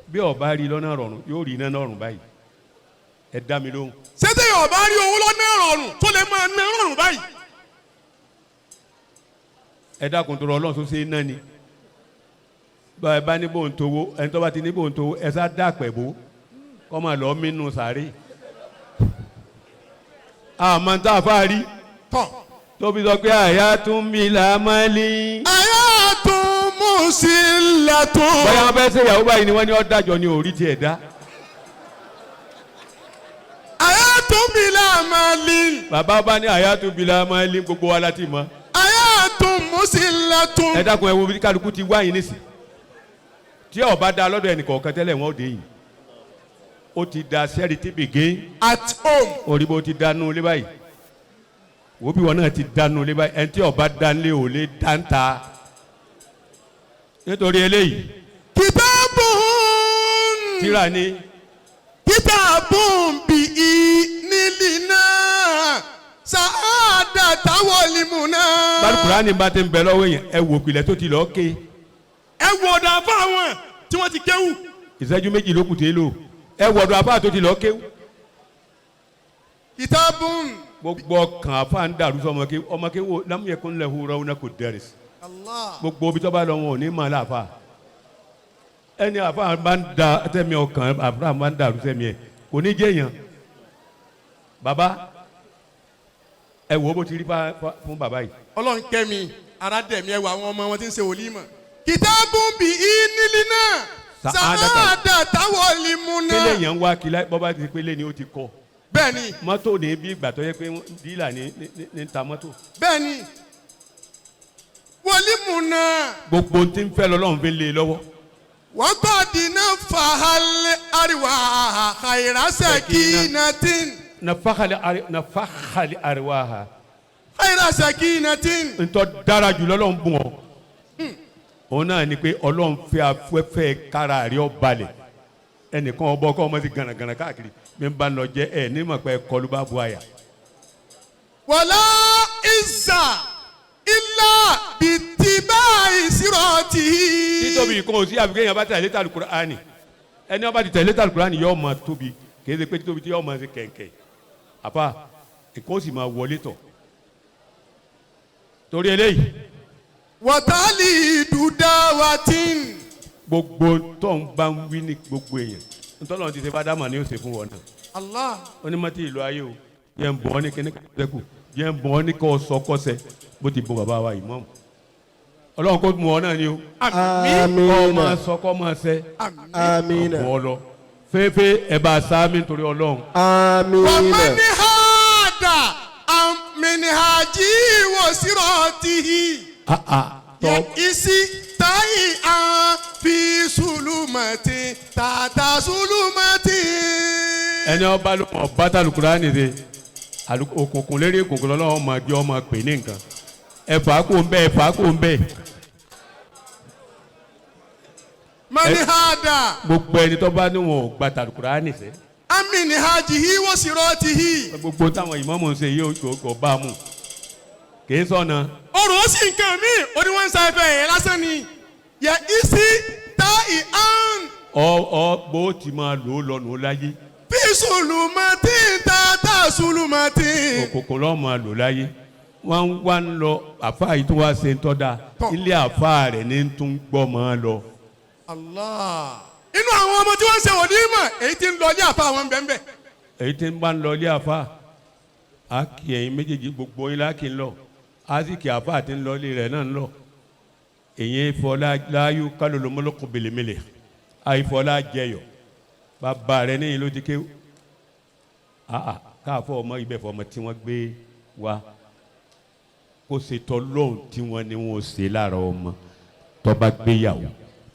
Bí ọba rí lọ́nà rọrùn, yóò rí iná lọ́rùn báyìí. Ẹ dá mi lóhùn. Ṣé téèyàn ọba rí owó lọ́nà ìrọ̀rùn tó lè máa ná rọrùn báyìí? Ẹ dákun tó rọ Ọlọ́run tó ṣe é ná ni bá ẹ bá ní bò ń towó, ẹni tó bá ti ní bò ń towó, ẹ sá dàpẹ̀ bó kọ́ máa lọ mínú sàárè. Àmọ́ tá a fà rí Tọ́. tó fi sọ pé àyà tún mi là máa lé. Àyà tún mú sí lẹ́tún. Bóyá wọn fẹ́ ṣe ìyàwó báyìí ni wọ́n ní ọ́ dájọ́ ní orí tiẹ̀ dá. Àyà tún mi là máa lè. Bàbá bá ní àyàtú bila máa lé gbogbo wa láti mọ̀. Àyàtú musilatun. Ẹ dákun, ẹ wo bí kálukú ti wá yín nísìn. Tí ó bá da lọ́dọ̀ ẹnìkọ̀ọ̀kan tẹ́lẹ̀, wọ́n ó dé yìí. Ó ti da sẹ́ẹ̀rì tí bìgín. At home. Orí bó ti dánú lé báyìí. Wo bí wọn náà ti dánú lé báyìí. Ẹni tí ó bá dánlé ò lè dáńtà. Nítorí eléyìí. Kitabun. Tíra ni. Kitabun bi i nílì náà. Sàádà táwọn limu náà. Bálùkùránì bá ti ń bẹ lọ́wọ́ yẹn, ẹ wò ìpìlẹ̀ tó ti lọ́ọ́ ké. Ẹ wo ọ̀dọ̀ àfa àwọn tí wọ́n ti kéwù. Ìṣẹ́jú 2 ló kù tí lò. Ẹ wò ọ̀dọ̀ àfa tó ti lọ́ọ́ kéwù. Kitabun. Gbogbo ọkàn àfa ń dàrú sọ ọmọké ọmọké wo lámúyẹ̀kún lẹ́hu rọ́ọ̀nà kò dẹ̀rẹ̀ sí. Gbogbo ibi tó bá lọ wọn ò ní mọ̀ láàfa. Ẹni àfa bá ń da tẹ́mi ọkàn àfa bá ń dàrú sẹ́mi ẹ̀ kò ní jẹ́ èèyàn. Bàbá, ẹ wo bó ti rí fún bàbá yìí. Ọlọ́run kẹ́ mi, ara dẹ̀ mi, ẹ wọ àwọn ọmọ wọn tí ń ṣe wòlíì mọ̀. Kitabun bi i nílì náà. Sàádà táwọn limu náà. Kílẹ̀ yẹn ń wá kí bọ́bá ti pélé ni ó ti kọ́. Bẹ́ẹ̀ni. Mọ́tò ní bí ìgbà tó yẹ pé dílà ní ní ta mọ́tò. Bẹ́ẹ̀ni. Wòlímù náà. Gbogbo tí ń fẹ́ lọ́lọ́run fi lé e lọ́wọ́. Wọ́n gbọ́ dínà fàhálẹ̀ àríwá àìrásẹ̀ kí nàtín. Nafahali àríwá ha. Àìrásẹ̀ kí nàtín. Ntọ́ dára jù lọ́lọ́run bùn ọ́. Òun náà ni pé Ọlọ́run fẹ́ afẹ́fẹ́ kára rí ọ balẹ̀. Ẹnìkan ọbọ kọ́ ọmọ ti gànàgànà káàkiri mi bá lọ jẹ ẹ ní mọ̀ pé kọlu bá bu àyà. Wàlá ìzà ilà bìtìbá ìṣirọ́tì. Títóbi kan ò sí àbíkẹ́ yẹn bá tẹ̀lé tàlù Kùránì. Ẹni ọba ti tẹ̀lé tàlù Kùránì yóò máa tóbi, kì í ṣe pé títóbi tí yóò máa ṣe kẹ̀kẹ́. Àfa ìkó sì máa wọlé tọ̀. Torí eléyìí. Wàtálì dùdáwàtín. Gbogbo tó ń bá ń wí ní gbogbo èèyàn ntọ́lọ́run ti ṣe bá dámà ní òsè fún wọn náà. Allah. Onímọ̀tì ìlú ayé o, yẹn ń bọ̀ ọ́ ní kíní kẹ́kù, yẹn ń bọ̀ ọ́ ní kọ́ sọ kọ́sẹ̀ bó ti bọ bàbá wa ìmáàmù. Ọlọ́run kò mú ọ náà ni o. Àmín. Kọ́ máa sọ kọ́ máa sẹ́. Àmín. Ọ̀pọ̀ ọ lọ. Fẹ́ẹ́fẹ́ ẹ bá a sá mi nítorí Ọlọ́run. Àmín. Wàmánì hàdà àmìnìhàjì wòsírọ̀tìhì. Yẹ isi táyì àn fi sùlùmọ̀tì tàtà sùlùmọ̀tì. Ẹni ọba ló mọ bàtà Kùránì de òkùnkùn lérí òkùnkùn lọ́wọ́ máa gbé ọmọ pè ní nǹkan. Ẹ fà á kó ń bẹ́, ẹ fà á kó ń bẹ́. Mani hada. Gbogbo ẹni tó bá níwọ̀n ò gba Kùránì sẹ́. Àmìnìhàjì wòsírọ̀tìhì. Gbogbo táwọn ìmáàmù ń ṣe yìí kò bá a mú. Kì í sọ̀nà. Ọ̀rọ̀ ó sì nǹkan míì, ó ní wọ́n ń sa ẹfẹ̀ yẹn lásán ni. Yẹ isi táyì àn. Ọ bó ti máa lò ó lọ́nu láyé. Fi sùlùmọ̀tì tàtà sùlùmọ̀tì. Òkùnkùn lọ́ọ́ máa lò láyé. Wọ́n ń wá ń lọ àfa yìí tó wá ṣe ń tọ́ da. Ilé àfa rẹ̀ ní tún gbọ́ máa lọ. Allah. Inú àwọn ọmọ tí wọ́n ń ṣe wòlímọ̀, èyí tí ń lọ ilé àfa àwọn bẹ́ẹ̀. Èyí tí ń bá ń lọ ilé àfa, á kì ẹ̀yin méjèèjì gbogbo yín láàkì ń lọ. Á sì kì àfa àti ń lọ ilé rẹ̀ náà ń lọ. Èyí fọlá láyú kálólómọlókun bèlèmèlè. Àìfọlá jẹyọ. Bàbá rẹ̀ níyìn ló ti ké. Àà káàfọ́ ọmọ ibẹ̀ fọmọ tí wọ́n gbé wa. Kó ṣe tọ́ lóhùn tí wọ́n ní wọ́n ṣe lára ọmọ. Tó bá gbéyàwó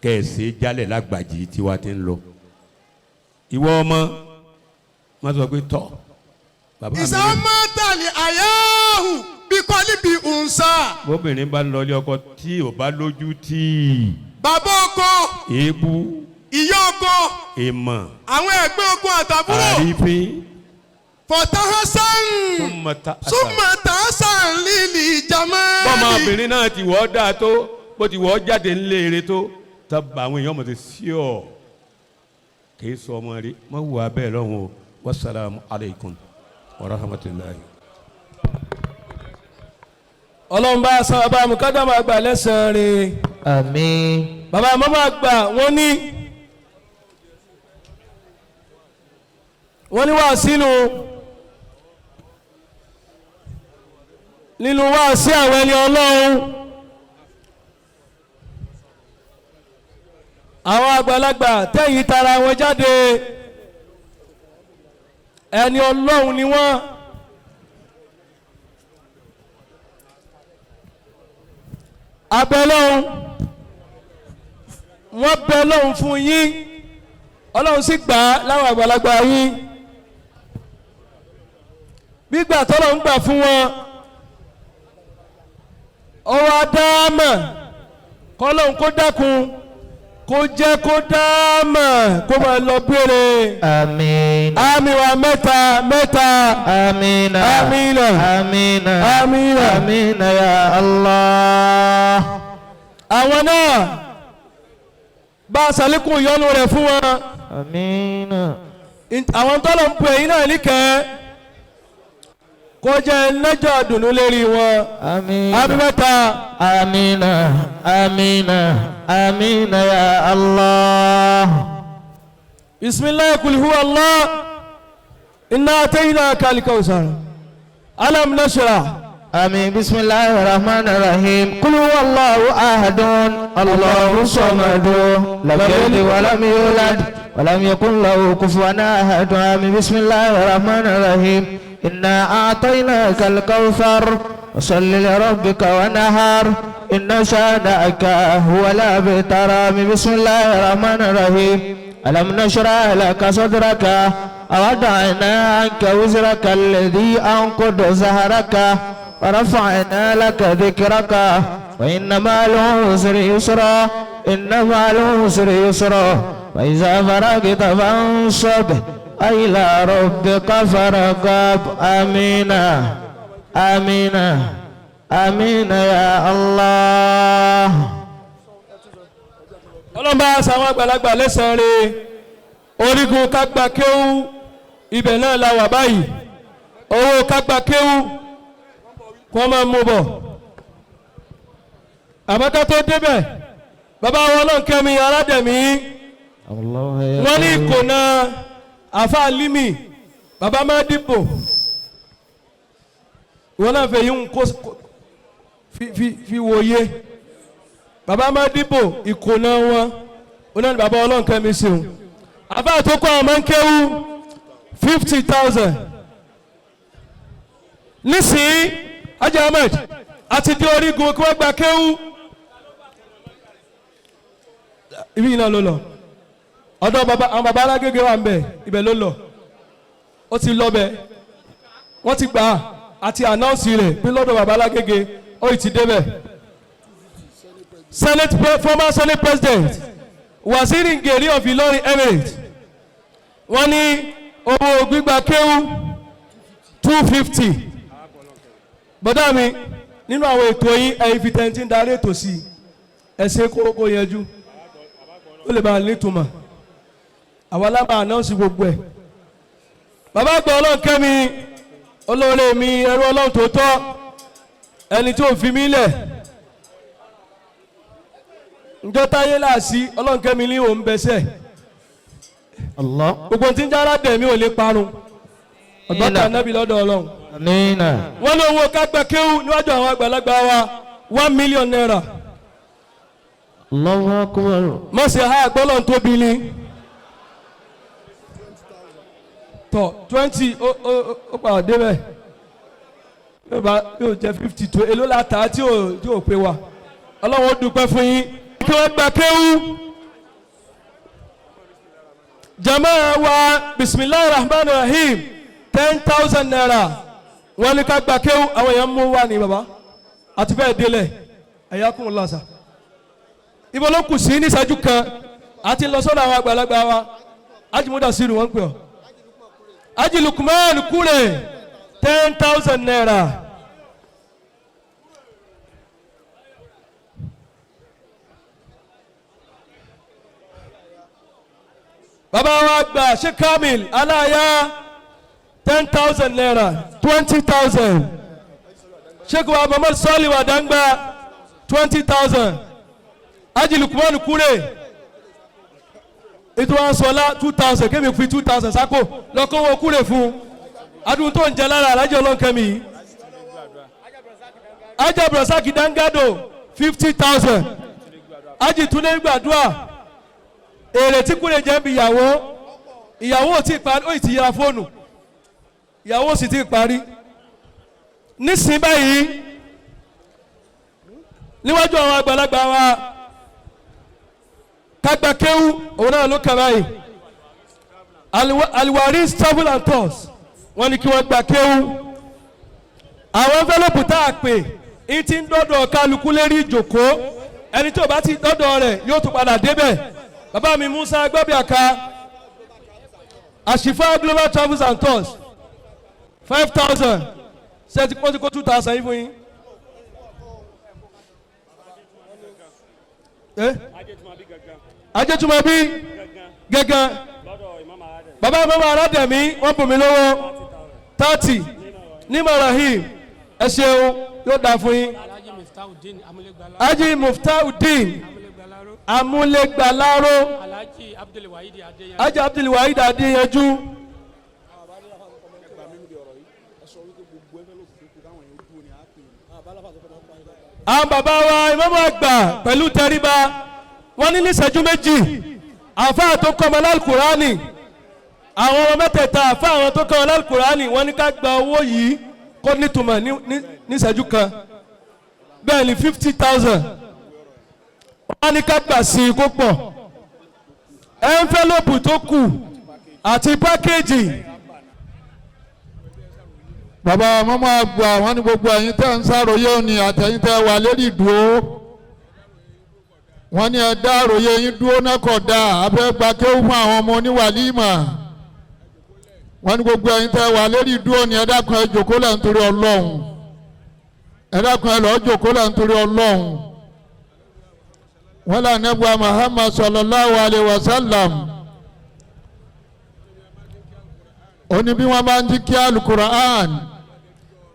kẹ̀sì jálẹ̀ lágbàjì tí wàá ti ń lọ. Ìwọ ọmọ má sọ pé tọ̀. Bàbá mi. Ìsàmọ́tàlì àyáhù bí kọ́lí bí ǹsà. Bóbìnrin bá ń lọ ilé ọkọ tí ò bá lójú tì. Bàbá ọkọ. Èébú. Ìyá ọkọ. Ìmọ̀. Àwọn ẹ̀gbọ́n ọkọ àtàbúrò. Àrífín. Fọ̀tàhásán. Súnmọ̀tàhásán lílì jàmáàlì. Bọ́mọbìnrin náà ti wọ́ dáa tó, bó ti wọ́ jáde ńlé eré tó, tábà àwọn èèyàn mọ̀ ti sí ọ̀. Kì í sọ ọmọ rí, mọ̀ wù abẹ́ lọ́hùn o. Wasalaamu aleykum wa rahmatulahi. Ọlọ́run bá san bàbá mukadama àgbà lẹ́sàn-án rẹ̀. Àmín. Bàbá mọ́mọ́ àgbà wọ́n ní wá sínú nínú wá sí àwọn ẹni Ọlọ́run. Àwọn àgbàlagbà tẹ̀yìn tara wọn jáde, ẹni Ọlọ́run ni wọ́n. Abẹ́lọ́hún wọ́n bẹ lọ́hún fún yín, Ọlọ́run sì gbà á láwọn àgbàlagbà yín. Gbígbà tọ́lọ́run gbà fún wọn, ọwọ́ adáàmà kọ́lọ́hún kó dákun kó jẹ́ kó dáàmà kó máa lọ gbére. Àmín. Àmín wa mẹ́ta mẹ́ta. Àmín. Àmín. Àmín. Àmín. Àmín ya Allah. Àwọn náà bá a ṣàlékún ìyọ́nú rẹ̀ fún wọn. Àmín. Àwọn tọ́lọ̀ ń pè yín náà níkẹ́ kó jẹ́ lẹ́jọ́ dùnú lérí wọn. Àmín. Àmín mẹ́ta. Àmín. Àmín. Àmín ya Allah. Bisimilahi kul huwa Allah inna ataynaka al-kawsar alam nashrah. آمين. بسم الله الرحمن الرحيم. قل هو الله أحد الله الصمد لم يلد ولم يولد ولم يكن له كفوا أحد. آمين. بسم الله الرحمن الرحيم. إنا أعطيناك الكوثر وصل لربك ونهر إن شانئك هو الأبتر. آمين. بسم الله الرحمن الرحيم. ألم نشرح لك صدرك ووضعنا عنك وزرك الذي أنقض ظهرك ورفعنا لك ذكرك وإن مع العسر يسرا إن مع العسر يسرا فإذا فرغت فانصب إلى ربك فارغب. آمين. آمين. آمين يا الله. Ọlọ́run bá ṣàwọn àgbàlagbà lẹ́sàn-án rẹ̀. Orígun kágbà kéwú ibẹ̀ náà la wà báyìí. Owó kágbà kéwú kó máa mú bọ̀. Àmọ́ ká tó débẹ̀, bàbá wọn náà kẹ́mi aládẹ̀mí wọ́n ní ìkòná àfa límì bàbá máa dìbò wọn náà fẹ́ yín kó fi wòye bàbá máa dìbò ìkòná wọn wọn náà ní bàbá ọlọ́run kẹ́mi sí wọn. Àfa tó kọ́ àwọn máa ń kéwú 50,000 nísìnyí. Haji Ahmed àti di orígun kí wọ́n gba kéwú ibi yìí náà ló lọ ọ̀dọ̀ baba àwọn baba alágége wà ń bẹ̀, ibẹ̀ ló lọ, ó ti lọ bẹ̀, wọ́n ti gbà á àti ànáùsì rẹ̀ pé lọ́dọ̀ baba alágége ó ti débẹ̀. Senate former Senate President Waziri Ngeri of Ilorin Emirate wọ́n ní owó gbígba kéwú 250. Bọ́dá mi nínú àwọn ètò yín ẹ̀yin fi tẹ̀ntì ń darí ètò sí i, ẹ ṣe kó yanjú ó lè bá a nítumọ̀. Àwa lábàá ànáùsì gbogbo ẹ̀. Bàbá àgbà ọlọ́run kẹ́mi olóore mi ẹrú ọlọ́run tó tọ́ ẹni tí ò fi mí lẹ̀ njọ́ táyé láàsí ọlọ́run kẹ́mi ní òun bẹ́sẹ̀ gbogbo tí ń jára dẹ̀ mí ò lè parun ọ̀gbọ́n nábì lọ́dọ̀ ọlọ́run. Wọ́n ní owó kágbẹ́ kéwú níwájú àwọn àgbàlagbà wa 1 million naira. Allahu Akbar. Má ṣe ha gbọ́dọ̀ tóbi ni. Tọ 20 ó padà débẹ̀ yóò jẹ́ 52 èló la tà á tí ò pé wa. Ọlọ́run ó dúpẹ́ fún yín kí wọ́n gba kéwú. Jama wa bisimilahi rahman rahim 10,000 naira wọ́n ní ká gba kéwú àwọn èèyàn mú wá ní baba àti bẹ́ẹ̀ délẹ̀ ẹ̀yà kún un lọ́sà. Ibo ló kù sí ní ìṣẹ́jú kan àti lọ sọ́dọ̀ àwọn àgbàlagbà wa. Ajimuda siru wọ́n ń pè ọ́. Haji Lukman Kure 10,000 naira. Bàbá wa gbà Sheikh Kamil Aláya 10,000 naira 20,000. Sheikh wa Muhammad Sali wa Dangba 20,000. Haji Lukman Kure ètò àsọlá 2,000 kémi fi 2,000 sáko lọ́kọ́wọ́ Kure fún adùn tó ń jẹ lára alájọ ọlọ́nkẹ́mi yìí. Haji Abdulrasaq Dangado 50,000. Haji Tunde gbàdúrà èrè tí Kure jẹ́ bí ìyàwó ìyàwó ò tí ì parí, ó ti yẹra fóònù ìyàwó sì ti parí nísìnyí báyìí. Níwájú àwọn àgbàlagbà wa kágbà kéwú òun náà ló kà báyìí. Alwaris Travel and Tours wọ́n ní kí wọ́n gba kéwú. Àwọn envelope tá a pè é ti ń dọ́dọ̀ kálukú lérí ìjòkó, ẹni tí ò bá ti dọ́dọ̀ rẹ̀ yóò tún padà débẹ̀. Bàbá mi Musa Gbọ́bíàká, Àṣìfà Global Travels and Tours, 5,000. Ṣe ti kó 2,000 yìí fún yín. Ajétúmọ̀bí gángan, bàbá mọ́mọ́ aládẹ̀mí wọ́n bùn mí lówó 30 ní marahim. Ẹ ṣeun, yóò dáa fún yín. Haji Muftaudeen Amúlégbàláró, Haji Abdulwaheed Adéyanjú. Àwọn bàbá wa ìmáàmù àgbà pẹ̀lú tẹríba wọ́n ní níṣẹ́jú méjì. Àfáà tó kọ́ ọmọ lálùkùránì, àwọn ọmọ mẹ́tẹ̀ẹ̀ta àfáà àwọn tó kọ́ ọmọ lálùkùránì wọ́n ní ká gba owó yìí kó nítumọ̀ níṣẹ́jú kan. Bẹ́ẹ̀ ni 50,000 wọ́n ní ká gbà sí i kó pọ̀. Ẹnfẹ́lọ́pù tó kù àti pákéjì. Bàbá mọ́mọ́ àgbà wọ́n ní gbogbo ẹ̀yin tẹ́ ń ṣàròyé òní àtẹ̀yin tẹ́ wà lérí ìdúró, wọ́n ní ẹ dá àròyé yín dúró náà kọ̀ dáa, abẹ́ gba kéwú fún àwọn ọmọ oníwàlímà. Wọ́n ní gbogbo ẹ̀yin tẹ́ wà lérí ìdúró ní ẹ dákun ẹ jòkó lẹ̀ nítorí Ọlọ́run, ẹ dákun ẹ lọ́ọ́ jòkó lẹ̀ nítorí Ọlọ́run. Wọ́n là nẹ́bùa Muhammad sallallahu alayhi wa sallam, ó ní bí wọ́n bá ń jí kí alukur'an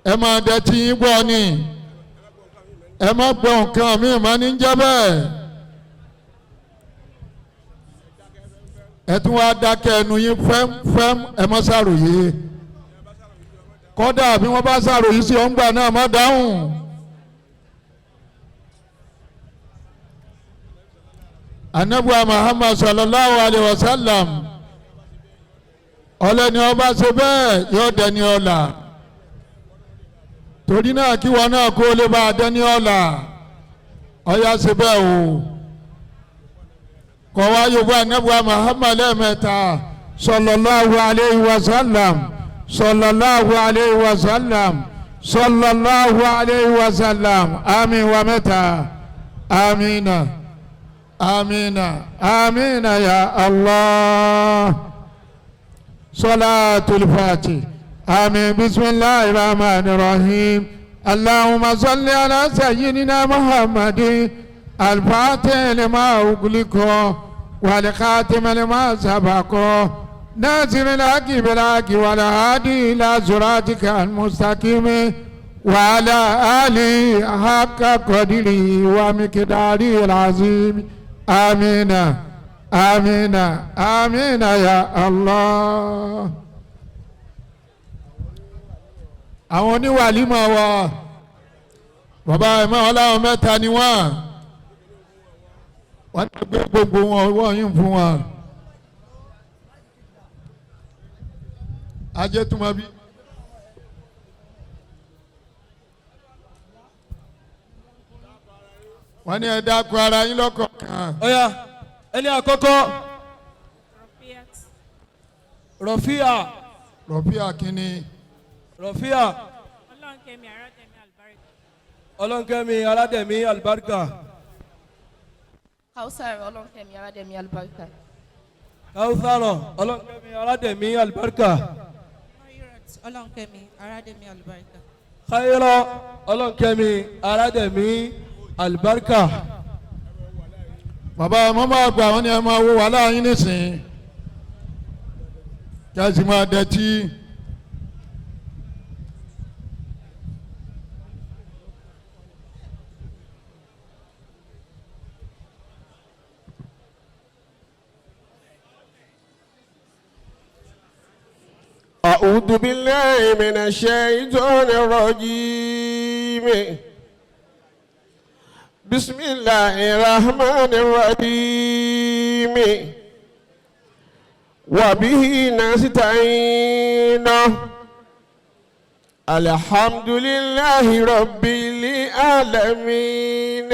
ẹ máa dẹ tí yín gbọ́ ni, ẹ má gbọ́ nǹkan mi má ní jẹ́ bẹ́ẹ̀. Ẹ tún wá dákẹ́ ẹnu yín fẹ́m fẹ́m, ẹ má ṣàròyé. Kọ́dà bí wọ́n bá ṣàròyé sí ọ̀ngbà náà má dáhùn. Anabuwa Muhammad sallallahu alayhi wa sallam ọlẹ́ni ọba ṣe bẹ́ẹ̀ yóò dẹni ọ̀la. Torí náà kí wọn náà kó lè bá a dẹni ọ̀la, ọ̀ya ṣe bẹ́ẹ̀ o. Kọ̀ wá yorùbá anabuwa Muhammad lẹ́ẹ̀mẹ́ta, sallallahu alayhi wa sallam, sallallahu alayhi wa sallam, sallallahu alayhi wa sallam. Àmín wa mẹ́ta, amina, amina, amina ya Allah. Salatul Fatih. آمين. بسم الله الرحمن الرحيم. اللهم صل على سيدنا محمد الفاتح لما أغلق والخاتم لما سبق ناصر الحق بالحق والهادي إلى صراطك المستقيم وعلى آله حق قدره ومقداره العظيم. آمين آمين آمين يا الله. Àwọn oníwàlímọ̀ wa, bàbá ẹ̀mọ́ ọláwọn mẹ́ta ni wọ́n ti gbé gbogbo wọn wọ́n yín fún wọn. Ajé túmọ̀ bí. Wọ́n ní ẹ dákun ara yín lọ́kọ̀ọ̀kan. Ọ̀yà, ẹni àkọ́kọ́, Rọ̀fíà. Rọ̀fíà kínní. Rọ̀fíà. Ọlọ́nkẹ́mi Aládẹ̀mí Alibarika. Kausar Ọlọ́nkẹ́mi Aládẹ̀mí Alibarika. Kausar Ọlọ́nkẹ́mi Aládẹ̀mí Alibarika. Ọlọ́nkẹ́mi Aládẹ̀mí Alibarika. Khayra Ọlọ́nkẹ́mi Aládẹ̀mí Alibarika. Bàbá mọ́mọ́ àgbà wọn ni ẹ máa wo wàhálà yín nísìnyí kí a sì máa dẹtí. أعوذ بالله من الشيطان الرجيم. بسم الله الرحمن الرحيم. وبه نستعين. الحمد لله رب العالمين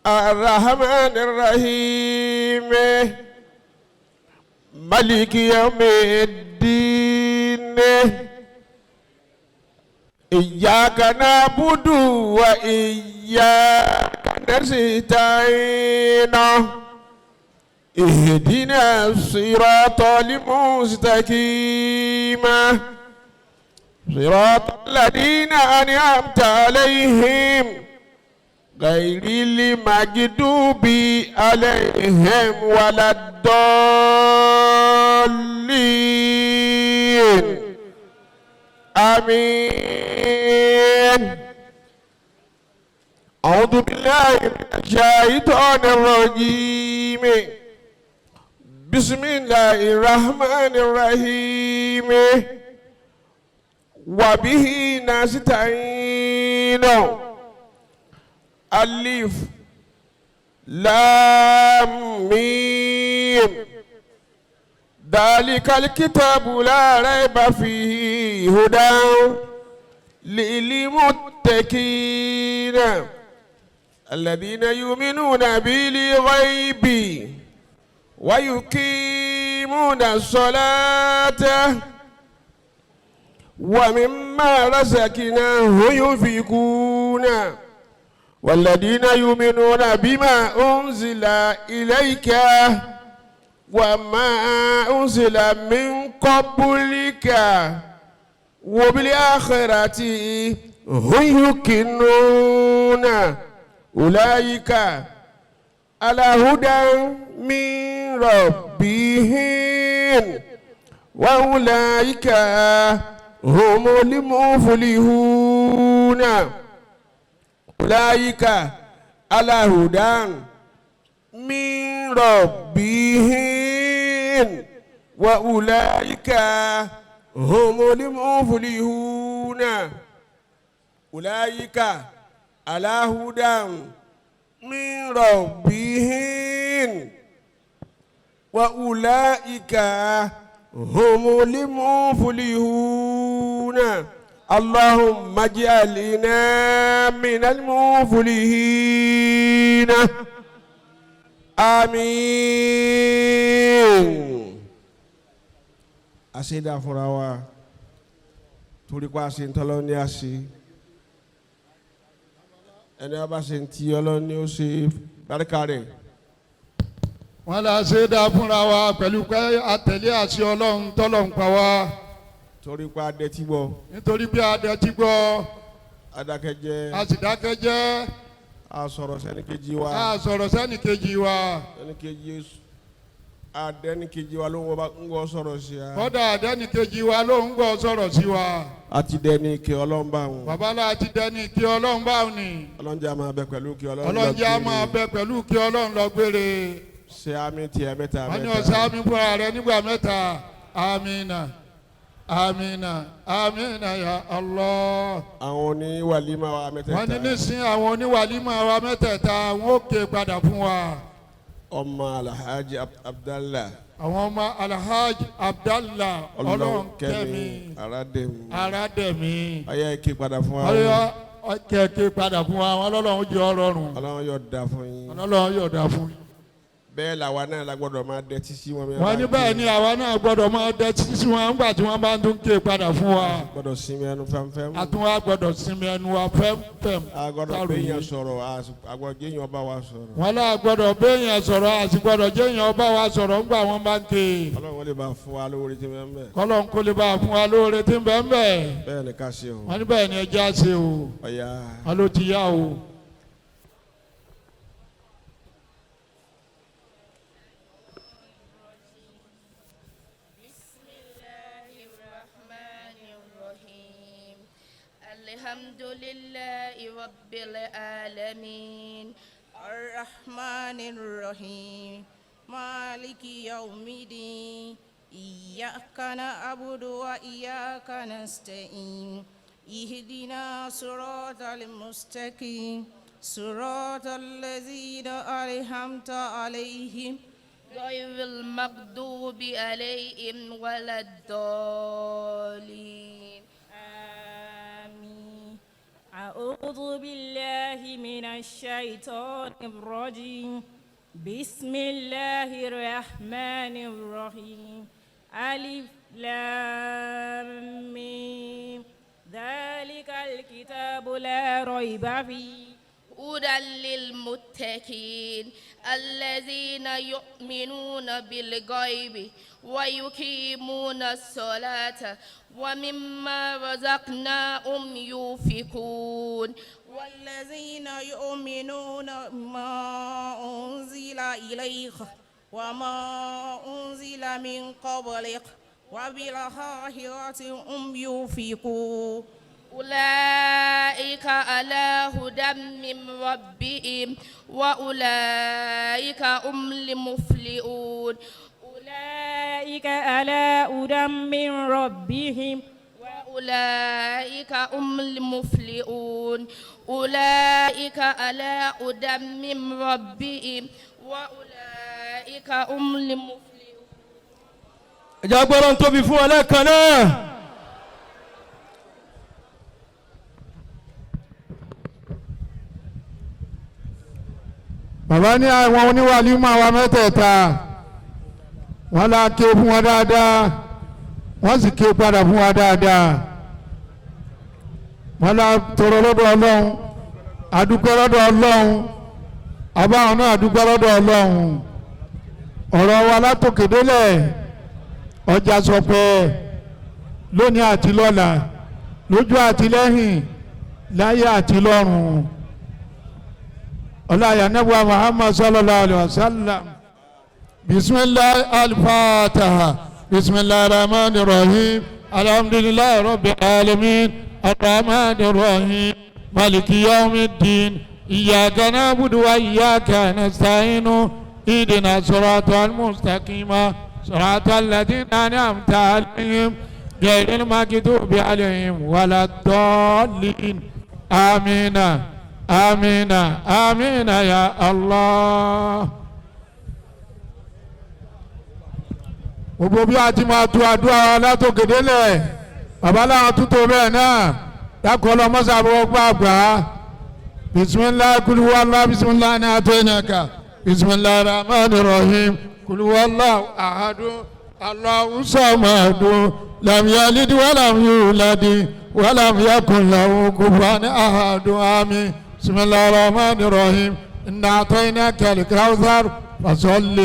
الرحمن الرحيم مالك يوم الدين إياك نعبد وإياك نستعين اهدنا الصراط المستقيم صراط الذين أنعمت عليهم غير المغضوب عليهم ولا الضالين آمين. أعوذ بالله من الشيطان الرجيم. بسم الله الرحمن الرحيم. وبه نستعين. ألف لام ميم ذلك الكتاب لا ريب فيه هدى للمتقين الذين يؤمنون بالغيب ويقيمون الصلاة ومما رزقناهم ينفقون والذين يؤمنون بما أنزل إليك وما أنزل من قبلك وبالآخرة هم يوقنون أولئك على هدى من ربهم وأولئك هم المفلحون. أولئك على هدى من ربهم وأولئك هم المفلحون. أولئك على هدى من ربهم وأولئك هم المفلحون. اللهم اجعلنا من المفلحين. Àmín. Àṣedá fúnra wa torí pa àṣe ń tọ́lọ́ ní àṣe ẹni a bá ṣe ń ti ọlọ́run ní ó ṣe báríkà rẹ̀. Wọ́n lọ ṣe dá fúnra wa pẹ̀lú pé àtẹ̀lé àṣẹ ọlọ́run tọ́lọ́run pa wá. Torí pé adẹ́tí gbọ́. Nítorí pé adẹ́tí gbọ́. Adákẹ́jẹ́. A sì dákẹ́jẹ́. A sọ̀rọ̀ sẹ́nìkejì wa. A sọ̀rọ̀ sẹ́nìkejì wa. Sẹ́nìkejì adẹ́nìkejì wa ló ń gbọ́ sọ̀rọ̀ sí wa. Kọ́dà adẹ́nìkejì wa ló ń gbọ́ sọ̀rọ̀ sí wa. A ti dẹni kí ọlọ́run bá wọn. Bàbá la ti dẹni kí ọlọ́run bá wọn ni. Ọlọ́run jẹ́ a máa bẹ pẹ̀lú kí ọlọ́run lọ gbére. Ọlọ́run jẹ́ a máa bẹ pẹ̀lú kí ọlọ́run lọ gbére. Ṣé àmì tiẹ̀ mẹ́ta mẹ́ta. Wọ́n ní ọ̀sẹ̀ àmì fúnra rẹ̀ nígbà mẹ́ta. Àmínà àmínà àmínà ya Allah. Àwọn oníwàlímà wa mẹ́tẹ̀ẹ̀ta. Wọ́n ní nísìn àwọn oníwàlímà wa mẹ́tẹ̀ẹ̀ta wọ́n ó ké padà fún wa. Ọmọ Alhaji Abdallah. Àwọn ọmọ Alhaji Abdallah Ọlọ́runkẹ́mi Aradẹ̀mí. Aradẹ̀mí. Ọyá ẹ ké padà fún wa. Ọyá ẹ ké padà fún wa. Àwọn Ọlọ́run jẹ́ ọrọ̀rùn. Ọlọ́run yóò dá fún yín. Ọlọ́run yóò dá fún yín. Bẹ́ẹ̀ làwa náà la gbọ́dọ̀ máa dẹ́tí sí wọn. Wọ́n ní bẹ́ẹ̀ ni àwa náà gbọ́dọ̀ máa dẹ́tí sí wọn nígbà tí wọ́n bá ń tún ké padà fún wa. A gbọ́dọ̀ sinmi ẹnu fẹ́mfẹ́m. A tún wá gbọ́dọ̀ sinmi ẹnu wa fẹ́mfẹ́m. A gbọ́dọ̀ béèyàn sọ̀rọ̀, a gbọ́dọ̀ jéèyàn bá wa sọ̀rọ̀. Wọ́n náà gbọ́dọ̀ béèyàn sọ̀rọ̀, a sì gbọ́dọ̀ jéèyàn bá wa sọ̀rọ̀ nígbà wọ́n bá ń ké. Ọlọ́run lè bá fún wa lóore tí ń bẹ ń bẹ. Kọ́lọ́run kó lè bá fún wa lóore tí ń bẹ ń bẹ. Bẹ́ẹ̀ ni ká ṣe o. Wọ́n ní bẹ́ẹ̀ ni ẹja ṣe o. Ọ̀ya. Wọ́n ló ti yá o. الحمد لله رب العالمين الرحمن الرحيم مالك يوم الدين إياك نعبد وإياك نستعين اهدنا صراط المستقيم صراط الذين أنعمت عليهم غير المغضوب عليهم ولا الضالين. آمين. أعوذ أعوذ بالله من الشيطان الرجيم. بسم الله الرحمن الرحيم. ألف لام ميم. ذلك الكتاب لا ريب فيه. هدى للمتقين الذين يؤمنون بالغيب ويقيمون الصلاة ومما رزقناهم ينفقون. والذين يؤمنون ما أنزل إليك وما أنزل من قبلك وبالآخرة هم يوقنون. أولئك على هدى من ربهم وأولئك هم المفلحون. أولئك على هدى من ربهم وأولئك هم المفلحون. أولئك على هدى من ربهم وأولئك هم المفلحون. Ẹ jẹ́ agbọ́dọ̀ ń tóbi fún ọ lẹ́ẹ̀kan náà. Bàbá ní àwọn oníwàlímọ̀ àwa mẹ́tẹ̀ẹ̀ta, wọ́n lá ké fún wọn dáadáa, wọ́n sì ké padà fún wa dáadáa. Wọ́n lá tọrọ lọ́dọ̀ Ọlọ́run, adúpẹ́ lọ́dọ̀ Ọlọ́run, àbáwọn náà adúpẹ́ lọ́dọ̀ Ọlọ́run. Ọ̀rọ̀ wa látòkè délẹ̀ ọjà sọ pé lónìí àti lọ́la, lójú àti lẹ́yìn, láyé àti lọ́run. Ọláyà nẹ́bùwà Muhammad sallallahu alayhi wa sallam. Bisimilahi al-Fatiha, bisimilahi rahman rahim, alhamdulilayi rabbil alamin, arrahman rahim, maliki yawmiddin, iyyaka na'budu wa iyyaka nasta'inu, ihdina siratal mustaqima, siratal ladina an'amta alayhim, ghayril maghdubi alayhim waladdallin. Amina. Amina, amina ya Allah. Gbogbo bí a ti máa tu àdúrà látòkèdélẹ̀, bàbá láwọn tútò bẹ́ẹ̀ náà, dákọ̀ lọ mọ́sàbọ̀ gbàgbà. Bisimilahi kuluwala bisimilahi ní atẹ́naka, bisimilahi rahman rahim, kuluwala ahadu, Allahu samadu, lam yalid walam yuladi, walam yakun lahu kufuwan ahadu, amin. بسم الله الرحمن الرحيم. إنا أعطيناك الكوثر فصل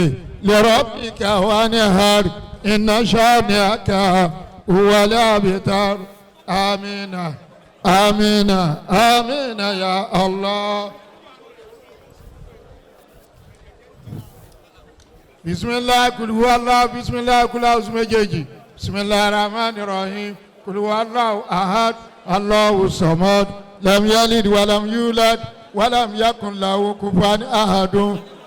لربك وانحر إن شانئك هو الأبتر. آمين آمين آمين يا الله. بسم الله قل هو الله، بسم الله قل أعوذ méjèèjì. بسم الله الرحمن الرحيم. قل هو الله أحد الله الصمد لم يلد ولم يولد ولم يكن له كفوا أحد.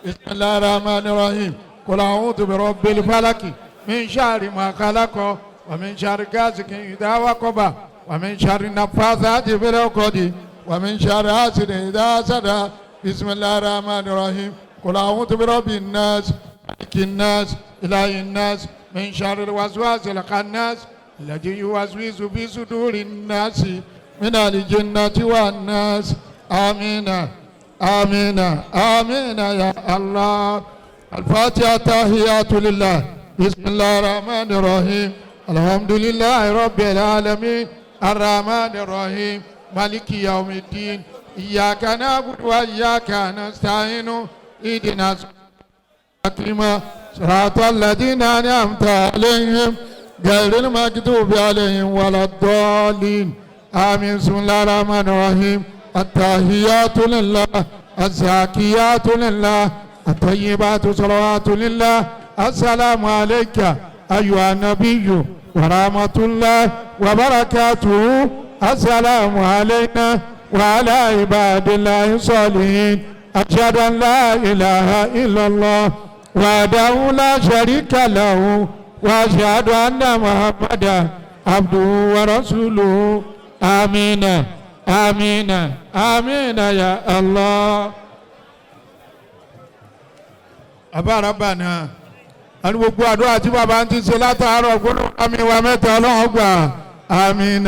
بسم الله الرحمن الرحيم. قل أعوذ برب الفلق من شر ما خلق ومن شر غاسق إذا وقب ومن شر النفاثات في العقد ومن شر حاسد إذا حسد. بسم الله الرحمن الرحيم. قل أعوذ برب الناس ملك الناس إله الناس من شر الوسواس الخناس الذي يوسوس في صدور الناس من الجنة والناس. آمين آمين آمين يا الله. الفاتحة تحيات لله. بسم الله الرحمن الرحيم. الحمد لله رب العالمين الرحمن الرحيم مالك يوم الدين إياك نعبد وإياك نستعين اهدنا الصراط صراط الذين أنعمت عليهم غير المغضوب عليهم ولا الضالين. آمين. بسم الله الرحمن الرحيم. التحيات لله الزاكيات لله الطيبات صلوات لله. السلام عليك أيها النبي ورحمة الله وبركاته. السلام علينا وعلى عباد الله الصالحين. أشهد أن لا إله إلا الله وحده لا شريك له وأشهد أن محمدا عبده ورسوله. آمين آمين آمين يا الله. Abárabànà àni gbogbo àdúrà tí bàbá ń ti ṣe látàárọ̀ gbọ́dọ̀ àmì wa mẹ́ta Ọlọ́run gbà. Àmín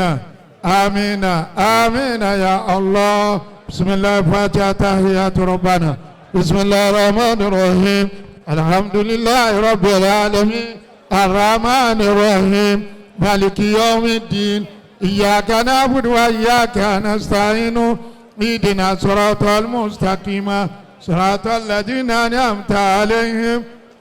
آمين آمين يا الله. بسم الله الفاتحة تحيات ربنا. بسم الله الرحمن الرحيم. الحمد لله رب العالمين الرحمن الرحيم مالك يوم الدين إياك نعبد وإياك نستعين اهدنا صراط المستقيم صراط الذين أنعمت عليهم